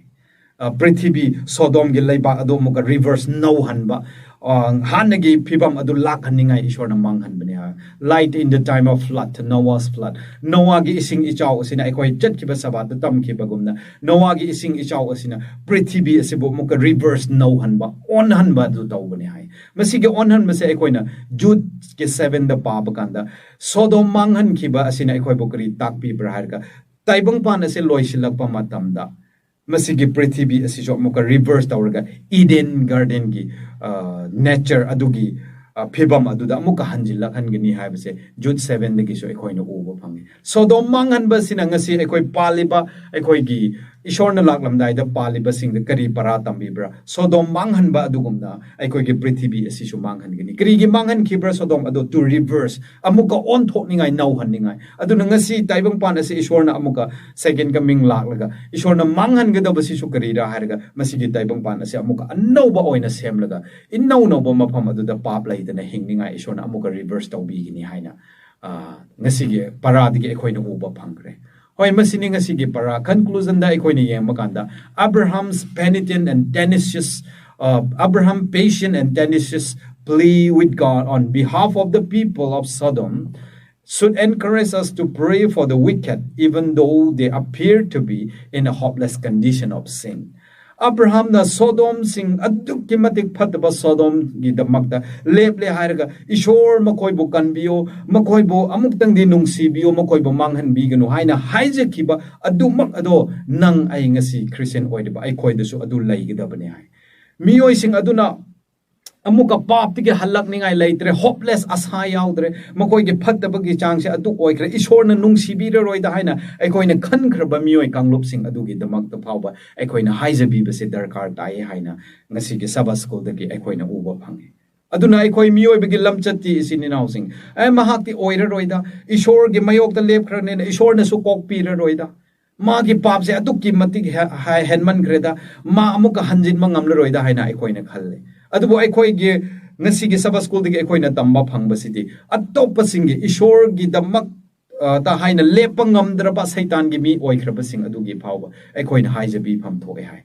ꯑ, ꯄ꯭ꯔꯤꯊꯤꯕꯤ, ꯁꯣꯗꯣꯝꯒꯤ ꯂꯩꯕꯥꯛ ꯑꯗꯨ ꯑꯃꯨꯛꯀ reverse ꯅꯧꯍꯟꯕ, ꯑ, ꯍꯥꯟꯅꯒꯤ ꯐꯤꯕꯝ ꯑꯗꯨ ꯂꯥꯛꯍꯟꯅꯤꯡꯉꯥꯏ ꯏꯁꯣꯔꯅ ꯃꯥꯡꯍꯟꯕꯅꯦ ꯍꯥꯏ꯫ Like in the time of flood, Noah's flood. ꯅꯣꯋꯥꯒꯤ ꯏꯁꯤꯡ ꯏꯆꯥꯎ ꯑꯁꯤꯅ, ꯑꯩꯈꯣꯏ ꯆꯠꯈꯤꯕ ꯁꯕꯥꯠꯇ ꯇꯝꯈꯤꯕꯒꯨꯝꯅ, ꯅꯣꯋꯥꯒꯤ ꯏꯁꯤꯡ ꯏꯆꯥꯎ ꯑꯁꯤꯅ ꯄ꯭ꯔꯤꯊꯤꯕꯤ ꯑꯁꯤꯕꯨ ꯑꯃꯨꯛꯀ reverse ꯅꯧꯍꯟꯕ, ꯑꯣꯟꯍꯟꯕ ꯑꯗꯨ ꯇꯧꯕꯅꯦ ꯍꯥꯏ꯫ ꯃꯁꯤꯒꯤ ꯑꯣꯟꯍꯟꯕꯁꯦ ꯑꯩꯈꯣꯏꯅ Jude ꯀꯤ seven ꯗ ꯄꯥꯕ ꯀꯥꯟꯗ, ꯁꯣꯗꯣꯝ ꯃꯥꯡꯍꯟꯈꯤꯕ ꯑꯁꯤꯅ ꯑꯩꯈꯣꯏꯕꯨ ꯀꯔꯤ ꯇꯥꯛꯄꯤꯕ꯭ꯔꯥ ꯍꯥꯏꯔꯒ, ꯇꯥꯏꯕꯪꯄꯥꯟ ꯑꯁꯤ ꯂꯣꯏꯁꯤꯜꯂꯛꯄ ꯃꯇꯝꯗ ꯃꯁꯤꯒꯤ ꯄ꯭ꯔꯤꯊꯤꯕꯤ ꯑꯁꯤꯁꯨ ꯑꯃꯨꯛꯀ reverse ꯇꯧꯔꯒ Eden Garden ꯒꯤ, ꯑ, nature ꯑꯗꯨꯒꯤ, ꯑ, ꯐꯤꯕꯝ ꯑꯗꯨꯗ ꯑꯃꯨꯛꯀ ꯍꯟꯖꯤꯜꯂꯛꯍꯟꯒꯅꯤ ꯍꯥꯏꯕꯁꯦ Jude seven ꯗꯒꯤꯁꯨ ꯑꯩꯈꯣꯏꯅ ꯎꯕ ꯐꯪꯉꯤ꯫ ꯁꯣꯗꯣꯝ ꯃꯥꯡꯍꯟꯕꯁꯤꯅ ꯉꯁꯤ ꯑꯩꯈꯣꯏ ꯄꯥꯜꯂꯤꯕ, ꯑꯩꯈꯣꯏꯒꯤ ꯏꯁꯣꯔꯅ ꯂꯥꯛꯂꯝꯗꯥꯏꯗ ꯄꯥꯜꯂꯤꯕꯁꯤꯡꯗ ꯀꯔꯤ ꯄꯔꯥ ꯇꯝꯕꯤꯕ꯭ꯔꯥ? ꯁꯣꯗꯣꯝ ꯃꯥꯡꯍꯟꯕ ꯑꯗꯨꯒꯨꯝꯅ ꯑꯩꯈꯣꯏꯒꯤ ꯄ꯭ꯔꯤꯊꯤꯕꯤ ꯑꯁꯤꯁꯨ ꯃꯥꯡꯍꯟꯒꯅꯤ꯫ ꯀꯔꯤꯒꯤ ꯃꯥꯡꯍꯟꯈꯤꯕ꯭ꯔꯥ ꯁꯣꯗꯣꯝ ꯑꯗꯣ? To reverse, ꯑꯃꯨꯛꯀ ꯑꯣꯟꯊꯣꯛꯅꯤꯡꯉꯥꯏ, ꯅꯧꯍꯟꯅꯤꯡꯉꯥꯏ꯫ ꯑꯗꯨꯅ ꯉꯁꯤ ꯇꯥꯏꯕꯪꯄꯥꯟ ꯑꯁꯤ ꯏꯁꯣꯔꯅ ꯑꯃꯨꯛꯀ second coming ꯂꯥꯛꯂꯒ ꯏꯁꯣꯔꯅ ꯃꯥꯡꯍꯟꯒꯗꯕꯁꯤꯁꯨ ꯀꯔꯤꯔꯥ ꯍꯥꯏꯔꯒ, ꯃꯁꯤꯒꯤ ꯇꯥꯏꯕꯪꯄꯥꯟ ꯑꯁꯤ ꯑꯃꯨꯛꯀ ꯑꯅꯧꯕ ꯑꯣꯏꯅ ꯁꯦꯝꯂꯒ ꯏꯅꯧ ꯅꯧꯕ ꯃꯐꯝ ꯑꯗꯨꯗ ꯄꯥꯞ ꯂꯩꯇꯅ ꯍꯤꯡꯅꯤꯡꯉꯥꯏ ꯏꯁꯣꯔꯅ ꯑꯃꯨꯛꯀ reverse ꯇꯧꯕꯤꯒꯅꯤ ꯍꯥꯏꯅ, ꯑ, ꯉꯁꯤꯒꯤ ꯄꯔꯥꯗꯒꯤ ꯑꯩꯈꯣꯏꯅ ꯎꯕ ꯐꯪꯈ꯭ꯔꯦ꯫ ꯍꯣꯏ, ꯃꯁꯤꯅꯤ ꯉꯁꯤꯒꯤ ꯄꯔꯥ꯫ Conclusion ꯗ ꯑꯩꯈꯣꯏꯅ ꯌꯦꯡꯕ ꯀꯥꯟꯗ, Abraham's penitent and tenacious, uh, Abraham patient and tenacious plea with God on behalf of the people of Sodom should encourage us to pray for the wicked, even though they appear to be in a hopeless condition of sin. ꯑꯕ꯭ꯔꯥꯍꯝꯅ ꯁꯣꯗꯣꯝꯁꯤꯡ, ꯑꯗꯨꯛꯀꯤ ꯃꯇꯤꯛ ꯐꯠꯇꯕ ꯁꯣꯗꯣꯝꯒꯤꯗꯃꯛꯇ ꯂꯦꯞꯂꯦ ꯍꯥꯏꯔꯒ, ꯏꯁꯣꯔ ꯃꯈꯣꯏꯕꯨ ꯀꯟꯕꯤꯌꯨ, ꯃꯈꯣꯏꯕꯨ ꯑꯃꯨꯛꯇꯪꯗꯤ ꯅꯨꯡꯁꯤꯕꯤꯌꯨ, ꯃꯈꯣꯏꯕꯨ ꯃꯥꯡꯍꯟꯕꯤꯒꯅꯨ ꯍꯥꯏꯅ ꯍꯥꯏꯖꯈꯤꯕ ꯑꯗꯨꯃꯛ ꯑꯗꯣ ꯅꯪ ꯑꯩ ꯉꯁꯤ ꯈ꯭ꯔꯤꯁꯇꯤꯌꯥꯟ ꯑꯣꯏꯔꯤꯕ ꯑꯩꯈꯣꯏꯗꯁꯨ ꯑꯗꯨ ꯂꯩꯒꯗꯕꯅꯤ ꯍꯥꯏ꯫ ꯃꯤꯑꯣꯏꯁꯤꯡ ꯑꯗꯨꯅ ꯑꯃꯨꯛꯀ ꯄꯥꯞꯇꯒꯤ ꯍꯜꯂꯛꯅꯤꯡꯉꯥꯏ ꯂꯩꯇ꯭ꯔꯦ, ꯍꯣꯞꯂꯦꯁ, ꯑꯁꯥ ꯌꯥꯎꯗ꯭ꯔꯦ, ꯃꯈꯣꯏꯒꯤ ꯐꯠꯇꯕꯒꯤ ꯆꯥꯡꯁꯦ ꯑꯗꯨ ꯑꯣꯏꯈ꯭ꯔꯦ, ꯏꯁꯣꯔꯅ ꯅꯨꯡꯁꯤꯕꯤꯔꯔꯣꯏꯗ ꯍꯥꯏꯅ ꯑꯩꯈꯣꯏꯅ ꯈꯟꯈ꯭ꯔꯕ ꯃꯤꯑꯣꯏ ꯀꯥꯡꯂꯨꯞꯁꯤꯡ ꯑꯗꯨꯒꯤꯗꯃꯛꯇ ꯐꯥꯎꯕ ꯑꯩꯈꯣꯏꯅ ꯍꯥꯏꯖꯕꯤꯕꯁꯦ ꯗꯔꯀꯥꯔ ꯇꯥꯏꯌꯦ ꯍꯥꯏꯅ ꯉꯁꯤꯒꯤ ꯁꯕꯥ ꯁ꯭ꯀꯨꯜꯗꯒꯤ ꯑꯩꯈꯣꯏꯅ ꯎꯕ ꯐꯪꯉꯤ꯫ ꯑꯗꯨꯅ ꯑꯩꯈꯣꯏ ꯃꯤꯑꯣꯏꯕꯒꯤ ꯂꯝꯆꯠꯇꯤ, ꯏꯆꯤꯟ ꯏꯅꯥꯎꯁꯤꯡ, ꯑꯦ, ꯃꯍꯥꯛꯇꯤ ꯑꯣꯏꯔꯔꯣꯏꯗ, ꯏꯁꯣꯔꯒꯤ ꯃꯥꯌꯣꯛꯇ ꯂꯦꯞꯈ꯭ꯔꯅꯤꯅ ꯏꯁꯣꯔꯅꯁꯨ ꯀꯣꯛꯄꯤꯔꯔꯣꯏꯗ, ꯃꯥꯒꯤ ꯄꯥꯞꯁꯦ ꯑꯗꯨꯛꯀꯤ ꯃꯇꯤꯛ ꯍꯦ-, ꯍꯦ-, ꯍꯦꯟꯃꯟꯈ꯭ꯔꯦꯗ, ꯃꯥ ꯑꯃꯨꯛꯀ ꯍꯟꯖꯤꯟꯕ ꯉꯝꯂꯔꯣꯏꯗ ꯍꯥꯏꯅ ꯑꯩꯈꯣꯏꯅ ꯈꯜꯂꯦ꯫ ꯑꯗꯨꯕꯨ ꯑꯩꯈꯣꯏꯒꯤ ꯉꯁꯤꯒꯤ ꯁꯕꯥ ꯁ꯭ꯀꯨꯜꯗꯒꯤ ꯑꯩꯈꯣꯏꯅ ꯇꯝꯕ ꯐꯪꯕꯁꯤꯗꯤ, ꯑꯇꯣꯞꯄꯁꯤꯡꯒꯤ, ꯏꯁꯣꯔꯒꯤꯗꯃꯛ, ꯑ, ꯇ ꯍꯥꯏꯅ ꯂꯦꯞꯄ ꯉꯝꯗ꯭ꯔꯕ ꯁꯩꯇꯥꯟꯒꯤ ꯃꯤ ꯑꯣꯏꯈ꯭ꯔꯕꯁꯤꯡ ꯑꯗꯨꯒꯤ ꯐꯥꯎꯕ ꯑꯩꯈꯣꯏꯅ ꯍꯥꯏꯖꯕꯤꯐꯝ ꯊꯣꯛꯑꯦ ꯍꯥꯏ꯫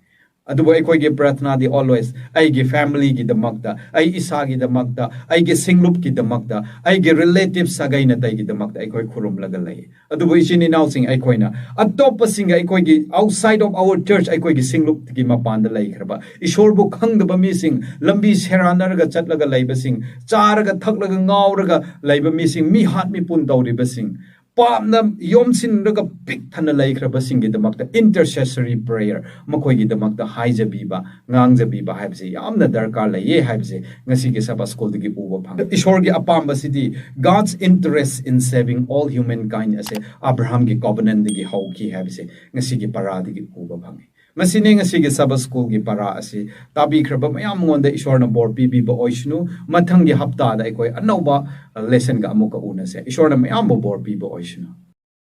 ꯑꯗꯨꯕꯨ ꯑꯩꯈꯣꯏꯒꯤ ꯄ꯭ꯔꯊꯅꯥꯗꯤ always ꯑꯩꯒꯤ ꯐꯦꯃꯤꯂꯤꯒꯤꯗꯃꯛꯇ, ꯑꯩ ꯏꯁꯥꯒꯤꯗꯃꯛꯇ, ꯑꯩꯒꯤ ꯁꯤꯡꯂꯨꯞꯀꯤꯗꯃꯛꯇ, ꯑꯩꯒꯤ ꯔꯤꯂꯦꯇꯤꯚ ꯁꯥꯒꯩ ꯅꯥꯇꯩꯒꯤꯗꯃꯛꯇ ꯑꯩꯈꯣꯏ ꯈꯨꯔꯨꯝꯂꯒ ꯂꯩ꯫ ꯑꯗꯨꯕꯨ ꯏꯆꯤꯟ ꯏꯅꯥꯎꯁꯤꯡ, ꯑꯩꯈꯣꯏꯅ ꯑꯇꯣꯞꯄꯁꯤꯡꯒ, ꯑꯩꯈꯣꯏꯒꯤ outside of our church, ꯑꯩꯈꯣꯏꯒꯤ ꯁꯤꯡꯂꯨꯞꯀꯤ ꯃꯄꯥꯟꯗ ꯂꯩꯈ꯭ꯔꯕ, ꯏꯁꯣꯔꯕꯨ ꯈꯪꯗꯕ ꯃꯤꯁꯤꯡ, ꯂꯝꯕꯤ ꯁꯦꯔꯥꯟꯅꯔꯒ ꯆꯠꯂꯒ ꯂꯩꯕꯁꯤꯡ, ꯆꯥꯔꯒ ꯊꯛꯂꯒ ꯉꯥꯎꯔꯒ ꯂꯩꯕ ꯃꯤꯁꯤꯡ, ꯃꯤ ꯍꯥꯠ ꯃꯤꯄꯨꯟ ꯇꯧꯔꯤꯕꯁꯤꯡ, ꯄꯥꯞꯅ ꯌꯣꯝꯁꯤꯟꯔꯒ ꯄꯤꯛ ꯊꯟꯅ ꯂꯩꯈ꯭ꯔꯕꯁꯤꯡꯒꯤꯗꯃꯛꯇ intercessory prayer, ꯃꯈꯣꯏꯒꯤꯗꯃꯛꯇ ꯍꯥꯏꯖꯕꯤꯕ, ꯉꯥꯡꯖꯕꯤꯕ ꯍꯥꯏꯕꯁꯦ ꯌꯥꯝꯅ ꯗꯔꯀꯥꯔ ꯂꯩꯌꯦ ꯍꯥꯏꯕꯁꯦ ꯉꯁꯤꯒꯤ ꯁꯕꯥ ꯁ꯭ꯀꯨꯜꯗꯒꯤ ꯎꯕ ꯐꯪꯉꯤ꯫ ꯏꯁꯣꯔꯒꯤ ꯑꯄꯥꯝꯕꯁꯤꯗꯤ God's interest in saving all humankind ꯑꯁꯦ ꯑꯕ꯭ꯔꯥꯍꯝꯒꯤ covenantꯗꯒꯤ ꯍꯧꯈꯤ ꯍꯥꯏꯕꯁꯦ ꯉꯁꯤꯒꯤ ꯄꯔꯥꯗꯒꯤ ꯎꯕ ꯐꯪꯉꯤ꯫ ꯃꯁꯤꯅꯤ ꯉꯁꯤꯒꯤ ꯁꯕꯥ ꯁ꯭ꯀꯨꯜꯒꯤ ꯄꯔꯥ ꯑꯁꯤ ꯇꯥꯕꯤꯈ꯭ꯔꯕ ꯃꯌꯥꯝ ꯃꯉꯣꯟꯗ ꯏꯁꯣꯔꯅ ꯕꯣꯔ ꯄꯤꯕꯤꯕ ꯑꯣꯏꯁꯅꯨ꯫ ꯃꯊꯪꯒꯤ ꯍꯞꯇꯥꯗ ꯑꯩꯈꯣꯏ ꯑꯅꯧꯕ lessonꯒ ꯑꯃꯨꯛꯀ ꯎꯅꯁꯦ꯫ ꯏꯁꯣꯔꯅ ꯃꯌꯥꯝꯕꯨ ꯕꯣꯔ ꯄꯤꯕ ꯑꯣꯏꯁꯅꯨ꯫